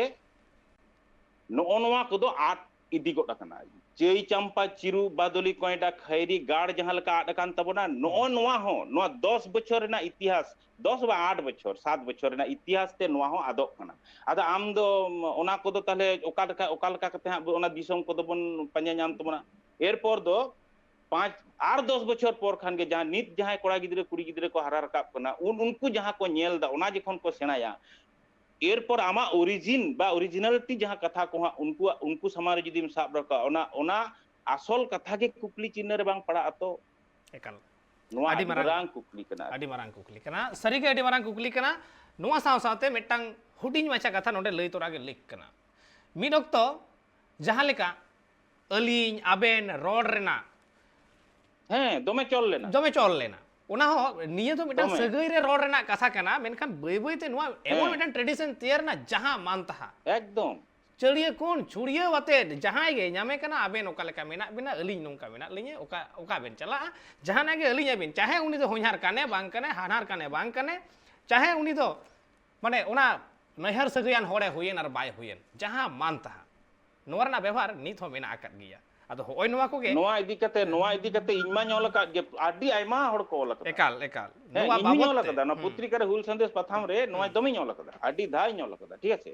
ᱱᱚᱜᱼᱚ ᱱᱚᱣᱟ ᱠᱚᱫᱚ ᱟᱫ ᱤᱫᱤ ᱜᱚᱫ ᱟᱠᱟᱱᱟ᱾ ᱪᱟᱹᱭ ᱪᱟᱢᱯᱟ ᱪᱤᱨᱩ ᱵᱟᱫᱚᱞᱤ ᱠᱚᱭᱰᱟ ᱠᱷᱟᱭᱨᱤ ᱜᱟᱲ ᱡᱟᱦᱟᱸ ᱞᱮᱠᱟ ᱟᱫ ᱟᱠᱟᱱ ᱛᱟᱵᱚᱱᱟ, ᱱᱚᱜᱼᱚ ᱱᱚᱣᱟ ᱦᱚᱸ, ᱱᱚᱣᱟ ᱫᱚᱥ ᱵᱚᱪᱷᱚᱨ ᱨᱮᱱᱟᱜ ᱤᱛᱤᱦᱟᱥ, ᱫᱚᱥ ᱵᱟ ᱟᱴ ᱵᱚᱪᱷᱚᱨ, ᱥᱟᱛ ᱵᱚᱪᱷᱚᱨ ᱨᱮᱱᱟᱜ ᱤᱛᱤᱦᱟᱥ ᱛᱮ ᱱᱚᱣᱟ ᱦᱚᱸ ᱟᱫᱚᱜ ᱠᱟᱱᱟ᱾ ᱟᱫᱚ ᱟᱢ ᱫᱚ ᱚᱱᱟ ᱠᱚᱫᱚ ᱛᱟᱦᱞᱮ ᱚᱠᱟ ᱞᱮᱠᱟ, ᱚᱠᱟ ᱞᱮᱠᱟ ᱠᱟᱛᱮ ᱦᱟᱸᱜ ᱚᱱᱟ ᱫᱤᱥᱚᱢ ᱠᱚᱫᱚ ᱵᱚᱱ ᱯᱟᱸᱡᱟ ᱧᱟᱢ ᱛᱟᱵᱚᱱᱟ? ᱮᱨᱯᱚᱨ ᱫᱚ ᱯᱟᱸᱪ ᱟᱨ ᱫᱚᱥ ᱵᱚᱪᱷᱚᱨ ᱯᱚᱨ ᱠᱷᱟᱱ ᱜᱮ ᱡᱟᱦᱟᱸ ᱱᱤᱛ ᱡᱟᱦᱟᱸᱭ ᱠᱚᱲᱟ ᱜᱤᱫᱽᱨᱟᱹ ᱠᱩᱲᱤ ᱜᱤᱫᱽᱨᱟᱹ ᱠᱚ ᱦᱟᱨᱟ ᱨᱟᱠᱟᱵ ᱠᱟᱱᱟ, ᱩᱱ, ᱩᱱᱠᱩ ᱡᱟᱦᱟᱸ ᱠᱚ ᱧᱮᱞ ᱮᱫᱟ, ᱚᱱᱟ ᱡᱚᱠᱷᱚᱱ ᱠᱚ ᱥᱮᱬᱟᱭᱟ, ᱮᱨᱯᱚᱨ ᱟᱢᱟᱜ origin ᱵᱟ originality ᱡᱟᱦᱟᱸ ᱠᱟᱛᱷᱟ ᱠᱚ ᱦᱟᱸᱜ ᱩᱱᱠᱩᱣᱟᱜ, ᱩᱱᱠᱩ ᱥᱟᱢᱟᱝ ᱨᱮ ᱡᱩᱫᱤᱢ ᱥᱟᱵ ᱨᱟᱠᱟᱵᱟ, ᱚᱱᱟ, ᱚᱱᱟ ᱟᱥᱚᱞ ᱠᱟᱛᱷᱟ ᱜᱮ ᱠᱩᱠᱞᱤ ᱪᱤᱱᱦᱟᱹ ᱨᱮ ᱵᱟᱝ ᱯᱟᱲᱟᱜ ᱟᱛᱚ᱾ ᱮᱠᱟᱞ᱾ ᱱᱚᱣᱟ ᱟᱹᱰᱤ ᱟᱹᱰᱤ ᱢᱟᱨᱟᱝ, ᱢᱟᱨᱟᱝ ᱠᱩᱠᱞᱤ ᱠᱟᱱᱟ᱾ ᱟᱹᱰᱤ ᱢᱟᱨᱟᱝ ᱠᱩᱠᱞᱤ ᱠᱟᱱᱟ, ᱥᱟᱹᱨᱤᱜᱮ ᱟᱹᱰᱤ ᱢᱟᱨᱟᱝ ᱠᱩᱠᱞᱤ ᱠᱟᱱᱟ᱾ ᱱᱚᱣᱟ ᱥᱟᱶ ᱥᱟᱶᱛᱮ ᱢᱤᱫᱴᱟᱝ ᱦᱩᱰᱤᱧ ᱢᱟᱪᱷᱟ ᱠᱟᱛᱷᱟ ᱱᱚᱰᱮ ᱞᱟᱹᱭ ᱛᱚᱨᱟ ᱜᱮ ᱞᱟᱹᱠ ᱠᱟᱱᱟ᱾ ᱢᱤᱫ ᱚᱠᱛᱚ ᱡᱟᱦᱟᱸ ᱞᱮᱠᱟ ᱟᱹᱞᱤᱧ ᱟᱵᱮᱱ ᱨᱚᱲ ᱨᱮᱱᱟᱜ ᱦᱮᱸ, ᱫᱚᱢᱮ ᱪᱚᱞ ᱞᱮᱱᱟ᱾ ᱫᱚᱢᱮ ᱪᱚᱞ ᱞᱮᱱᱟ᱾ ᱚᱱᱟ ᱦᱚᱸ, ᱱᱤᱭᱟᱹ ᱫᱚ ᱢᱤᱫᱴᱟᱝ ᱫᱚᱢᱮ᱾ ᱥᱟᱹᱜᱟᱹᱭ ᱨᱮ ᱨᱚᱲ ᱨᱮᱱᱟᱜ ᱠᱟᱛᱷᱟ ᱠᱟᱱᱟ, ᱢᱮᱱᱠᱷᱟᱱ ᱵᱟᱹᱭ ᱵᱟᱹᱭ ᱛᱮ ᱱᱚᱣᱟ ᱮᱢᱚᱱ ᱦᱮᱸ᱾ ᱢᱤᱫᱴᱟᱝ tradition ᱛᱮᱭᱟᱨ ᱮᱱᱟ, ᱡᱟᱦᱟᱸ ᱢᱟᱱ ᱛᱟᱦᱟ᱾ ᱮᱠᱫᱚᱢ᱾ ᱪᱟᱹᱲᱤᱭᱟᱹ ᱠᱷᱚᱱ ᱪᱷᱩᱲᱭᱟᱹᱣ ᱟᱛᱮᱫ ᱡᱟᱦᱟᱸᱭ ᱜᱮ ᱧᱟᱢᱮ ᱠᱟᱱᱟ, ᱟᱵᱮᱱ ᱚᱠᱟ ᱞᱮᱠᱟ ᱢᱮᱱᱟᱜ ᱵᱮᱱᱟ, ᱟᱹᱞᱤᱧ ᱱᱚᱝᱠᱟ ᱢᱮᱱᱟᱜ ᱞᱤᱧᱟᱹ, ᱚᱠᱟ ᱚᱠᱟ ᱵᱮᱱ ᱪᱟᱞᱟᱜᱼᱟ, ᱡᱟᱦᱟᱱᱟᱜ ᱜᱮ ᱟᱹᱞᱤᱧ ᱟᱹᱵᱤᱱ, ᱪᱟᱦᱮ ᱩᱱᱤ ᱫᱚ ᱦᱚᱧᱦᱟᱨ ᱠᱟᱱᱮ ᱵᱟᱝ ᱠᱟᱱᱮ, ᱦᱟᱱᱦᱟᱨ ᱠᱟᱱᱮ ᱵᱟᱝ ᱠᱟᱱᱮ, ᱪᱟᱦᱮ ᱩᱱᱤ ᱫᱚ ᱢᱟᱱᱮ ᱚᱱᱟ ᱱᱟᱹᱭᱦᱟᱹᱨ ᱥᱟᱹᱜᱟᱹᱭᱟᱱ ᱦᱚᱲᱮ ᱦᱩᱭᱮᱱ ᱟᱨ ᱵᱟᱭ ᱦᱩᱭᱮᱱ, ᱡᱟᱦᱟᱸ ᱢᱟᱱ ᱛᱟᱦᱟᱸ, ᱱᱚᱣᱟ ᱨᱮᱱᱟᱜ ᱵᱮᱵᱚᱦᱟᱨ ᱱᱤᱛ ᱦᱚᱸ ᱢᱮᱱᱟᱜ ᱟᱠᱟᱫ ᱜᱮᱭᱟ᱾ ᱟᱫᱚ ᱦᱚᱸᱜᱼᱚᱭ ᱱᱚᱣᱟ ᱠᱚᱜᱮ ᱱᱚᱣᱟ ᱤᱫᱤ ᱠᱟᱛᱮ, ᱱᱚᱣᱟ ᱤᱫᱤ ᱠᱟᱛᱮ ᱤᱧ ᱢᱟ ᱧᱮᱞ ᱟᱠᱟᱫ ᱜᱮ, ᱟᱹᱰᱤ ᱟᱭᱢᱟ ᱦᱚᱲ ᱠᱚ ᱚᱞ ᱟᱠᱟᱫᱟ᱾ ᱮᱠᱟᱞ, ᱮᱠᱟᱞ᱾ ᱦᱮᱸ, ᱱᱚᱣᱟ ᱤᱧ ᱦᱚᱸᱧ ᱵᱟᱵᱚᱛ ᱧᱮᱞ ᱛᱮ, ᱟᱠᱟᱫᱟ, ᱱᱚᱣᱟ ᱦᱩᱸ᱾ ᱯᱚᱛᱨᱤᱠᱟ ᱨᱮ ᱦᱩᱞ ᱥᱟᱸᱫᱮᱥ ᱯᱟᱛᱷᱟᱢ ᱨᱮ ᱱᱚᱣᱟ ᱦᱩᱸ᱾ ᱫᱚᱢᱮᱧ ᱚᱞ ᱟᱠᱟᱫᱟ, ᱟᱹᱰᱤ ᱫᱷᱟᱣ ᱤᱧ ᱚᱞ ᱟᱠᱟᱫᱟ, ᱴᱷᱤᱠ ᱟᱪᱷᱮ?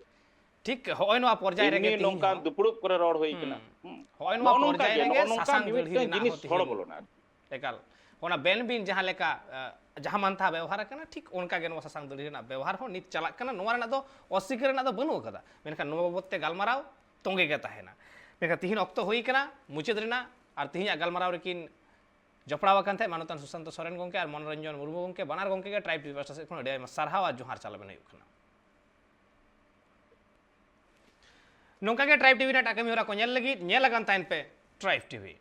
ᱴᱷᱤᱠ ᱦᱚᱸᱜᱼᱚᱭ ᱱᱚᱣᱟ ᱯᱚᱨᱡᱟᱭ ᱨᱮᱜᱮ ᱮᱢᱱᱤ ᱛᱤᱦᱤᱧ ᱱᱚᱝᱠᱟᱱ ᱦᱚᱸ ᱫᱩᱯᱲᱩᱵ ᱠᱚᱨᱮ ᱨᱚᱲ ᱦᱩᱭ ᱦᱩᱸ᱾ ᱠᱟᱱᱟ᱾ ᱦᱩᱸ᱾ ᱦᱚᱸᱜᱼᱚᱭ ᱱᱚᱣᱟ ᱱᱚᱜᱼᱚ ᱱᱚᱝᱠᱟ ᱯᱚᱨᱡᱟᱭ ᱜᱮ, ᱨᱮᱜᱮ ᱱᱚᱜᱼᱚ ᱱᱚᱝᱠᱟ ᱥᱟᱥᱟᱝ ᱫᱟᱹᱲᱦᱤ ᱢᱤᱢᱤᱫᱴᱟᱝ ᱨᱮᱱᱟᱜ ᱡᱤᱱᱤᱥ ᱦᱚᱸ ᱦᱚᱲ ᱛᱤᱦᱤᱧ ᱵᱚᱞᱚᱱᱟ ᱟᱨᱠᱤ᱾ ᱮᱠᱟᱞ᱾ ᱚᱱᱟ ᱵᱮᱱ ᱵᱤᱱ ᱡᱟᱦᱟᱸ ᱞᱮᱠᱟ, ᱮ, ᱡᱟᱦᱟᱸ ᱢᱟᱱᱛᱷᱟ ᱵᱮᱣᱦᱟᱨ ᱟᱠᱟᱱᱟ, ᱴᱷᱤᱠ ᱚᱱᱠᱟ ᱜᱮ ᱱᱚᱣᱟ ᱥᱟᱥᱟᱝ ᱫᱟᱹᱲᱦᱤ ᱨᱮᱱᱟᱜ ᱵᱮᱣᱦᱟᱨ ᱦᱚᱸ ᱱᱤᱛ ᱪᱟᱞᱟᱜ ᱠᱟᱱᱟ᱾ ᱱᱚᱣᱟ ᱨᱮᱱᱟᱜ ᱫᱚ ᱚᱥᱤᱠᱟᱹᱨ ᱨᱮᱱᱟᱜ ᱫᱚ ᱵᱟᱹᱱᱩᱜ ᱟᱠᱟᱫᱟ᱾ ᱢᱮᱱᱠᱷᱟᱱ ᱱᱚᱣᱟ ᱵᱟᱵᱚᱛ ᱛᱮ ᱜᱟᱞᱢᱟᱨᱟᱣ ᱛᱚᱸᱜᱮ ᱜᱮ ᱛᱟᱦᱮᱱᱟ᱾ ᱢᱮᱱᱠᱷᱟᱱ ᱛᱤᱦᱤᱧ ᱚᱠᱛᱚ ᱦᱩᱭ ᱟᱠᱟᱱᱟ ᱢᱩᱪᱟᱹᱫ ᱨᱮᱱᱟᱜ, ᱟᱨ ᱛᱤᱦᱤᱧᱟᱜ ᱜᱟᱞᱢᱟᱨᱟᱣ ᱨᱮᱠᱤᱱ ᱡᱚᱯᱲᱟᱣ ᱟᱠᱟᱱ ᱛᱟᱦᱮᱸᱫ ᱢᱟᱱᱚᱛᱟᱱ ᱥᱩᱥᱟᱱᱛᱚ ᱥᱚᱨᱮᱱ ᱜᱚᱢᱠᱮ ᱟᱨ ᱢᱚᱱᱳᱨᱚᱧᱡᱚᱱ ᱢᱩᱨᱢᱩ ᱜᱚᱢᱠᱮ, ᱵᱟᱱᱟᱨ ᱜᱚᱢᱠᱮ ᱜᱮ ᱴᱨᱟᱭᱤᱵᱽ ᱴᱤᱵᱷᱤ ᱯᱟᱦᱴᱟ ᱥᱮᱫ ᱠᱷᱚᱱ ᱟᱹᱰᱤ ᱟᱭᱢᱟ ᱥᱟᱨᱦᱟᱣ ᱟᱨ ᱡᱚᱦᱟᱨ ᱪᱟᱞ ᱟᱵᱮᱱ ᱦᱩᱭᱩᱜ ᱠᱟᱱᱟ᱾ ᱱᱚᱝᱠᱟ ᱜᱮ ᱴᱨᱟᱭᱤᱵᱽ ᱴᱤᱵᱷᱤ ᱨᱮᱱᱟᱜ ᱮᱴᱟᱜ ᱠᱟᱹᱢᱤ ᱦᱚᱨᱟ ᱠᱚ ᱧᱮᱞ ᱞᱟᱹᱜᱤᱫ ᱧᱮᱞ ᱟᱠᱟᱱ ᱛᱟᱦᱮᱱ ᱯᱮ ᱴᱨᱟᱭᱤᱵᱽ ᱴᱤᱵᱷᱤ᱾